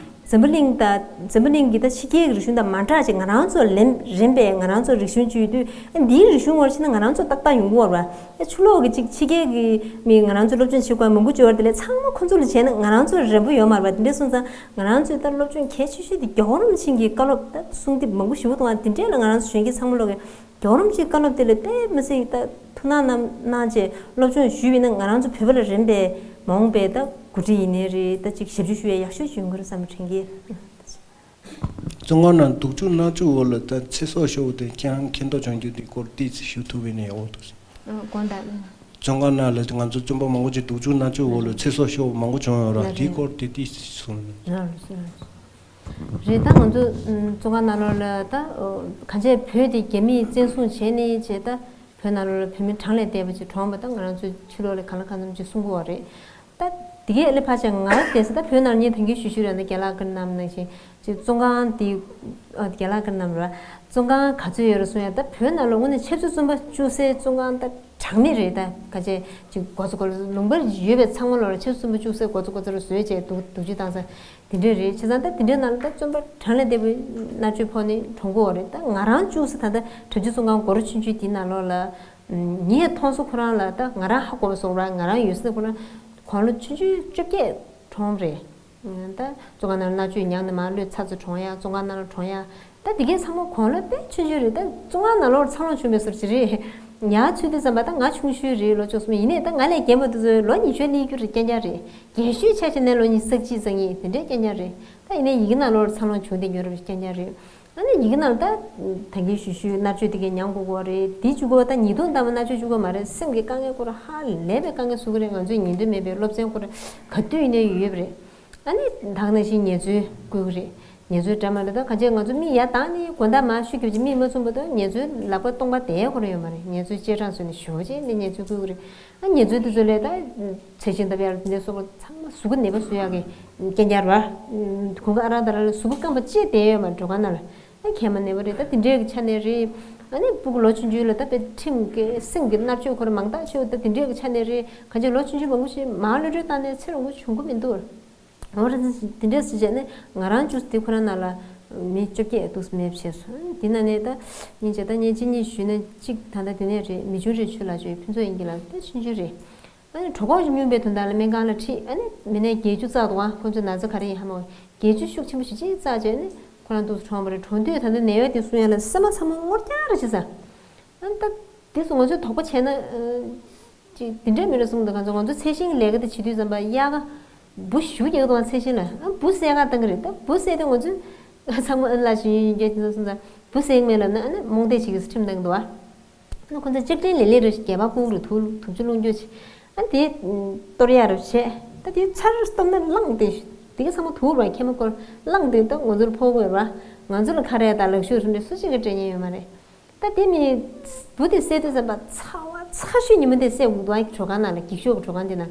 འཛམ་བུ་གླིང་དང་འཛམ་བུ་གླིང་གི་ད་ཕྱི་རྒྱལ་གྱི་རིག་གཞུང་དང་མ་འདྲ་ཅིག་ང་རང་ཚོ་ལེན་རན་པའི་ང་རང་ཚོ་རིག་གཞུང་ཅིག་ཡོད་དུས་འདིའི་རིག་གཞུང་བར་ཕྱིན་ན་ང་རང་ཚོ་ཏག་ཏག་ཡོང་གི་ཡོད་རེད་པ། ཕྱི་ལོགས་ཀྱི་ཅིག་ཕྱི་རྒྱལ་གྱི་མི་ང་རང་ཚོ་སློབ་སྦྱོང་བྱེད་དགོས་མང་པོ་བྱོས་པ་དེ་ལས་ཚང་མ་ཁོ་ཚོ་ལ་བྱས་ན་ང་རང་ཚོ་རན་པོ་ཡོད་མ་རེད་པ། དེ་འདྲས་སོང་ཙང་ང་རང་ཚོའི་ད་སློབ་སྦྱོང་གལ་ཆེ་ཤོས་དེ་རྒྱལ་བ་རིན་པོ་ཆེ་གི་བཀའ་སློབ་ད་གསུང་དེབ་མང་པོ་ཞེ་པོ་འདུག་ཨ། དེ་འདྲས་ལ་ང་རང་ཚོ་གཞོན་སྐྱེས་ཚང་མ་ལོག་གི་རྒྱལ་བ་རིན་པོ་ཆེའི་བཀའ་སློབ་དེ་ལ་དཔེ་མི་སྲིད་ད་ཐུགས་སྣང་གནང་གནང་བྱས་སློབ་སྦྱོང་ཞུས་པ་ཡིན་ན་ང་རང་ཚོ་བོད་པ་ལ་རན་པའི་མ་འོངས་པའི་ད་འགོ་ཁྲིད་ཡིན་ནའི་རེད། ད་ཅིག་ཞབས་ཞུ་ཞུ་ཡ་ཡག་ཤོས་ཅིག་ཡོང་གི་རེད་བསམ་པ་དྲན་གི། བཙོན་ཁང་ནང་དུག་བཅུག་མནར་གཅོད་འོག་ལ་ད་ཚེ་སྲོག་ཤོར་བ་དེ་ཁྱེད་རང་མཁྱེན་རྟོགས་བྱུང་རྒྱུ་དེའི་སྐོར་ཏོག་ཙམ་ཞུ་ཐུབ་པ་ཡིན་ན་ཡག་པོ་འདུག་ཟེར། ཨ། དགོངས་དག། ཨུམ། བཙོན་ཁང་ནང་ལ་ང་ཚོ་བཙོན་པ་མང་པོ་ཅིག་དུག་སྦྱོར་མནར་གཅོད་འོག་ལ་ཚེ་སྲོག་ཤོར་བ་མང་པོ་བྱུང་ཡོད་ར། ལགས་དེའི་རེད། སྐོར་དེ་ཏོག་ཙམ་གསུངས་ན། ལགས་རེད། ལགས་རེད། ད་ང་ཚོ་ཨུམ་བཙོན་ཁང་ནང་ལོགས་ལ་ད་ཨོ་གང་བྱས་བོད་དེ་རྒྱ་མིས་བཙན་བཟུང་བྱས་ནས་བྱས་ད་བོད་ནང་ལོགས་ལ་བོད་མི་གྲངས་ལས་འདས་པ་ཅིག་གྲོངས་པ་ད་ང་རང་ཚོའི་ཕྱི་ལོགས་ལ་གང་ལ་གང་འཚམ་ཅིག་གསུང་གི་ཡོད་རེད། ད་དེ་གའི་ཨ་ལེ་ཕར་བཞག་ང་དེ་ས་ད་བོད་ནང་ངས་ད་གིན་ཞུ་ཞུ་ར་ད་རྒན་ལགས་ཀྱིས་གནང་ནང་བཞིན་ཅིག་བཙོན་ཁང་དེ་ཨ་རྒན་ལགས་ཀྱིས་གནང་ར་བཙོན་ཁང་ག་ཚོད་ཡོད་རེད་གསུང་ཡ། ད་བོད་ནང་ལོགས་དངོས་གནས་ཆབ་སྲིད་བཙོན་པ་བཅུག་སའི་བཙོན་ཁང་ད་གྲངས་མེད་རེད། ད་ག་ཅེ་ཅིག་འགོ་ཚོ་འགོ་ལུང་པར་ཡོད་པའི་ཚང་མ་ལོགས་ལ་ཆབ་སྲིད་བཙོན་པ་བཅུག་སའི་འགོ་ཚོ་འགོ་ཚོ་རུ་བཟོས་བྱས་དུག་དུག་ཆུ་བཏང་ས་དེ་འདྲས་རེད། བྱས་ཙང་ད་དེ་འདྲའི་ནང་ལ་ད་བཙོན་པ་གྲངས་ལས་འདས་པའི་མནར་གཅོད་ཕོག་ནས་གྲོངས་ཀྱི་ཡོད་རེད། ད་ང་རང་བཅུག་ས་ད་ལྟ་བྲག་ཆུ་བཙོན་ཁང་སྒོ་ར་ཆུང་ཆུང་དེའི་ནང་ལོགས་ལ་ངས་མཐོང་སོང་། ཁོ་རང་ལ་ད་ང་རང་ཧ་གོ་བ་སོང་ར། ང་རང་ཡོད་སེ་ཁོ་རང་དགུང་ལོ་ཆུང་ཆུང་བཅོ་བརྒྱད་གྲོངས་རེད། ད་བཙོན་ཁང་ནང་མནར་གཅོད་མྱངས་ནས་མར་གློད་ཚར་ཚར་གྲོངས་ཡ། བཙོན་ཁང་ནང་ལ་གྲོངས་ཡ། ད་དེ་གའི་ཚང་མ་དགུང་ལོ་དཔེ་ཆུང་ཆུང་རེད། ད་བཙོན་ཁང་ནང་ལོགས་འཚར་ལོངས་བྱུང་བའི་བཟོ་ཅིག་རེད། ཡ་ཚུལ་དེ་ཙམ་པ་ད་ང་ཆུང་ཤོས་རེད། ལོ་བཅུ་གསུམ་ཡིན་ནའི་ད་ང་ལས་རྒན་པ་དེ་ཚོའི་ལོ་ཉི་ཤུ་སླེབས་རྒྱུ་རེད། རྐྱང་རྐྱང་རེད། རྒན་ཤོས་ཆ་བཞག་ན་ལོ་ཉི་ཤུ་རྩ་གཅིག་རྩ་གཉིས་དེ་འདྲའི་རྐྱང་རྐྱང་རེད། ད་ཡིན་ནའི་ཡི་གེ་ནང་ལོགས་འཚར་ལོངས་བྱུང་བསྡད་ཡོད་རེད། རྐྱང་རྐྱང་རེད། ཨ་ནི་ཡི་གེ་ནང་ལ་ད་ད་གིན་ཞུ་ཞུའི་མནར་གཅོད་དེ་གའི་མྱངས་དགོས་ཀྱི་ཡོད་རེད། དེ་བཅུག་དགོས་པ་ད་ཉེས་རྡུང་བཏང་བ་མནར་གཅོད་བཅུག་དགོས་མ་རེད། སེམས་ཀྱི་དཀའ་ངལ་ཁོ་ར་ཧ་ལས་པའི་དཀའ་ངལ་བཟོ་གི་རེད། ང་ཚོས་ཉན་འདོད་མེད་པའི་སློབ་ཚན་ཁོ་ར་ག་དུས་ཡིན་ནའི་ཡོད་པ་རེད། ཨ་ནི་ད་ག་ནང་བཞིན་ངལ་རྩོལ་བསྐུལ་གི་རེད། ངལ་རྩོལ་འདྲ་མ་འདྲ་ད་གང་བྱས་ང་ཚོ་མི་ཡར་བཏང་ནས་དགོང་དག་མར་ཤུ་རྒྱབ་ཀྱི་མིག་མ་བཙུམ་བར་དུ་ངལ་རྩོལ་ལག་པ་སྟོང་པ་བསྡད་ཁོ་རང་ཡོད་མ་རེད། ངལ་རྩོལ་ཅེ་གྲངས་བཟོས་ནས་ཞོགས་ཅེས་ནས་ངལ་རྩོལ་བསྐུལ་གི་རེད། ཨ་ངལ་རྩོལ་དེ་ཚོ་ལས་ད་ཚེ་ཆེན་ལྟ་བུ་ཡར་དེ་འདྲའི་སོགས་པ་ཚང་མ་གཟུགས་པོ་ནད་པ་བཟོ་ཡག་གི་རྐྱང་རྐྱང་རེད་པ། གོང་གི་ཨ་རང་ད་རང་ལ་གཟུགས་པོ་སྐམ་པ་ཅིག་བསྡད་ཡོད་མ་རེད། སྒྲོལ་ཁང་ནང་ལ་ཨ་མཁལ་མ་ནད་པ་རེད། ད་དེ་འདྲའི་གི་ཆ་ནས་རེད། ཨ་ནི་སྤུ་གུ་ལོ་ཆུང་ཆུང་ལ་ད་དཔེ་ཁྲིམས་ཀྱི་སེམས་ཀྱི་མནར་གཅོད་ཁོ་ར་མང་དག་ཆེ་བ་ད་དེ་འདྲའི་གི་ཆ་ནས་རེད། གང་བྱས་ལོ་ཆུང་ཆུང་མང་པོ་ཞིག་མར་གློད་གྲོལ་བཏང་ནས་ཚེ་རིང་པོ་བྱུང་གི་མི་འདུག་འོ་རེད། དེ་འདྲས་སུ་བྱས་ནས་ང་རང་བཅུག་དེ་ཁོ་རང་ནང་ལ་མི་བཅོ་བརྒྱད་འདུག་སེ་མེད་བྱས་སོང་། དེ་ན་ནས་ད་སྙིང་རྗེ་ད་ངས་གཅིག་གཉིས་ཞུས་ན་གཅིག་ད་ལྟ་དེ་ནས་རེད། མི་ཆུང་རེད། ཆུ་ལ་ཆུའི་ཕུན་ཚོགས་དབྱིངས་ཀྱི་ལ་ད་ཆུང་ཆུང་རེད། ཨ་ནི་གྲོད་ཁོག་ཅིག་སྨྱུང་བའི་དོན་དག་ལ་སྨན་ཁང་ལ་ཁྲིད། ཨ་ནི་མི་ནས་བརྒྱད་ཅུ་བཙག་འདུག་ཨ་ཁོ་ཚོའི་ན་ཚ་ག་རེ་ཡིན་ཧ་མ་གོ། བརྒྱད་ཅུ་ཤུགས་ཆེན་པོ་ཞིག་ཅིག་བཙག་བྱས་ནས་ཁོ་རང་འདུག་སེ་གྲོངས་པ་རེད། གྲོངས་དུས་ད་ལྟ་ནད་གཡོག་དེ་གསུང་ཡ་ལ་སེམས་པ་ཚང་མ་སྔོ་རྐྱང་རེད་བྱས་ཙང་། ཨ་ནི་ད་དེ་ཚོ་ང་ཚོས་དོགས་པ་བྱས་ན་ཨ། ཅིག་དེ་འདྲས་མི་རེད་གསུངས་འདུག་ང་ཚོ་ང་ཚོ་ཚད་ཤིང་ལས་ཀ་དེ་བྱེད་དུས་ཙམ་པ་དབྱར་ཁ་འབུ་ཞེ་པོ་རྒྱག་གི་འདུག་ཚད་ཤིང་ལ་ཨ་འབུ་བསད་ག་བཏང་གི་རེད། ད་འབུ་བསད་དུས་ང་ཚོས་ཚང་མ་ཨ་ལ་ཞིག་ཡིན་ཡིན་རྒྱག་གི་འདུག་གསུངས་ཙང་འབུ་བསད་ཀྱི་མེད་ལབ་ན་ཨ་ནི་རྨོངས་དད་བྱེད་ཀྱི་ཁྲིམས་བཏང་གི་འདུག་ཨ་ནི་ཁོ་ཚོ་ལྕགས་ཕྲན་ལེ་ལེ་རེ་ཞིག་སྒལ་པར་བཀུག་རེ་དུག་དུག་ཆུ་སློང་རྒྱུ་བྱེད། ཨ་དེ་གཏོར་ཡག་རེ་བྱས། ད་དེ་ཚར་གཏོར་ན་བླངས་ཏེ་དེ་ག་ཚང་མ་དུག་རེད་པ། མཁལ་མ་སྐོར་བླངས་ཏེ་ད་ང་ཚོར་ཕོག་དགོས་རེད་པ། ང་ཚོ་ལ་ཁ་རས་དང་ལག་ཤུབས་རེ་འདྲ་སུ་གཅིག་གིས་སྤྲད་མཁན་ཡོད་མ་རེད། ད་དེ་མིན་འབུ་དེ་བསད་དུས་ཙམ་པ་ཚ་བ་ཚ་ཤོས་ཉིན་མོ་དེ་བསད་འུག་འདུག་ཨ་གྲོད་ཁང་ནང་ལ་འགྱིག་ཤོག་གི་གྲོད་ཁང་དེ་ན།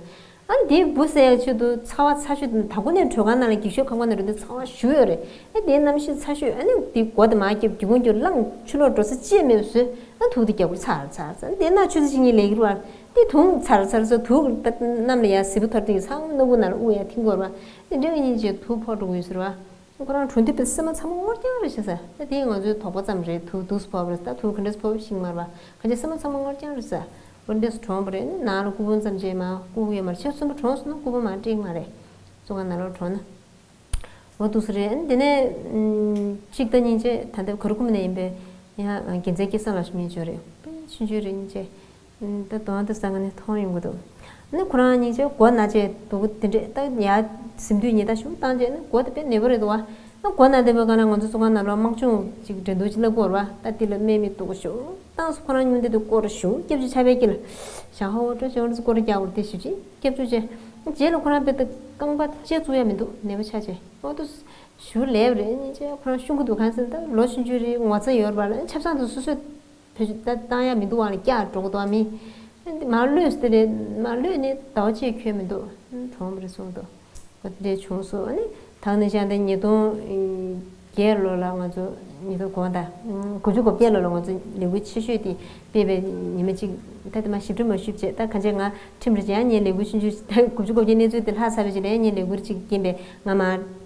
ཨ་ནི་དེའི་འབུ་བསད་ཡག་ཆེད་དུ་ཚ་བ་ཚ་ཤོས་དེ་ད་གོ་ནས་གྲོད་ཁང་ནང་ལ་འགྱིག་ཤོག་ཁང་པ་ནང་འགྲོ་དུས་ཚ་བ་ཞེ་པོ་ཡོད་རེད། ཨ་དེའི་གནམ་གཤིས་ཚ་ཤོས་ཨ་ནི་དེ་མགོ་དེ་མར་རྒྱབ་རྒྱུག་ཀུན་རྒྱུག་བླངས་ཕྱི་ལོགས་འགྲོ་ས་ཅི་ཡང་མེད་པ་བཟོས། ཨ་དུག་དེ་རྒྱབ་ཁུག་ཚར་ཚར་ཚར་དེ་ན་ཆུ་ཚོད་གཅིག་གཉིས་ལས་ཀྱི་རེད་པ། དེ་དུག་ཚར་ཚར་ཚར་དུག་གནམ་ལ་ཡར་ཟིལ་པ་ཐོར་དུས་ཚང་མ་སྣ་ཁུག་ནང་ལ་དབུགས་ཡར་འཐེན་གྱི་ཡོད་རེད་པ། དེ་འདྲ་གི་སྙིང་རྗེ་དུག་ཕོག་འགྲོ་གི་ཡོད་ཟེར་བ། ཁོ་རང་གྲོངས་དུས་དཔེ་སེམས་པ་ཚང་མ་སྔོ་རྐྱང་རེད་ཤག་ཟེར། ད་དེ་ང་ཚོའི་དོགས་པ་ཙམ་རེད། དུག་དུག་སེ་ཕོག་པ་རེད། ད་དུག་ག་འདྲ་སེ་ཕོག་པ་ཤེས་ཀྱི་མ་རེད་པ། གང་ཅི་སེམས་པ་ཚང་མ་སྔོ་རྐྱང་རེད་ཟེར། འོ་འདྲས་སེ་གྲོངས་པ་རེད། ནང་ལ་སྐུ་ཕུང་ཙམ་ཅིག་མ་སྐུ་ཕུང་ཡོད་མ་རེད། ཆེ་གསུམ་པོ་གྲོངས་སོང་ན་སྐུ་ཕུང་མར་སྤྲད་ཀྱི་མ་རེད། བཙོན་ཁང་ནང་ལོགས་གྲོངས་ན། འོ་འདུག་སེ་རེད། དེ་ནས་གཅིག་ད་སྙིང་རྗེ་ད་ལྟ་ག་རུ་ཁུམ་ནས་ཡིན་པའི་ཡང་རྒྱལ་མཚན་སྐལ་བཟང་ལགས་ཞུ་མཁན་ཅིག་ཡོད་རེད། དཔེ་ཆུང་ཆུང་རེད་སྙིང་རྗེ། ད་དོན་དུ་ས་ང་ནས་མཐོང་ཡོང་གི་འདུག་ཨ་ནི་ཁོ་རང་སྙིང་རྗེ་མགོ་ན་བྱས་འདུག་དེ་འདྲས་ད་ཡར་གཟིམ་དུས་ཉལ་ཐ་ཞིག་བཏང་རྗེས་ནི་མགོ་དེ་དཔེ་ནད་པ་རེད་འདུག་བ། ཨ་མགོ་ན་བསྡད་པའི་སྒང་ལ་ང་ཚོ་བཙོན་ཁང་ནང་ལ་དམག་སྦྱོང་ཅིག་འགྲན་བསྡུར་ཅིག་བསླབ་ཀྱི་ཡོད་རེད་བ། ད་དེ་ལ་སྨན་མི་འདུག་ཞུ། ཏང་སུ་ཁོ་རང་ཉུང་དེ་དུ་སྐོར་ཞུ་སྐྱབས་བཅོལ་ཆ་བའི་སྐྱིད་ལ་ཞག་ཧོ་ཏྲ་ཞོར་སྐོར་རྒྱག་བར་དེ་ཞུ་ཅི་སྐྱབས་བཅོལ་བྱས། རྗེས་ལ་ཁོ་རང་དཔེ་དེ་རྐང་པ་ལྕེ་བཙུགས་ཡ་མི་འདུག་ནད་པ་ཆ་ཆེ་ཨོ་ཏུ་ཞུ་ལེབ་རེད་ཉིན་ཆེ་ཁོ་རང་ཤུང་གི་འདུག་གང་ཟེར་ད་ལོ་ཆུང་ཆུང་རེད་ངོ་ཚ་ཡོད་པ་ལ་ཆབ་གསང་དུ་སོ་སོས་བེད་སྤྱོད་ད་བཏང་ཡ་མི་འདུག་བ་ལ་སྐྱག་འགྲོ་གི་འདུག་བ་མི་མར་ལོས་དེ་རེད་མར་ལོས་ནི་ཟླ་བ་གཅིག་ཁྱོན་མི་འདུག་གྲོངས་པ་རེད་གསུངས་འདུག་འདི་བྱུང་སོང་ཨ་ནི་ད་ནི་ཤང་དེ་ཉིས་སྟོང་བརྒྱད་ལོ་ལ་ང་ཚོ་ཉིས་སྟོང་གོང་དང་དགུ་བཅུ་གོ་བརྒྱད་ལོ་ལ་ང་ཚོ་ལས་འགུལ་ཆེ་ཤོས་དེ་སྤེལ་བའི་ཉི་མ་གཅིག་ད་དེ་མ་ཞིབ་ཕྲ་མ་ཞུས་བྱས་ད་ག་འཇས་ང་ཁྲིམས་རེ་བྱས་ཡང་ངས་ལས་འགུལ་ཆུང་ཆུང་ད་དགུ་བཅུ་གོ་བརྒྱད་གནས་ཚུལ་དེ་ལྷག་ཚར་བའི་རྗེས་ལ་ཡང་ངས་ལས་འགུལ་གཅིག་རྐྱེན་པས་ང་མ་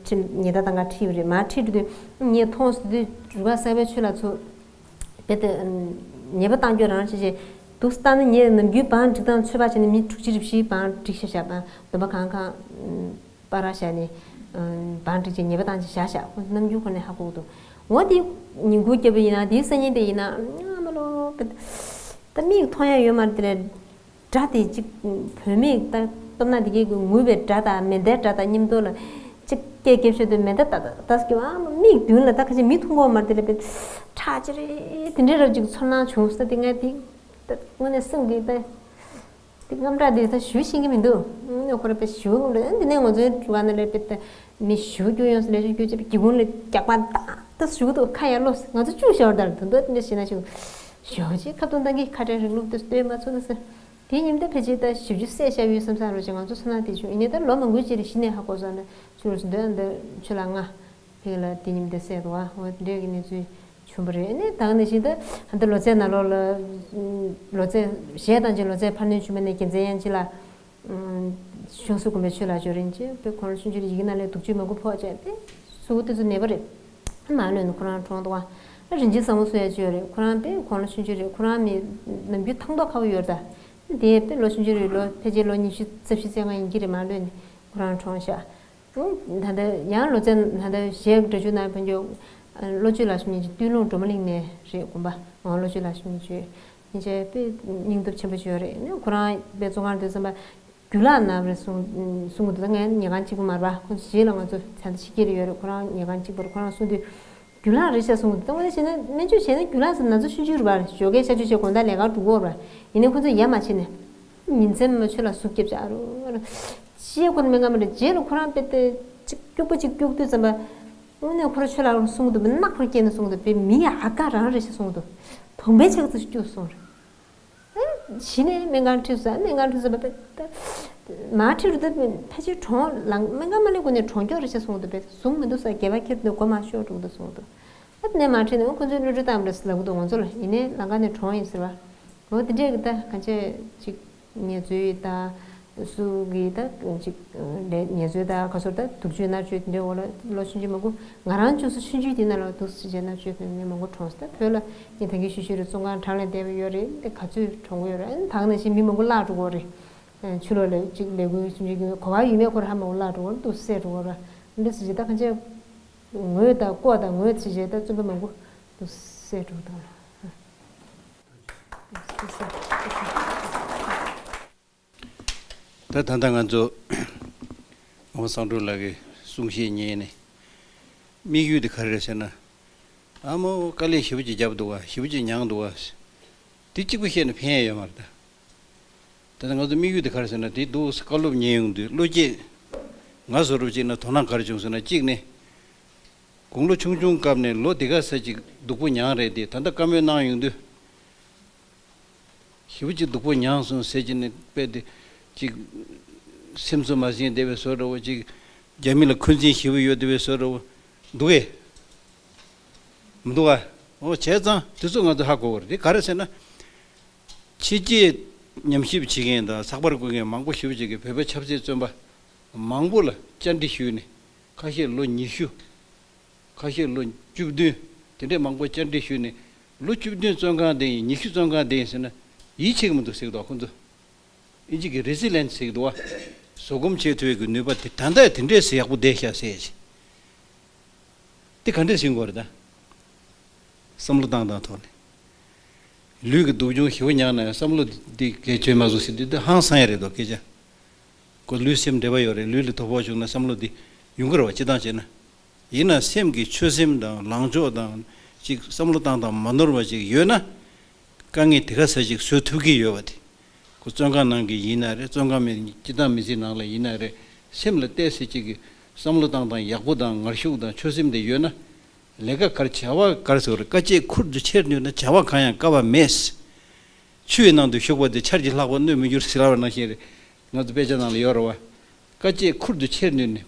ཁྲིམས་ཉེས་ད་དང་ག་ཁྲིད་པ་རེད་མ་ཁྲིད་དུས་ངས་མཐོང་སོང་དུས་རུ་ཁག་གསར་པའི་ཆོས་ལ་ཚུར། དེ་ལྟར་ཉེས་པ་བཏང་རྒྱུ་རང་བྱེད་ཅེས་འདུག་ལྟ་ན་ངས་ནམ་རྒྱུན་བང་སྒྲིག་སྟངས་ཚོད་དཔག་བྱས་ན་མི་དྲུག་ཅུ་རེ་བཞི་བང་སྒྲིག་བཞག་བཞག་དང་སྡོམ་པ་གང་གང་པར་བཞག་ནས་བང་སྒྲིག་བྱས་ཉེས་པ་བཏང་ཅེས་བཞག་བཞག་ནམ་རྒྱུན་ཁོ་ནས་ཧ་གོ་གི་འདུག་འོ་དེ་ཉིན་གུང་སྐྱབས་ཡིན་ན་དེའི་སང་ཉིན་དེ་ཡིན་ན་ཨ་མ་ལོ་ད་མིག་མཐོང་ཡ་ཡོད་མ་རེད་དེ་ལས། སྒྲ་དེ་གཅིག་བུད་མེད་ད་སྟོབས་ན་དེ་གའི་ངུས་པའི་སྒྲ་དང་མེ་མདའི་སྒྲ་དང་མཉམ་དུ་ལ་གཅིག་སྐད་རྒྱབ་ཤོད་དུས་མེ་མདའ་ཏག་ཏག་ཏག་སྐྱོ་ཨ་མིག་མདུན་ལ་ད་ཁ་ཅིག་མི་མཐོང་གོ་མ་དེ་ལ་པའི་ཁྲག་ཅི་རེད་དེ་འདྲའི་རབ་ཅིག་ཚོར་སྣང་བྱུང་ས་དེ་ངས་དེ་ད་དངོས་གནས་སེམས་ཀྱི་ད་དེ་དངངས་སྐྲག་དེ་ད་ཞུ་ཤེས་ཀྱི་མི་འདུག་དངོས་གནས་ཁོ་ར་པའི་ཞུ་དངངས་སྐྲག་འདི་ནས་ང་ཚོའི་གྲུ་ཁ་ན་ལས་པའི་ད་མི་ཞུ་རྒྱུ་ཡོང་ས་ལས་ཞུ་རྒྱུ་ཅེས་པའི་སྒེའུ་ཁུང་ལ་རྒྱག་པ་ཏག་ཏག་ཞུ་གི་འདུག་ཁ་ཡར་ལོག་ང་ཚོ་བཅུག་ཞོར་དར་དུ་འདུག་དེ་འདྲ་ཞེ་ན་ཞུ་ཞོ་ཅེས་ཁ་ཏོན་ཏང་གི་ཁ་བྲལ་རིང་ལུགས་དེ་སྟོན་མ་ཚུགས་ན་ཟེར། དེ་ཉིན་ད་ཕལ་ཆེར་ད་ཞིབ་ཅིག་བསད་བཞག་ཡོད་བསམ་བསམ་རོགས་ཅིག་ང་ཚོ་ཚོར་སྣང་དེ་བྱུང་ཡིན་ནའི་ད་ལོ་མང་པོའི་རྗེས་ལ་གཞི་ནས་ཧ་གོ་སོང་ན་ཆུ་རུ་སུ་འདོད་འདི་ཆུ་ལ་ལྔ་ཕིག་ལ་དེ་ཉིན་དེ་བསད་འདུག་ཨ་འོ་འདྲའི་གི་གནས་ཚུལ་བྱུང་བ་རེད་ནས་ད་ག་ནས་བཞིན་ད་ཧ་ད་ལོ་ཚད་ནང་ལོགས་ལ་ལོ་ཚད་གཞས་དང་ཅིག་ལོ་ཚད་འཕར་སྣོན་བྱུང་བ་ནས་རྒྱལ་མཚན་དབྱངས་སྐྱིད་ལ་གཞུང་སུ་དགོན་པའི་ཆོས་ལ་འབྱོར་རིན་ཆེ་བའི་ཁོང་ལ་ཆུང་ཆུང་ཡི་གེ་ནང་ལས་དུག་ཆུ་མང་པོ་ཕོག་བྱས་ཏེ་གཟུགས་དེ་ཚོ་ནད་པ་རེད། མ་ལོན་ཁོ་རང་གྲོངས་འདུག་ཨ་རིན་ཆེན་བཟང་མོ་སུ་ཡ་བཅོས་རེད་ཁོ་རང་པས་ཁོང་ལ་ཆུང་ཆུང་རེད་ཁོ་རང་མི་ནམ་རྒྱུན་ཐང་ཐོག་ཁ་བོ་ཡོད་ད། དེ་དཔེ་ལོ་ཆུང་ཆུང་རེད་ལོ་ཕལ་ཆེར་ལོ་ཉི་ཤུ་རྩ་བཞི་རྩ་ལྔ་ཡིན་གྱི་རེད་མ་ལོན་ནས་ཁོ་རང་གྲོངས་ཤག་ད་ལྟ་ཡང་ལོ་ཚད་ད་ལྟ་གཞས་འདྲ་བཅུ་ནང་ཕན་ཆོད། བློ་བཅོས་ལགས་སུ་ཉིན་གཅིག་སྟོད་ལུང་སྒྲོལ་མ་གླིང་ནས་རེད་དགོན་པ་འོང་བློ་བཅོས་ལགས་སུ་ཉིན་བཅོས་ཉིན་བྱས་དཔེ་སྙིང་སྟོབས་ཆེན་པོ་བྱོས་རེད་ནས་ཁོ་རང་དཔེ་བཙོན་ཁང་སྡོད་ཙམ་པ་རྒྱུ་ལག་ན་རེད་གསུང་གསུང་གི་འདུག་ད་ངས་ཉལ་ཁང་གཅིག་པུ་མ་རེད་པ་ཁོ་རྗེས་ལ་ང་ཚོ་ཚན་ད་ཕྱི་རྒྱལ་ལ་ཡོད་རེད་ཁོ་རང་ཉལ་ཁང་གཅིག་པུ་རེད་ཁོ་རང་གསུང་དུས་རྒྱུ་ལག་རེད་ཤག་གསུང་གི་འདུག་ད་ང་ཚོ་བྱས་ན་སྨན་བཅོས་བྱས་ན་རྒྱུ་ལག་ཟེར་ན་ཚོ་ཆུང་ཆུང་རེད་པ་རེད་ཞོགས་ཀས་ཤ་བཅུ་བྱས་དགོང་དག་ལས་ཀར་འགྲོ་གི་ཡོད་རེད་ཡིན་ནའི་ཁོ་ཚོ་ཡ་མ་བྱས་ནས། ཉིན་མཚན་མ་ཆོད་ལ་ཟུག་སྐྱེབ་བྱ་རུ། ཅིའི་ཁོ་ན་མི་ང་མ་རེད་རྗེས་ལ་ཁོ་རང་དཔེ་དེ་གཅིག་སྐྱུག་པ་གཅིག་སྐྱུག་དུས་ཙམ་པ། དངོས་གནས་ཁོ་ར་ཆོས་ལ་གསུང་གི་འདུག་མི་ནག་ཁོ་ར་སྐྱེས་ནས་གསུང་གི་འདུག་དཔེ་མི་ཡ་ཨ་ཀ་རང་རེད་ཤག་གསུང་གི་འདུག་དོམ་པའི་ཆག་ཚུལ་སྐྱུག་སོང་རེད། གཞི་ནས་སྨན་ཁང་ཁྲིད་སོང་སྨན་ཁང་ཁྲིད་སོང་བ་དཔེ་མ་ཁྲིད་རུ་དཔེ་ཕལ་ཆེར་གྲོངས་ལང་སྨན་ཁང་མ་སླེབས་གོང་ནས་གྲོངས་མགྱོགས་རེད་ཤག་གསུང་གི་འདུག་དཔེ་བཟུང་མི་འདུག་ས་སྒལ་པ་ཁྱེར་དུས་མགོ་མ་ཤོར་འགྲོ་གི་འདུག་གསུང་གི་འདུག་ཨ་ནས་མ་ཁྲིད་ནས་ཁོ་ཚོས་གློད་གྲོལ་བཏང་བ་རེད་ཟེར་ལབ་གི་འདུག་ང་ཚོ་ལ་ཡིན་ནའི་ལམ་ཁ་ནས་གྲོངས་ཡིན་ཟེར་བ། འོ་དེ་འདྲས་ཀྱི་ད་གང་ཆེ་ཅིག་ཉེས་རྩོད་ད་སུ་གི་ད་ཅིག་ལས་ཉེས་རྩོད་ད་ག་ཚོད་ད་དུག་ཆུའི་མནར་གཅོད་དེ་འདྲས་འོག་ལ་ལོ་ཆུང་ཆུང་མང་པོ་ང་རང་ཅུང་ཟད་ཆུང་ཆུང་དེ་ན་ལ་དུག་སེ་བྱས་མནར་གཅོད་ཕན་མི་མང་པོ་གྲོངས་སོང་ད་བོད་ལ་ངས་ད་གིན་ཞུ་ཞུ་རེད་བཙོན་ཁང་གྲང་ལ་བསྡད་པ་ཡོད་རེད་འདི་ག་ཚོད་གྲོངས་གི་ཡོད་རེད་ཨ་ནི་ད་ག་ནང་བཞིན་མི་མང་པོ་བརླག་འགྲོ་གི་རེད། ཆུ་ལོག་ལ་ཅིག་ལས་འགུལ་ཆུང་ཆུང་གི་གོ་བ་ཡོད་མེད་ཁོ་ར་ཧ་མང་པོ་བརླག་འགྲོ་གི་རེད་དུག་སེ་འགྲོ་གི་རེད་འདི་སེ་བྱས་ད་གང་ཆེ། ངོས་དང་ལྐོག་དང་ངོས་ཚེ་བྱས་ད་བཙོན་པ་མང་པོ་དུ་བསད་འགྲོ་དང་། ད་ད་ལྟ་ང་ཚོ་ངོ་བོ་བསམ་གྲུབ་ལགས་ཀྱི་གསུང་བཤད་ཉན་ནས་དམིགས་ཡུལ་དེ་ག་རེ་རེད་ཟེར་ན། ཨ་མོ་དཀའ་ལས་ཞེ་པོ་ཅིག་བརྒྱབ་འདུག་བ་ཞེ་པོ་ཅིག་མྱངས་འདུག་བ། དེ་གཅིག་པུ་བཤད་ན་ཕན་ཡ་ཡོད་མ་རེད་ད། ད་ནི་ང་ཚོ་དམིགས་ཡུལ་དེ་ག་རེ་ཟེར་ན་དེ་འདུག་བཀའ་སློབ་ཉན་ཡོང་དུས་བློ་སྐྱེད། ང་བཟོ་འདྲ་ཅིག་ན་དོ་སྣང་ག་རེ་བྱུང་ཟེར་ན་གཅིག་ནི། དགུང་ལོ་ཆུང་ཆུང་སྐབས་ནས་ལོ་དེ་ག་ས་ཅིག་སྡུག་པོ་མྱངས་རེད་དེ་ད་ལྟ་བཀའ་མོལ་གནང་ཡོང་དུས། ཞེ་པོ་ཅིག་སྡུག་པོ་མྱངས་སོང་ཟེར་གྱི་ནི་དཔེ་དེ་ཅིག་སེམས་ཚོར་མ་ཟིན་བསྡད་པའི་བཟོ་འདྲ་བོ་ཅིག་རྒྱ་མི་ལ་འཁོན་འཛིན་ཞེ་པོ་ཡོད་བསྡད་པའི་བཟོ་འདྲ་བོ་འདུག་གས། མི་འདུག་ག་འོ་བྱས་ཙང་དེ་ཚོ་ང་ཚོ་ཧ་གོ་བ་རེད་དེ་ག་རེ་ཟེར་ན། ཕྱི་རྒྱལ་ཉམས་ཞིབ་བྱེད་མཁན་དང་ཚགས་པར་བརྐོ་མཁན་མང་པོ་ཞེ་པོ་ཅིག་གིས་བོད་པའི་ཆབ་སྲིད་བཙོན་པ་མང་པོ་ལ་བཅར་འདྲི་ཞུས་ནས་ཁ་ཤས་ལོ་ཉི་ཤུ། ཁ་ཤས་ལོ་བཅུ་བདུན་དེ་འདྲས་མང་པོ་བཅར་འདྲི་ཞུས་ནས་ལོ་བཅུ་བདུན་བཙོན་ཁང་བསྡད་ཡིན་ཉི་ཤུ་བཙོན་ཁང་བསྡད་ཡིན་ཟེར་ན་ཡིད་ཆེས་ཀྱི་མི་འདུག་ཟེར་གི་འདུག་ཁོ་ཚོ། ཨིན་ཇི་གི་རེ་སི་ལེན་ཟེར་གི་འདུག་བ། བཟོད་སྒོམ་བྱེད་ཐུབ་ཡག་གི་ནུས་པ་དེ་ད་ལྟ་དེ་འདྲས་སེ་ཡག་པོ་བསྡད་ཤག་ཟེར་ཞིག་དེ་ག་འདྲས་ཟེར་དགོས་རེད་ད། བསམ་བློ་བཏང་སྟངས་ཐོག་ནས། ལུས་ཀྱི་སྡུག་སྦྱོང་ཞེ་པོ་མྱངས་ན་ཡང་བསམ་བློ་འདི་གལ་ཆེ་མ་བཟོ་ཟེར་དུས་འདི་ཧང་སང་ཡ་རེད་དོ་སྐད་ཆ། ཁོ་ལུས་སེམས་འབྲེལ་བ་ཡོད་རེད་ལུས་ལ་དོ་ཕོག་བྱུང་ན་བསམ་བློ་འདི་ཡོང་གི་རེད་བ་སྤྱིར་བཏང་བྱས་ན། ཡིན་ན་སེམས་ཀྱི་ཆོད་སེམས་དང་ལངས་ཕྱོགས་དང་ཅིག་བསམ་བློ་བཏང་སྟངས་མ་ནོར་བ་ཅིག་ཡོད་ན། དཀའ་ངལ་དེ་ག་ས་ཞིག་བཟོ་ཐུབ་ཀྱི་ཡོད་པ་དེ། ཁོ་བཙོན་ཁང་ནང་གི་ཡིན་ན་རེད། བཙོན་ཁང་མི་སྤྱི་བཏང་མི་ཚེ་ནང་ལ་ཡིན་ན་རེད། སེམས་ལ་ཏོག་ཙམ་ཅིག་གི་བསམ་བློ་བཏང་སྟངས་ཡག་པོ་དང་ངར་ཤུགས་དང་ཆོད་སེམས་དེ་ཡོད་ན། ལས་ཀ་གར་བྱ་བ་གར་ཟེར་བ་རེད། དཀའ་སྤྱད་ཁུར་དུ་ཁྱེར་ནུས་ན་བྱ་བ་གང་ཡང་དཀའ་བ་མེད། ཆུ་ཡི་ནང་དུ་ཞུགས་པ་དེ་ཆར་གྱིས་ལྷག་པར་གནོད་མི་འགྱུར་ཟེར་བ་ནང་བཞིན་རེད། ང་ཚོ་དཔེ་ཆ་ནང་ལ་ཡོད་རེད་བ། དཀའ་སྤྱད་ཁུར་དུ་ཁྱེར་ནུས་ནས།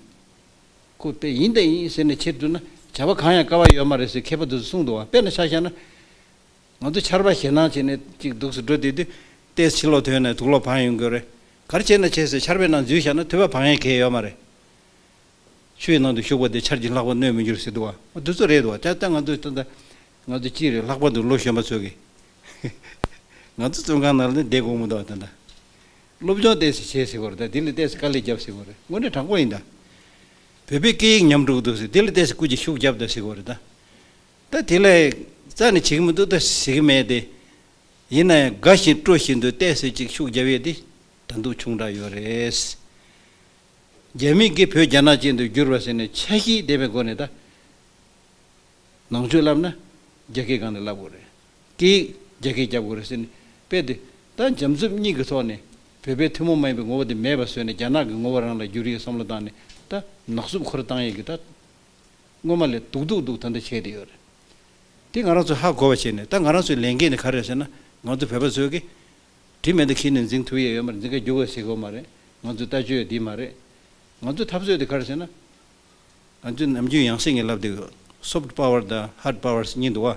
ཁོ་དཔེ་ཡིན་དང་ཡིན་ཟེར་ནས་ཁྱེར་འདུག་ན་བྱ་བ་གང་ཡང་དཀའ་བ་ཡོད་མ་རེད་ཟེར་མཁས་པ་དེ་ཚོས་གསུངས་འདུག་བ། དཔེར་ན་ཆ་བཞག་ན། ང་ཚོ་ཆར་པ་ཞེད་སྣང་བྱས་ནས་ཅིག་འདུག་སེ་འགྲོ་བསྡད་དུས། ཏོག་ཙམ་ཕྱི་ལོགས་ཐོན་ནས་དུག་ལོག་འཕང་ཡོང་གི་རེད། ག་རེ་བྱས་ན་བྱས་ཟེར་ཆར་པའི་ནང་འཛུལ་བཞག་ན་ཐོས་པ་འཕང་ཡས་གལ་ཡོད་མ་རེད། ཆུ་ཡི་ནང་དུ་ཞུགས་པ་དེ་ཆར་གྱིས་ལྷག་པར་གནོད་མི་འགྱུར་ཟེར་འདུག་བ། འོ་དེ་ཚོ་རེད་འདུག་བ། ད་ལྟ་ང་ཚོ་ད་ལྟ་ང་ཚོ་ཅི་རེད། ལྷག་པར་དུ་ལོ་གཞོན་པ་ཚོ་གིས། ང་ཚོ་བཙོན་ཁང་ནང་ལ་ནི་བསྡད་དགོས་མི་འདུག་བ། ད་ལྟ་སློབ་སྦྱོང་ཏོག་ཙམ་བྱེད་ཟེར་དགོས་རེད། ད་དེ་ལ་ཏོག་ཙམ་དཀའ་ལས་རྒྱབ་ཟེར་དགོས་རེད། དངོས་གནས་དྲང་པོ་ཡིན་ད། བོད་པའི་སྐད་ཡིག་ཉམས་འགྲོ་གི་འདུག་ཟེར། དེ་ལ་ཏོག་ཙམ་སྐུ་མཁྱེན་ཤུགས་རྒྱབ་ད་ཟེར་དགོས་རེད་ད། ད་དེ་ལས་རྩ་ནས་བྱེད་ཀྱི་མི་འདུག་ད་ཟེར་གྱི་མེད་དེ། ཡིན་ན་ཡང་དགའ་བཞིན་སྤྲོ་བཞིན་དུ་ཏོག་ཙམ་ཅིག་ཤུགས་རྒྱབ་ཡས་དེ་ད་དུང་ཆུང་དྲགས་ཡོད་རེད། རྒྱ་མི་གིས་བོད་རྒྱ་ནག་ཅན་དུ་བསྒྱུར་བ་ཟེར་ནས་འཆར་གཞི་ལྡན་པའི་སྒོ་ནས་ད། ནང་ཆོས་བསླབ་ན་རྒྱ་སྐད་སྒང་ནས་བསླབ་དགོས་རེད། སྐད་ཡིག་རྒྱ་སྐད་རྒྱབ་དགོས་རེད་ཟེར་ནས་དཔེ་དེ། ད་འཇམ་རྩུབ་གཉིས་ཀྱི་ཐོག་ནས་བོད་པའི་ཐུན་མོང་མ་ཡིན་པའི་ངོ་བོ་དེ་མེད་པ་བཟོས་ནས་རྒྱ་ནག་གི་ངོ་བོ་རང་ལ་བསྒྱུར་ཡས་བསམ་བློ་བཏང་ནས་ད་ནག་བསུབ་ཁོ་ར་བཏང་ཡས་ཀྱི་ད། སྔོན་མ་ལས་སྡུག་སྡུག་སྡུག་ད་ལྟ་བྱས་བསྡད་ཡོད་རེད། དེ་ང་རང་ཚོས་ཧ་གོ་བ་བྱས་ནས། ད་ང་རང་ཚོའི་ལས་འགན་དེ་ག་རེ་རེད་ཟེར་ན། ང་ཚོ་བོད་པ་ཚོས་ཀྱིས་དྲི་མེད་དུ་ཁྱེར་ནས་འཛིང་ཐུབ་ཡས་ཡོད་མ་རེད། འཛིང་ག་རྒྱུག་ག་ཟེར་གོ་མ་རེད། ང་ཚོའི་ལྟ་སྤྱོད་འདི་མ་རེད། ང་ཚོའི་འཐབ་རྩོད་དེ་ག་རེ་ཟེར་ན། ང་ཚོས་ནམ་རྒྱུན་ཡང་སེ་ངས་ལབ་བསྡད་ཡོད། སོཕ་པ་ཝར་དང་ཧར་པ་ཝར་གཉིས་འདུག་བ།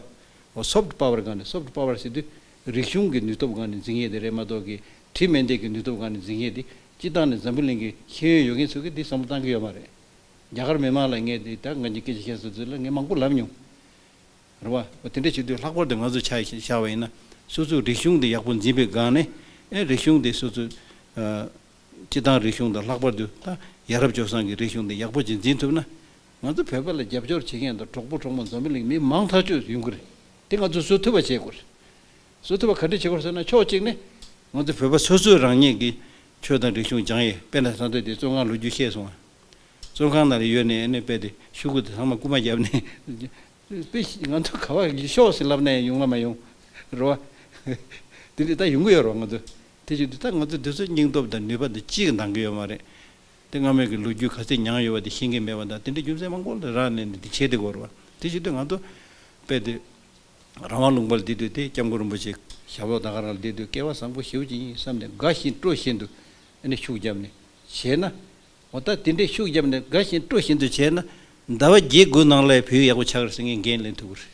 འོ་སོཕ་པ་ཝར་སྒང་ནས། སོཕ་པ་ཝར་ཟེར་དུས་རིག་གཞུང་གི་ནུས་སྟོབས་སྒང་ནས་འཛིང་ཡས་དེ་རེད་མ་གཏོགས་ཀྱི། དྲི་མེད་དུ་གི་ནུས་སྟོབས་སྒང་ནས་འཛིང་ཡས་དེ་སྤྱིར་བཏང་ནས་འཛམ་བུ་གླིང་གི་ཤེས་ཡོན་ཡོད་མཁན་ཚོས་ཀྱིས་འདི་བསམ་བློ་བཏང་གི་ཡོད་མ་རེད། རྒྱ་གར་མི་མང་ལ་ངས་འདི་ད་ང་གཉིས་སྐད་ཆ་བཤད་ས་ཚོ་ལ་ངས་མང་པོ་ལབ་མྱོང་། རེད་བ། འོ་དེ་འདྲ་བྱེད་དུས་ལྷག་པར་དུ་ང་ཚོ་ཆ་བཞག་པ་ཡིན་ན། སོ་སོའི་རིག་གཞུང་འདི་ཡག་པོ་འཛིན་པའི་སྒང་ནས། ཨེ་རིག་གཞུང་འདི་སོ་སོའི་ཨ་སྤྱིར་བཏང་རིག་གཞུང་དང་ལྷག་པར་དུ་ད་ཡ་རབས་སྤྱོད་བཟང་གི་རིག་གཞུང་འདི་ཡག་པོ་ཅིག་འཛིན་ཐུབ་ན། ང་ཚོ་བོད་པ་ལ་རྒྱབ་སྐྱོར་བྱེད་མཁན་དང་གྲོགས་པོ་གྲོགས་མོ་འཛམ་བུ་གླིང་མི་མང་ཐག་ཆོད་ཡོང་གི་རེད། དེ་ང་ཚོས་བཟོ་ཐུབ་པ་བྱེད་དགོས་རེད། བཟོ་ཐུབ་པ་ག་འདྲ་བྱེད་དགོས་ཟེར་ན། ཕྱོགས་གཅིག་ནས་ང་ཚོ་བོད་པ་སོ་སོས་རང་ཉིད་ཀྱི་ཆོས་དང་རིག་གཞུང་སྦྱང་ཡས། དཔེར་ན་ད་ལྟ་དེ་བཙོན་ཁང་ལོ་རྒྱུས་བཤད་སོང་ང་། བཙོན་ཁང་ནང་ལ་ཡོད་ནས་ཨ་ནི་དཔེ་དེ་ཤོག་གུ་དེ་ཚང་མ་རྐུ་མ་བརྒྱབ་ནས། དཔེ་ང་ཚོ་ག་བ་ཡིན་ཤོག་ཟེར་ལབ་ན་ཡང་ཡོང་ལ་མ་ཡོང་། རེད་བ། དེ་འདྲ་ད་ཡོང་གི་ཡོད་རེད་བ། ང་ཚོ་དེ་བྱེད་དུས་ད་ང་ཚོ་དེ་ཚོ་སྙིང་སྟོབས་དང་ནུས་པ་དེ་གཅིག་གིས་འདང་གི་ཡོད་མ་རེད། དེ་སྔ་མོའི་གི་ལོ་རྒྱུས་ག་ཚད་མྱངས་ཡོད་པ་དེ་ཤེས་ཀྱི་མེད་པ་དང་། དེ་འདྲའི་རྒྱུ་མཚན་མང་པོ་ལ་རག་ནས་འདི་བྱེད་བསྡད་ཀྱི་ཡོད་རེད་བ། དེ་བྱེད་དུས་ང་ཚོ་དཔེ་དེ་རང་དབང་ལུང་པ་ལ་བསྡད་དུས་དེ་སྐྱབས་མགོན་རིན་པོ་ཆེ་ཞབས་ཏོག་ད་ག་རང་ལ་བསྡད་དུས་སྐལ་བ་བཟང་པོ་ཞེ་པོ་ཅིག་ཡིན་བསམ་ནས་དགའ་བཞིན་སྤྲོ་བཞིན་དུ་ཨ་ནི་ཤུགས་བརྒྱབ་ནས་བྱས་ན། འོ་ད་དེ་འདྲའི་ཤུགས་བརྒྱབ་ནས་དགའ་བཞིན་སྤྲོ་བཞིན་དུ་བྱས་ན། ཟླ་བ་བརྒྱད་དགུ་ནང་ལ་བོད་ཡིག་ཡག་པོ་ཆགས་རེད་ཟེར་ངས་འགན་ལེན་ཐུབ་ཀྱི་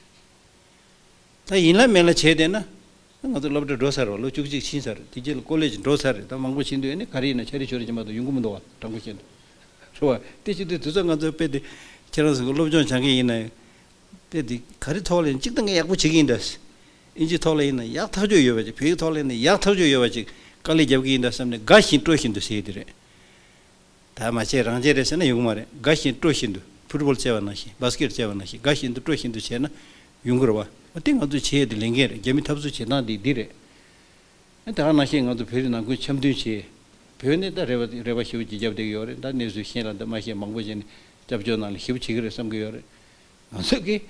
རེད། ད་ཡིན་ལ་མིན་ལ་བྱས་བསྡད་ན། ང་ཚོ་སློབ་གྲྭ་འགྲོ་ཚར་བ། ལོ་བཅུ་གཅིག་ཕྱིན་ཚར། དེ་རྗེས་ལ་ཀོ་ལེ་ཇི་འགྲོ་ཚར་རེད། ད་མང་པོ་ཕྱིན་དུས་ཨ་ནི་ག་རེ་ཡིན་ན་ཆ་རེ་ཆོ་རེ་ཅིག་མ་གཏོགས་ཡོང་གི་མི་འདུག་བ། དྲང་པོ་བཤད་ན། རེད་བ། དེ་བྱེད་དུས་དེ་ཚོ་ང་ཚོ་དཔེ་དེ་ཁྱེད་རང་ཚོ་གི་སློབ་སྦྱོང་སྦྱང་གི་ཡིན་ན་ཡང་། དཔེ་དེ་ག་རེ་ཐོག་ལ་ཡིན་གཅིག་ད་ངས་ཡག་པོ་བྱེད་ཀྱི་ཡིན་ད། ཨིན་ཇི་ཐོག་ལ་ཡིན་ན་ཡག་ཐག་ཆོད་ཡོད་པ་ཅིག་བོད་ཡིག་ཐོག་ལ་ཡིན་ན་ཡག་ཐག་ཆོད་ཡོད་པ་ཅིག་དཀའ་ལས་རྒྱབ་ཀྱི་ཡིན་ད་བསམ་ནས་དགའ་བཞིན་སྤྲོ་བཞིན་དུ་བྱས་དེ་རེད། ད་མ་བྱས་རང་བྱས་རེད་ཟེར་ན་ཡོང་གི་མ་རེད། དགའ་བཞིན་སྤྲོ་བཞིན་དུ་ཕུཊ་བོལ་རྩེ་བ་ནང་བཞིན། བཱ་སི་ཀེཊ་རྩེ་བ་ནང་བཞིན། དགའ་བཞིན་དུ་སྤྲོ་བཞིན་དུ་བྱས་ན་ཡོང་གི་རེད་བ། འོ་དེ་ང་ཚོས་བྱེད་ཡས་དེ་ལས་འགན་རེད། རྒྱ་མི་འཐབ་རྩོད་བྱེད་སྟངས་དེ་འདི་རེད། ཨ་ད་ག་ནང་བཞིན་ང་ཚོ་བོད་རིགས་ནང་ཁུལ་འཆམ་མཐུན་བྱེད། བོད་ནས་ད་རེ་བ་རེ་བ་ཞེ་པོ་ཅིག་བརྒྱབ་བསྡད་ཀྱི་ཡོད་རེད། ད་གནས་ཚུལ་གཞན་ལ་ད་མ་ཤེས་མང་པོ་བྱས་ནས་སྐྱབས་བཅོལ་ནང་ལ་ཞེ་པོ་བྱེད་ཀྱི་རེད་བསམ་གྱི་ཡོད་རེད། ང་ཚོ་གིས་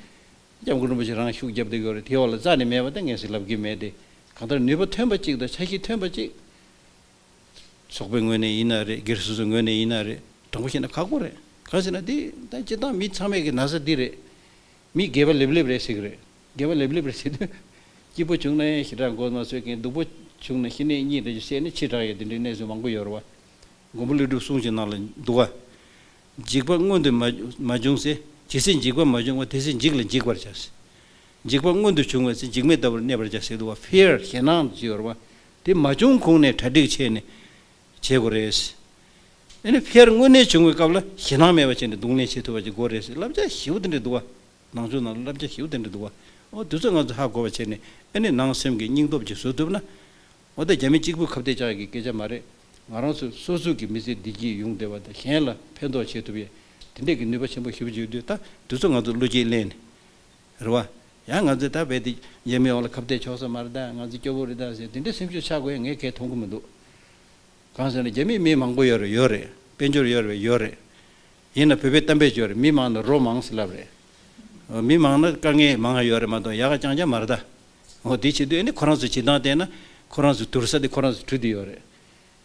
སྐྱབས་མགོན་རིན་པོ་ཆེ་རང་ཤུགས་བརྒྱབ་བསྡད་ཀྱི་ཡོད་རེད། དེའི་འོག་ལ་རྩ་ནས་མེད་པ་ད་ངས་ཟེར་ལབ་ཀྱི་མེད་དེ། གང་ལྟར་ནུས་པ་ཐོན་པ་ཅིག་དང་འཆར་གཞི་ཐོན་པ་ཅིག་ཚོགས་པའི་ངོས་ནས་ཡིན་ན་རེད། སྒེར་སོ་སོའི་ངོས་ནས་ཡིན་ན་རེད། དྲང་པོ་བཤད་ན་ཁག་པོ་རེད། གང་ཟེར་ན་འདི་ད་སྤྱིར་བཏང་མི་ཚང་མས་ཀྱི་ན་ཚ་འདི་རེད། མི་སྒལ་པ་ལེབ་ལེབ་རེད་ཟེར་གི་རེད། སྒལ་པ་ལེབ་ལེབ་རེད་ཟེར་དུས། སྐྱིད་པོ་བྱུང་ན་ཞེ་དྲག་མགོ་མ་ཚོས་མཁན། སྡུག་པོ་བྱུང་ན་ཤི་ནད་གཉིད་འདྲ་ཞིག་སད་ནས་འཆི་དྲགས་ཡས་དེ་འདྲའི་གནས་ཚུལ་མང་པོ་ཡོད་རེད་བ། མགོན་པོ་ཀླུ་སྒྲུབ་གསུང་གི་ནང་ལ་འདུག་ག་འཇིགས་པ་མངོན་དུ་མ་མ་བྱུང་ཚེ། ཇི་སྲིད་འཇིགས་པ་མ་བྱུང་བ། དེ་སྲིད་འཇིགས་ལ་འཇིགས་པར་བྱ། འཇིགས་པ་མངོན་དུ་བྱུང་བ་ཚེ། འཇིགས་མེད་ལྟ་བུར་གནས་པར་བྱ་ཟེར་འདུག་བ། ཕི་ཡར་ཞེད་སྣང་ཅིག་ཡོད་རེད་བ། དེ་མ་བྱུང་གོང་ནས་གྲ་སྒྲིག་བྱས་ནས་བྱེད་དགོས་རེད། ཨ་ནི་ཕི་ཡར་དངོས་གནས་བྱུང་བའི་སྐབས་ལ་ཞེད་སྣང་མེད་པ་བྱས་ནས་གདོང་ལེན་བྱེད་ཐུབ་པ་ཅིག་དགོས་རེད་ཟེར་བསླབ་བྱ་ཞེ་པོ་དེ་འདྲ་འདུག་བ། ནང་ཆོས་ནང་ལ་བསླབ་བྱ་ཞེ་པོ་དེ་འདྲ་འདུག་བ། འོ་དེ་ཚོ་ང་ཚོ་ཧ་གོ་བ་བྱས་ནས་ཨ་ནི་ནང་སེམས་ཀྱི་སྙིང་སྟོབས་ཅིག་བཟོ་ཐུབ་ན། འོ་ད་རྒྱ་མི་གཅིག་པུས་ཁ་གཏད་བཅག་ཡག་གི་སྐད་ཆ་མ་རེད། ང་རང་ཚོ་སོ་སོ་གི་མི་ཚེ་བདེ་སྐྱིད་ཡོང་བསྡད་པ་དང་གཞན་ལ་ཕན་ཐོགས་བྱེད་ཐུབ་ཡས་དེ་འདྲས་ཀྱི་ནུས་པ་ཆེན་པོ་ཞེ་པོ་ཅིག་ཡོད་དུས། ད་དེ་ཚོ་ང་ཚོ་བློ་སྐྱེད་ལེན་ནས། རེད་བ། ཡང་ང་ཚོས་ད་རྦད་དེ་རྒྱ་མིའི་འོག་ལ་ཁ་གཏད་ཆོག་ས་མ་རེད་ད། ང་ཚོ་སྐྱོ་པོ་རེད་ད་ཟེར་དེ་འདྲའི་སེམས་ཤུགས་ཆག་དགོས་ཡ་ངས་གང་ཡང་མཐོང་གི་མི་འདུག་གང་ཟེར་ན་རྒྱ་མིའི་མི་མང་པོ་ཡོད་རེད། ཡོད་རེད། དཔལ་འབྱོར་ཡོད་རེད། ཡོད་རེད། ཡིན་ན་བོད་པའི་གཏམ་དཔེ་ཅིག་ཡོད་རེད། མི་མང་ན་རོ་མང་ཟེར་ལབ་རེད། མི་མང་ན་དཀའ་ངལ་མང་ཡོད་རེད་མ་གཏོགས་ཡག་ག་རྐྱང་རྐྱང་མ་རེད་ད། འོ་དེ་བྱེད་དུས་ཨ་ནི་ཁོ་རང་ཚོ་བྱེད་སྟངས་བལྟས་ན་ཁོ་རང་ཚོ་དུར་ས་དེ་ཁོ་རང་ཚོ་བྲུས་བསྡད་ཡོད་རེད།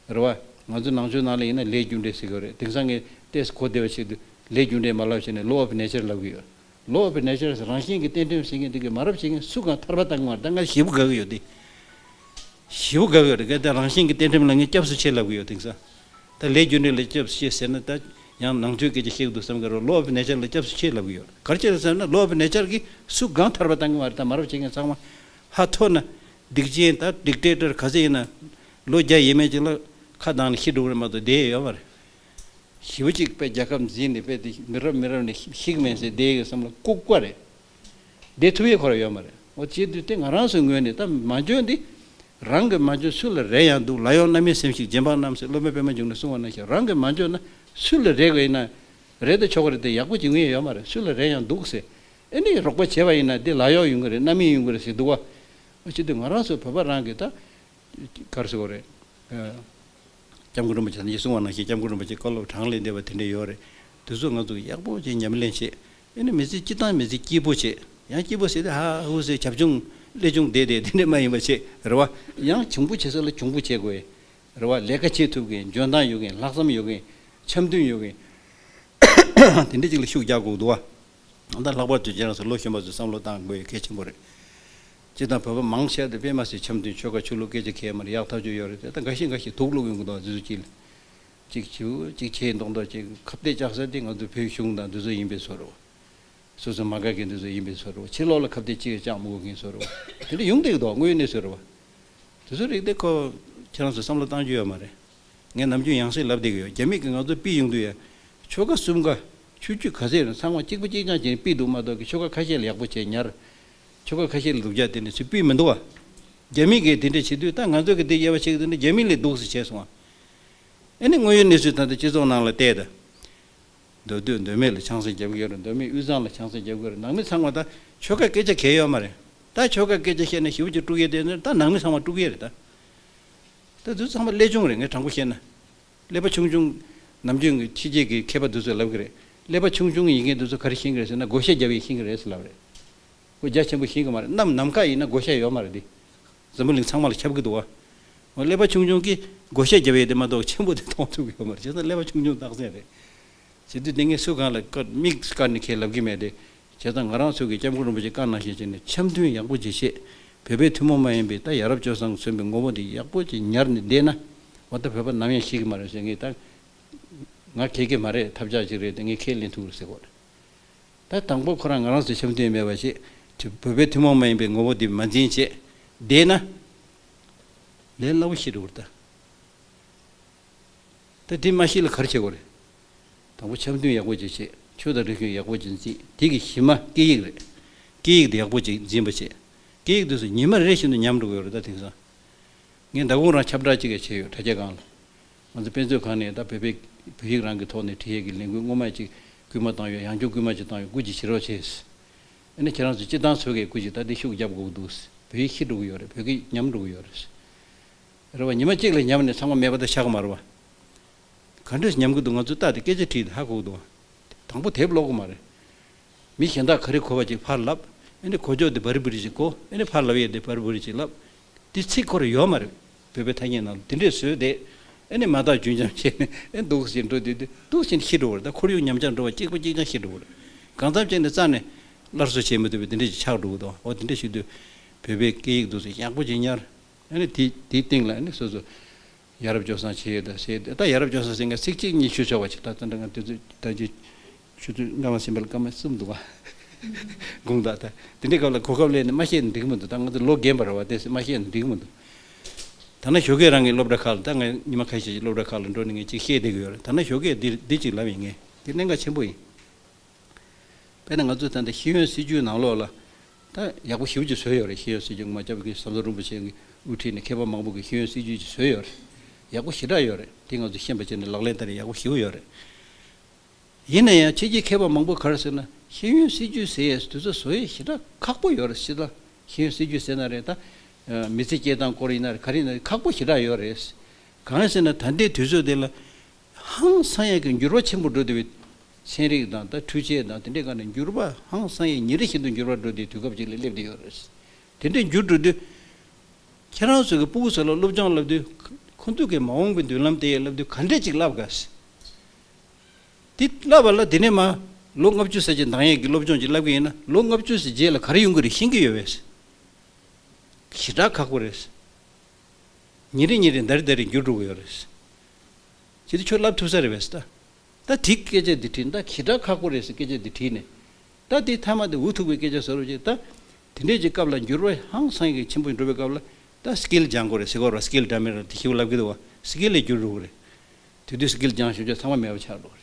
རེད་བ། ང་ཚོ་ནང་ཆོས་ནང་ལ་ཡིན་ན་ལས་རྒྱུ་འབྲས་ཟེར་གྱི་ཡོད་རེད། དེང་སང་ངས་ཏོག་ཙམ་གོ་བདེ་བ་བྱེད་དུས་ལས་རྒྱུ་འབྲས་མ་ལབ་བྱས་ནས་law of nature ལབ་གི་ཡོད། law of nature ཟེར་རང་བཞིན་གྱི་གཏན་ཁྲིམས་ཟེར་མཁན་དེ་གི་མ་རབས་བྱེད་མཁན་སུ་གང་ཐར་པ་བཏང་གི་མ་རེད། ད་ང་ཞེ་པོ་དགའ་གི་ཡོད་དེ། ཞེ་པོ་དགའ་གི་ཡོད་རེད། གལ་ཏེ་རང་བཞིན་གྱི་གཏན་ཁྲིམས་ལ་ངས་སྐྱབས་སུ་མཆི་ལབ་གི་ཡོད། དེང་སང་ད་ལས་རྒྱུ་འབྲས་ལ་སྐྱབས་སུ་མཆི་ཟེར་ན་ད་ཡང་ནང་ཆོས་སྐད་ཆ་བཤད་གི་འདུག་བསམ་གི་རེད། law of nature ལ་སྐྱབས་སུ་མཆི་ལབ་གི་ཡོད། ག་རེ་བྱས་ཟེར་ན་law of nature གིས་སུ་གང་ཐར་པ་བཏང་གི་མ་རེད། ད་མ་རབས་བྱེད་མཁན་ཚང་མ་ཧ་ཐོ་ན་སྡིག་ཅན་ད་dictator ག་ཚད་ཡིན་ན་ལོ་བརྒྱ་ཡས་མས་ཅིག་ལ་ཁ་གདངས་ནས་ཤི་འགྲོ་གི་རེད་མ་གཏོགས་བསྡད་ཡོད་མ་རེད། ཞེ་པོ་ཅིག་དཔེ་རྒྱལ་ཁབ་འཛིན་ནས་དཔེ་དེ་མི་རབས་མི་རབས་ནས་ཤི་གི་མེད་ཟེར་བསྡད་ཡོད་བསམ་ལ་ལྐུགས་པ་རེད། བསྡད་ཐུབ་ཡས་ཁོ་རང་ཡོད་མ་རེད། འོ་བྱེད་དུས་དེ་ང་རང་ཚོའི་ངོས་ནས་ད་མ་འཇོན་འདི་རང་གི་མ་འཇོན་སུ་ལ་རེ་ཡང་འདུག་ལ་ཡོང་རྣམ་སྨིན་སེམས་ཤིག་རྗེ་འབངས་རྣམས་ཟེར་སློབ་དཔོན་པད་མ་འབྱུང་གནས་གསུང་བ་ནང་བཞིན་རང་གི་མ་འཇོན་ན་སུ་ལ་རེ་དགོས་ཡིན་ན་རེ་དེ་ཆོག་གི་རེད། དེ་ཡག་པོ་བྱེད་ངེས་ཡོད་མ་རེད། སུ་ལ་རེ་ཡང་འདུག་ཟེར་ཨེ་ནི་རོགས་པ་བྱས་པ་ཡིན་ན་དེ་ལ་ཡོང་ཡོང་གི་རེད། རྣམ་སྨིན་ཡོང་གི་རེད་ཟེར་འདུག་བ། འོ་བྱེད་དུས་ང་རང་ཚོ་བོད་པ་རང་གི་ད་ག་རེ་ཟེར་དགོས་རེད། སྐྱབས་མགོན་རིན་པོ་ཆེ་ད་གིན་གསུང་བ་ནང་བཞིན་སྐྱབས་མགོན་རིན་པོ་ཆེ་བཀའ་སློབ་གྲངས་ལས་འདས་པ་དེ་འདྲ་ཡོད་རེད། དེ་ཚོ་ང་ཚོ་ཡག་པོ་བྱས་ཉམས་ལེན་བྱེད། ཨེ་ནི་མི་ཚེ་སྤྱི་བཏང་མི་ཚེ་སྐྱིད་པོ་བྱེད། ཡང་སྐྱིད་པོ་ཟེར་དུས་ཧ་ཧུ་ཟེར་བྱབ་ཆུང་ཀླད་ཆུང་བསྡད་བསྡད་དེ་འདྲ་མ་ཡིན་པ་བྱེད་རེད་བ། ཡང་བྱུང་པོ་བྱེད་ས་ལ་བྱུང་པོ་བྱེད་དགོས་རེད་བ། ལས་ཀ་བྱེད་ཐུབ་མཁན་འཇོན་ཐང་ཡོད་མཁན་ལྷག་བསམ་ཡོད་མཁན་འཆམ་མཐུན་ཡོད་མཁན་དེ་འདྲ་ཅིག་ལ་ཤུགས་རྒྱག་དགོས་འདུག་བ། ད་ལྷག་པར་དུ་ཁྱེད་རང་ཚོ་ལོ་གཞོན་པ་ཚོས་བསམ་བློ་བཏང་དགོས་ཡ་གལ་ཆེན་པོ་རེད། སྤྱིར་བཏང་བོད་པ་མང་ཆེ་བ་དེ་དཔེ་མ་སྲིད་འཆམ་མཐུན་ཆོལ་ཁ་ཆོས་ལུགས་སྐད་ཆ་འཁེལ་མ་རེད། ཡག་ཐག་ཆོད་ཡོད་རེད། དེ་ད་འགའ་ཤས་འགའ་ཤས་དུག་བླུགས་ཡོང་གི་འདུག་འདི་ཚོ་གཅིག་ལ་གཅིག་བྱིའུ་གཅིག་ཁྱེད་མདོག་མདོག་གཅིག་ཁ་གཏད་བཅག་ས་དེ་ང་ཚོ་བོད་གཞུང་དང་འདི་ཚོ་ཡིན་པའི་བཟོ་རེད་བ། སོ་སོ་མ་དགའ་མཁན་འདི་ཚོ་ཡིན་པའི་བཟོ་རེད་བ། ཕྱི་ལོགས་ལ་ཁ་གཏད་གཅིག་བཅག་མི་དགོས་མཁན་བཟོ་རེད་བ། དེ་འདྲ་ཡོང་བསྡད་ཀྱི་འདུག་དངོས་ཡོད་གནས་ཚུལ་རེད་བ། དེ་ཚོ་རིགས་དེ་ཁོ་ཁྱེད་རང་ཚོ་བསམ་བློ་བཏང་རྒྱུ་ཡོད་མ་རེད། ངས་ནམ་རྒྱུན་ཡང་སེ་ལབ་བསྡད་ཀྱི་ཡོད། རྒྱ་མི་གིས་ང་ཚོ་ཕུད་ཡོང་དུས་ཡ། ཆོལ་ཁ་གསུམ་ཀ་ཆོས་བརྒྱུད་ག་ཚད་ཡོད་ན་ཚང་མ་གཅིག་པ་གཅིག་རྐྱང་བྱས་ནས་ཕུད་འདུག་མ་གཏོགས་ཀྱི་ཆོལ་ཁ་ཁ་ཤས་ལ་ཡག་པོ་བྱས་ཉར། ཆོལ་ཁ་ཁ་ཤས་ལ་སྡུག་ཅག་དེ་ནས་ཚུར་ཕུད་མི་འདུག་བ། རྒྱ་མི་གིས་དེ་འདྲ་བྱེད་དུས་ད་ང་ཚོ་གིས་དེ་དབྱེ་བ་ཕྱེ་གི་འདུག་ན་རྒྱ་མི་ལས་སྡུག་ས་བྱས་སོང་བ། ཨ་ནི་དངོས་ཡོད་གནས་ཚུལ་ད་ལྟ་སྤྱི་ཚོགས་ནང་ལ་བལྟས་ད། མདོ་སྟོད་མདོ་སྨད་ལ་ཆང་ས་རྒྱབ་ཀྱི་ཡོད་རེད། མདོ་སྨད་དབུས་གཙང་ལ་ཆང་ས་རྒྱབ་ཀྱི་ཡོད་རེད། ནང་མི་ཚང་མ་ད་ཆོལ་ཁ་སྐད་ཆ་གལ་ཡོད་མ་རེད། ད་ཆོལ་ཁ་སྐད་ཆ་བཤད་ན་ཞེ་པོ་ཅིག་དཀྲུག་ཡས་དེ་ནི་ད་ནང་མི་ཚང་མ་དཀྲུག་ཡས་རེད་ད། ད་དུས་ཚང་མ་ཀླད་ཆུང་རེད། ངས་དྲང་པོ་བཤད་ན། ཀླད་པ་ཆུང་ཆུང་། ནམ་རྒྱུན་གྱི་ཕྱི་རྒྱལ་གྱི་མཁས་པ་དེ་ཚོས་ལབ་ཀྱི་རེད། ཀླད་པ་ཆུང་ཆུང་ཡིན་མཁན་དེ་ཚོ་ག་རེ་ཤེས་ཀྱི་རེད་ཟེར་ན་བགོ་བཤའ་རྒྱབ་ཡས་ཤེས་ཀྱི་རེད་ཟེར་ལབ་རེད། ཁོ་རྒྱ་ཆེན་པོ་ཤེས་ཀྱི་མ་རེད། གནམ་ནམ་མཁའ་ཡིན་ན་བགོ་བཤའ་ཡོད་མ་རེད་དེ། འཛམ་བུ་གླིང་ཚང་མ་ལ་ཁྱབ་ཀྱི་འདུག་བ། འོ་ཀླད་པ་ཆུང་ཆུང་གིས་བགོ་བཤའ་རྒྱབ་ཡས་དེ་མ་གཏོགས་ཆེན་པོ་དེ་མཐོང་ཐུབ་ཀྱི་ཡོད་མ་རེད། བྱས་ཙང་ཀླད་པ་ཆུང་ཆུང་རྟགས་མཚན་རེད། བྱེད་དུས་དེ་ངས་སུ་གང་ལ་བཀའ་མིག་བཀར་ནས་ཁས་ལབ་ཀྱི་མེད་དེ། བྱས་ཙང་ང་རང་ཚོ་གི་སྐྱབས་མགོན་རིན་པོ་ཆེ་བཀའ་གནང་བཞིན་བྱས་ནས་འཆམ་མཐུན་ཡག་པོ་ཅིག་བྱེད། བོད་པའི་ཐུན་མོང་མ་ཡིན་པའི་ད་ཡ་རབས་སྤྱོད་བཟང་མཚོན་པའི་ངོ་བོ་འདི་ཡག་པོ་ཅིག་ཉར་ནས་བསྡད་ན། འོ་ད་བོད་པ་ནམ་ཡང་ཤི་གི་མ་རེད་ཟེར། ངས་ད་ང་གས་ཀྱི་མ་རེད། ཐབས་ཆག་ཅིག་རེད་དེ་ངས་ཁས་ལེན་ཐུབ་རེད་ཟེར་གོ་རེད། ད་དང་པོ་ཁོ་རང་ང་རང་ཚོ་འཆམ་མཐུན་མེད་པ་བྱེད། བོད་པའི་ཐུན་མོང་མ་ཡིན་པའི་ངོ་བོ་འདི་མ་འཛིན་བྱེད། བསྡད་ན། ལས་སླ་པོ་ཞིག་འགྲོ་གི་རེད་ད། ད་འདི་མ་ཤེས་ལ་ག་རེ་བྱེད་དགོས་རེད། དང་པོ་འཆམ་མཐུན་ཡག་པོ་ཅིག་བྱེད། ཆོས་དང་རིག་གཞུང་ཡག་པོ་ཅིག་འཛིན། དེ་གི་གཞི་མ་སྐད་ཡིག་རེད། སྐད་ཡིག་དེ་ཡག་པོ་ཅིག་འཛིན་པ་བྱེད། སྐད་ཡིག་དེ་ཚོ་ཉི་མ་རེ་བཞིན་དུ་ཉམས་འགྲོ་གི་ཡོད་རེད་ད་དེང་སང་། ངས་མདང་དགོང་རང་ཁྱབ་བསྒྲགས་ཅིག་བྱས་ཡོད་དྲ་རྒྱ་སྒང་ལ། ང་ཚོ་དཔེ་མཛོད་ཁང་ནས་ད་བོད་པའི་བོད་ཡིག་རང་གི་ཐོག་ནས་བྲིས་ཡས་ཀྱི་ལས་འགུལ་སྔོན་མ་ཅིག་སྐུལ་མ་བཏང་ཡོད། ཡང་བསྐྱར་སྐུལ་མ་ཅིག་བཏང་ཡོད། སྐུ་མཁྱེན་བྱེད་རོགས་བྱེད། ཨ་ནི་ཁྱེད་རང་ཚོ་སྤྱི་བཏང་ཚོ་གས་སྐུ་མཁྱེན་ད་འདི་ཤུགས་རྒྱབ་དགོས་ཀྱི་འདུག་བོད་ཡིག་ཤི་འགྲོ་གི་ཡོད་རེད། བོད་སྐད་ཉམས་འགྲོ་གི་ཡོད་རེད། རེད་བ། ཉི་མ་གཅིག་ལ་ཉམས་ནས་ཚང་མ་མེད་པ་ད་ཆགས་ཀྱི་མ་རེད་བ། ག་འདྲས་ཉམས་ཀྱི་འདུག་ང་ཚོ་ལྟ་དེ་སྐད་ཆ་དྲིས་ཏེ་ཧ་གོ་གི་འདུག་དང་པོ་དེབ་ཀློག་གི་མ་རེད། མི་གཞན་དག་ག་རེ་གོ་བ་ཅིག་ཕར་ལབ། ཨ་ནི་གོ་ཆོག་དེ་བར་བུ་རི་ཅིག་གོ། ཨ་ནི་ཕར་ལབ་ཡས་དེ་བར་བུ་རི་ཅིག་ལབ། དེ་ཚིག་ཁོ་ར་ཡོད་མ་རེད། བོད་པའི་ཐ་སྙད་ནང་ལ་དེ་འདྲས་བཟོས་ཏེ། ཨ་ནི་མ་དག་རྒྱུན་འབྱམས་བྱས་ནས་ཨ་འདུག་སེ་འགྲོ་དུས་དེ་འདུག་སེ་ཤི་འགྲོ་བ་རེད། ད་ཁོར་ཡུག་ཉམས་ཆག་འགྲོ་བ་གཅིག་པ་གཅིག་རྐྱང་ཤི་འགྲོ་བ་རེད། གང་འཚམ་བྱས་ནས་རྩ་ནས་སླར་གསོ་བྱེད་མི་ཐུབ་པའི་དེ་འདྲས་ཅིག་ཆགས་འགྲོ་གི་འདུག་འོ་དེ་འདྲས་ཞུ་དུས། བོད་པའི་སྐད་ཡིག་འདུག་སེ་ཡག་པོ་ཅིག་ཉར། ཨ་ནི་དེ་དེའི་སྟེང་ལ་ཨ་ནི་སོ་སོ། ཡ་རབས་སྤྱོད་བཟང་བྱེད་ཡོད་ད་ཟེར་ཏེ། ད་ཡ་རབས་སྤྱོད་བཟང་ཟེར་མཁན་ཚིག་གཅིག་གཉིས་ཞུ་ཆོག་པ་ཅིག་ད་ད་ལྟ་ང་དེ་ཚོ་ད་ཅི་ཆུ་ཚོད་སྔ་མ་ཟིན་པ་ལ་སྐར་མ་གསུམ་འདུག་བ། དགོངས་དག་ད་དེ་འདྲའི་སྐབས་ལ་གོ་སྐབས་སླེབས་ནས་མ་བཤད་ན་འགྲིག་གི་མི་འདུག་ད་ང་ཚོ་ལོ་རྒན་པ་རེད་བ། དེ་མ་བཤད་ན་འགྲིག་གི་མི་འདུག་ད་ནི་ཞོགས་ཀས་རང་གི་སློབ་གྲྭ་ཁག་ལ། ད་ངས་ཉི་མ་ཁ་ཤས་ཤིག་སློབ་གྲྭ་ཁག་ལ་འགྲོ་ནས་ངས་ཅིག་བཤད་བསྡད་ཀྱི་ཡོད་རེད། ད་ནི་ཞོགས་ཀས་འདི་འདི་ཅིག་ལབ་ཡིན། ངས་དེ་གནད་འགག་ཆེན་པོ་ཡིན། དཔེར་ན་ང་ཚོས་ད་ལྟ་ཤེས་ཡོན་སྲིད་བྱུས་ནང་ལོགས་ལ་ད་ཡག་པོ་ཞེ་པོ་ཅིག་བཟོས་ཡོད་རེད། ཤེས་ཡོན་སྲིད་བྱུས་ངོ་མ་སྐྱབས་མགོན་ཟམ་གདོང་རིན་པོ་ཆེ་གིས་དབུ་ཁྲིད་ནས་མཁས་པ་མང་པོ་གིས་ཤེས་ཡོན་སྲིད་བྱུས་ཅིག་བཟོས་ཡོད་རེད། ཡག་པོ་ཞེ་དྲག་ཡོད་རེད། དེ་ང་ཚོས་ཤེས་པ་བྱས་ནས་ལག་ལེན་བསྟར་ཡག་པོ་ཞེ་པོ་ཡོད་རེད། ཡིན་ན་ཡང་ཕྱི་རྒྱལ་མཁས་པ་མང་པོས་ག་རེ་ཟེར་ན་ཤེས་ཡོན་སྲིད་བྱུས་ཟེར་ཡས་དེ་ཚོ་བཟོ་ཡས་ཞེ་དྲག་ཁག་པོ་ཡོད་རེད། ཤེས་ད་ཤེས་ཡོན་སྲིད་བྱུས་ཟེར་ན་རེད། ད་མི་ཚེ་སྐྱེལ་སྟངས་སྐོར་ཡིན་ན་རེད། ག་རེ་ཡིན་ན་རེད། ཁག་པོ་ཞེ་དྲག་ཡོད་རེད། གང་ཡིན་ཟེར་ན་ད་ལྟའི་དུས་ཚོད་དེ་ལ་ཧང་སང་ཡག་གི་འགྱུར་བ་ཆེན་པོ་འགྲོ་བསྡད་པའི། ཚན་རིག་དང་ད་འཕྲུལ་ཆས་དང་དེ་འདྲའི་སྒང་ནས་འགྱུར་བ་ཧང་སང་ཡག་ཉིན་རེ་བཞིན་དུ་འགྱུར་བ་འགྲོ་བསྡད་དུས་སྐབས་ཅིག་ལ་སླེབས་བསྡད་ཡོད་རེད། དེ་འདྲས་འགྱུར་འགྲོ་དུས། ཁྱེད་རང་ཚོ་གི་སྤུ་གུ་ཚོ་ལ་སློབ་སྦྱོང་བསླབ་དུས། ཁོ་ཚོ་གི་མ་འོངས་པའི་མདུན་ལམ་དེ་བསླབ་དུས་ག་འདྲས་ཅིག་བསླབ་དགོས། དེ་བསླབ་པ་ལ་དེ་ནས་མ་ལོ་ལྔ་བཅུ་ཙམ་ཅིག་འདང་ཡས་ཀྱི་སློབ་སྦྱོང་ཅིག་བསླབ་ཀྱི་ཡིན་ན། ལོ་ལྔ་བཅུ་ཙམ་རྗེས་ལ་ག་རེ་ཡོང་གི་རེད་ཤེས་ཀྱི་ཡོད་པས། ཞེ་དྲག་ཁག་པོ་རེད། ཉིན་རེ་ཉིན་རེ་འདར་འདར་རེ་འགྱུར་འགྲོ་གི་ཡོད་རེད། ཅི་སྟེ་ཁྱོད་བསླབ་ཐུབ་ས་རེད་པས་ད། ད་དེ་སྐད་ཆ་འདི་དྲིས་ད་ཞེ་དྲག་ཁག་པོ་རེད་ཟེར་སྐད་ཆ་འདི་དྲིས་ནས། ད་དེ་མཐའ་མ་དེ་འུ་ཐུག་པའི་སྐད་ཆ་བཟོ་རོགས་བྱེད་ད། དེ་འདྲས་ཀྱི་སྐབས་ལ་འགྱུར་བ་ཧང་སང་གི་ཆེན་པོ་འགྲོ་བའི་སྐབས་ལ། ད་སི་ཀིལ་སྦྱང་དགོས་རེད་ཟེར་གོ་ར། སི་ཀིལ་འདྲ་མིན་ར་དེ་ཞིབ་ལབ་ཀྱི་འདུག་བ། སི་ཀིལ་ལ་འགྱུར་འགྲོ་གི་རེད། དེ་དུས་སི་ཀིལ་སྦྱང་ཞུ་ཆ་ཚང་མ་མེད་པ་ཆགས་འགྲོ་གི་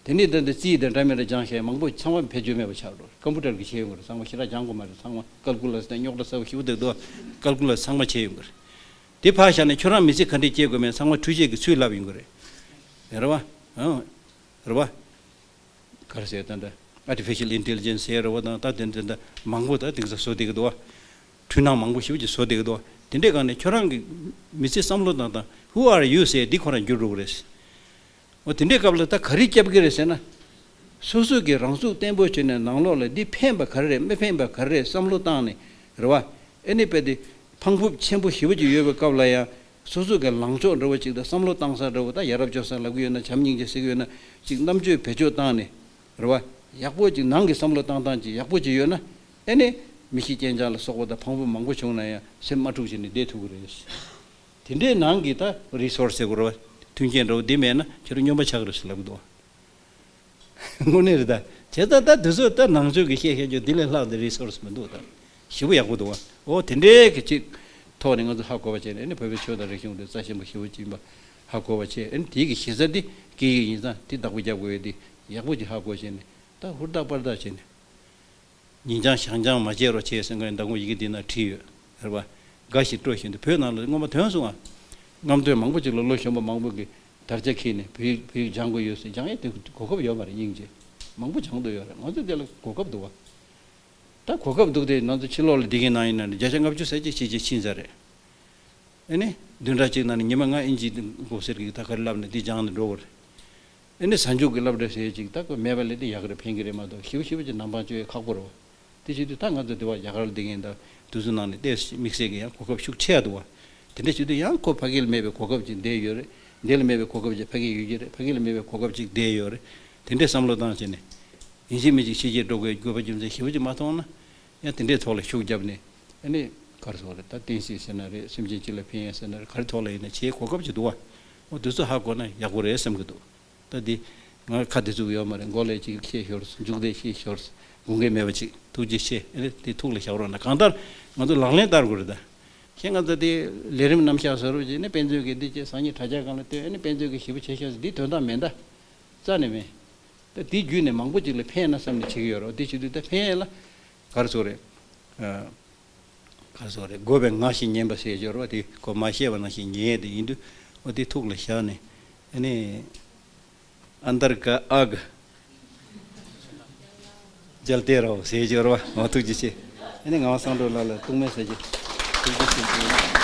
རེད། དེ་ནས་ད་ལྟ་རྩིས་དང་འདྲ་མི་འདྲ་སྦྱང་བྱས་མང་པོ་ཚང་མ་བེད་སྤྱོད་མེད་པ་ཆགས་འགྲོ། ཀམ་པུ་ཊར་གྱིས་བྱས་ཡོང་གི་རེད། ཚང་མ་ཞེ་དྲག་སྦྱང་དགོས་མ་རེད། ཚང་མ་ཀལ་ཀུ་ལ་སི་དང་རྙོག་དྲ་ཚ་པོ་ཞེ་པོ་འདུག་འདུག་ཀལ་ཀུ་ལ་སི་ཚང་མ་བྱས་ཡོང་གི་རེད། དེ་ཕར་བཞག་ནས་ཁྱོད་རང་མི་ཚེ་ག་འདྲས་སྐྱེལ་དགོས་མིན་ཚང་མ་འཕྲུལ་ཆས་ཀྱིས་ཚུར་ལབ་ཡོང་གི་རེད། རེད་བ། ཨང་། རེད་བ། ག་རེ་ཟེར་ད་འདྲ། ཨར་ཊི་ཕི་ཤལ་ཨིན་ཊེ་ལི་ཇེན་སི་ཟེར་རེད་བ། དང་ད་དེ་འདྲ་འདྲ་མང་པོ་ད་དེང་སང་བཟོ་བསྡད་ཀྱི་འདུག་བ། འཕྲུལ་སྣང་མང་པོ་ཞེ་པོ་ཅིག་བཟོ་བསྡད་ཀྱི་འདུག་བ། དེ་འདྲའི་སྒང་ནས་ཁྱོད་རང་གི་མི་ཚེ་བསམ་བློ་བཏང་སྟངས། Who are you ཟེར་འདི་ཁོ་རང་འགྱུར་འགྲོ་གི་རེད། འོ་དེ་འདྲའི་སྐབས་ལ་ད་ག་རེ་སྐྱབས་ཀྱི་རེད་ཟེར་ན། སོ་སོ་གིས་རང་ཚུགས་བརྟན་པོ་བྱས་ནས་ནང་ལོགས་ལ་འདི་ཕན་པ་ག་རེ་རེད་མི་ཕན་པ་ག་རེ་རེད་བསམ་བློ་བཏང་ནས། རེད་བ། ཨེ་ནི་དཔེ་དེ་འཕང་ཕུབ་ཆེན་པོ་ཞེ་པོ་ཅིག་ཡོད་པའི་སྐབས་ལ་ཡང་སོ་སོ་གི་ལངས་ཕྱོགས་འདྲ་བོ་ཅིག་དང་བསམ་བློ་བཏང་ས་འདྲ་བོ། ད་ཡ་རབས་སྤྱོད་བཟང་ལབ་ཀྱི་ཡོད་ན། བྱམས་སྙིང་རྗེ་ཟེར་གྱི་ཡོད་ན། ཅིག་རྣམ་དཔྱོད་བེད་སྤྱོད་བཏང་ནས། རེད་བ། ཡག་པོ་ཅིག་ནང་གི་བསམ་བློ་བཏང་སྟངས་ཅིག་ཡག་པོ་ཅིག་ཡོད་ན། ཨེ་ནི་མི་ཤི་རྐྱེན་ཆག་ལ་སོགས་པ་དང་ཕངས་པོ་མང་པོ་བྱུང་ན་ཡང་སེམས་མ་འཁྲུགས་བྱས་ནས་བསྡད་ཐུབ་ཀྱི་རེད། དེ་འདྲའི་ནང་གི་ད་རི་སོར་སི་ཟེར་དགོས་རེད་བ། མཐུན་རྐྱེན་འདྲ་བོ་འདི་མེད་ན་ཁྱོད་རང་སྨྱོན་པ་ཆགས་ཀྱི་རེད་ཟེར་ལབ་ཀྱི་འདུག་བ། དངོས་གནས་རེད་ད། བྱས་ཙང་ད་དེ་ཚོ་ད་ནང་ཆོས་ཀྱི་བཤད་བཤད་རྒྱུ་འདི་ལས་ལྷག་འདི་རི་སོར་སི་མི་འདུག་ད། ཞེ་པོ་ཡག་པོ་འདུག་བ། འོ་དེ་འདྲའི་གི་ཅིག་ཐོག་ནས་ང་ཚོ་ཧ་གོ་བ་བྱས་ནས་ནི་བོད་པའི་ཆོས་དང་རིག་གཞུང་དེ་རྩ་ཆེན་པོ་ཞེ་པོ་ཅིག་ཡིན་པ་ཧ་གོ་བ་བྱས། ཨ་ནི་དེའི་གི་གཞི་རྩ་འདི་སྐད་ཡིག་ཡིན་ཙང་དེ་བདག་པོ་རྒྱབ་དགོས་ཡོད། དེ་ཡག་པོ་ཅིག་ཧ་གོ་བྱས་ནས་ད་ཧུར་ཐག་པར་ཐག་བྱས་ནས། ཉིན་འགྱངས་ཞག་འགྱངས་མ་བྱེད་རོགས་བྱེད་ཟེར་མཁན་མདང་དགོང་ཡི་གེ་འདི་ན་བྲིས་ཡོད། རེད་པ། དགའ་ཞིང་སྤྲོ་བཞིན་དུ་བོད་ནང་ལ་སྔོན་མ་དོན་སོང་ང་། རྔམ་སྟོན་མང་པོ་ཅིག་ལ་ལོ་གཞོན་པ་མང་པོ་གིས་དར་ཆ་འཁྱེར་ནས་བོད་ཡིག་བོད་ཡིག་སྦྱང་དགོས་ཡོད་ཟེར། སྦྱང་ཡས་དེ་གོ་སྐབས་ཡོད་མ་རེད་སྙིང་རྗེ། མང་པོ་སྦྱང་འདོད་ཡོད་རེད། ང་ཚོ་དེ་ལ་གོ་སྐབས་འདུག་བ། ད་གོ་སྐབས་འདུག་སྟེ་ང་ཚོ་ཕྱི་ལོགས་ལ་བསྡད་མཁན་ནང་ཡིན་ན་ནི་བརྒྱ་ཆ་ལྔ་བཅུ་ཙམ་ཅིག་ཕྱི་རྒྱལ་ཕྱིན་ཚར་རེད། ཨེ་ནི། བདུན་ཕྲག་གཅིག་ནང་ནས་ཉི་མ་ལྔ་ཨིན་ཇི་མགོ་སེར་གྱིས་ད་ག་རེ་བསླབ་ནས་འདི་སྦྱངས་ནས་འགྲོ་གི་རེད། ཨེ་ནི་གཟའ་མཇུག་གི་སློབ་གྲྭ་ཟེར་ཅིག་ད་ཁོ་མེད་པ་ལས་འདི་ཡག་གི་རེད། ཕན་གི་རེད་མ་གཏོགས་ཞེ་པོ་ཞེ་པོ་ཅིག་ནང་པང་བཅོལ་ཡས་ཁག་པོ་རེད། དེ་བྱེད་དུས་ད་ང་ཚོ་འདི་བ་རྒྱ་གར་ལ་བསྡད་མཁན་དང་དུས་ཚོད་ནང་ནས་ཏོག་ཙམ་དམིགས་བསལ་གྱི་ཡང་གོ་སྐབས་ཤུགས་ཆེ་ཡ་འདུག་བ། དེ་འདྲ་བྱེད་དུས་ཡང་ཁོ་ཕ་གི་ལ་མེད་པའི་གོ་སྐབས་ཅིག་འདིར་ཡོད་རེད། འདི་ལ་མེད་པའི་གོ་སྐབས་ཅིག་ཕ་གིར་ཡོད་ཀྱི་རེད། ཕ་གི་ལ་མེད་པའི་གོ་སྐབས་ཅིག་འདིར་ཡོད་རེད། དེ་འདྲའི་བསམ་བློ་བཏང་བྱས་ནས། ཡིན་གཅིག་མིན་གཅིག་ཕྱི་རྒྱལ་འགྲོ་དགོས་དགོས་པ་རྒྱུ་མཚན་ཞེ་པོ་ཅིག་མ་མཐོང་ན། ཡང་དེ་འདྲའི་ཐོག་ལ་ཤུགས་བརྒྱབ་ནས། ཨ་ནི། ག་རེ་ཟེར་དགོས་རེད། ད་བསྟན་སྲིད་ཟེར་ན་རེད། སེམས་ཅན་སྤྱི་ལ་ཕན་ཡས་ཟེར་ན་རེད། ག་རེ་ཐོག་ལ་ཡིན་ན་བྱེད་གོ་སྐབས་ཅིག་འདུག་བ། འོ་དེ་ཚོ་ཧ་གོ་ན་ཡག་པོ་རེད་བསམ་གྱི་འདུག་ད་འདི། ང་ཁ་བདེ་ཚུགས་ཡོད་མ་རེད། མགོ་ལས་ཅིག་བཤད་ཤོར། མཇུག་དེ་བཤད་ཤོར། དགོངས་འགལ་མེད་པ་ཅིག་ཐུགས་རྗེ་ཆེ། ཨ་ནི་དེ་ཐུགས་ལ་བཞག་རོགས་གནང་། གང་ལྟར་ང་ཚོ་ལག་ལེན་བསྟར་དགོས་རེད་ད། ཁྱེད་ང་ཚོ་དེ་ལས་རིམ་རྣམ་གཞག་བཟོ་རོགས་བྱས་ནས་དཔེ་མཛོད་ཀྱི་འདི་བྱས། སང་ཉིན་དྲ་རྒྱ་སྒང་ལ་སྟོན། ཨ་ནི་དཔེ་མཛོད་ཀྱི་ཞེ་པོ་བྱས་ཤག་ཟེར། འདི་དོན་དག་མེད་ད། རྩ་ནས་མེད། ད་དེ་བརྒྱུད་ནས་མང་པོ་ཅིག་ལ་ཕན་ན་བསམ་ནས་བྱེད་ཀྱི་ཡོད་རེད། དེ་བྱེད་དུས་ད་ཕན་ཡས་ལ་ག་རེ་ཟེར་དགོས་རེད། ཨ། ག་རེ་ཟེར་དགོས་རེད། དགོས་པའི་ངར་ཞིག་ཉན་པ་ཟེར་ཡོད་རེད་བ། དེ་ཁོ་མ་བཤད་པ་ནང་བཞིན་ཉན་ཡས་དེ་ཡིན་དུས། འོ་དེ་ཐུགས་ལ་བཞག་ནས། ཨ་ནི། ཨན་དར་ཀ་ཨ་ག་ཇལ་ཏེ་རོ་ཟེར་ཡོད་རེད་བ། འོ་ཐུགས་རྗེ་ཆེ། ཨ་ནི་ངག་དབང་གསང་སྒྲོག་ལགས་ལ་ཐུགས་སྨོན་ཟེར་གྱི། ཐུགས་རྗེ་ཆེ།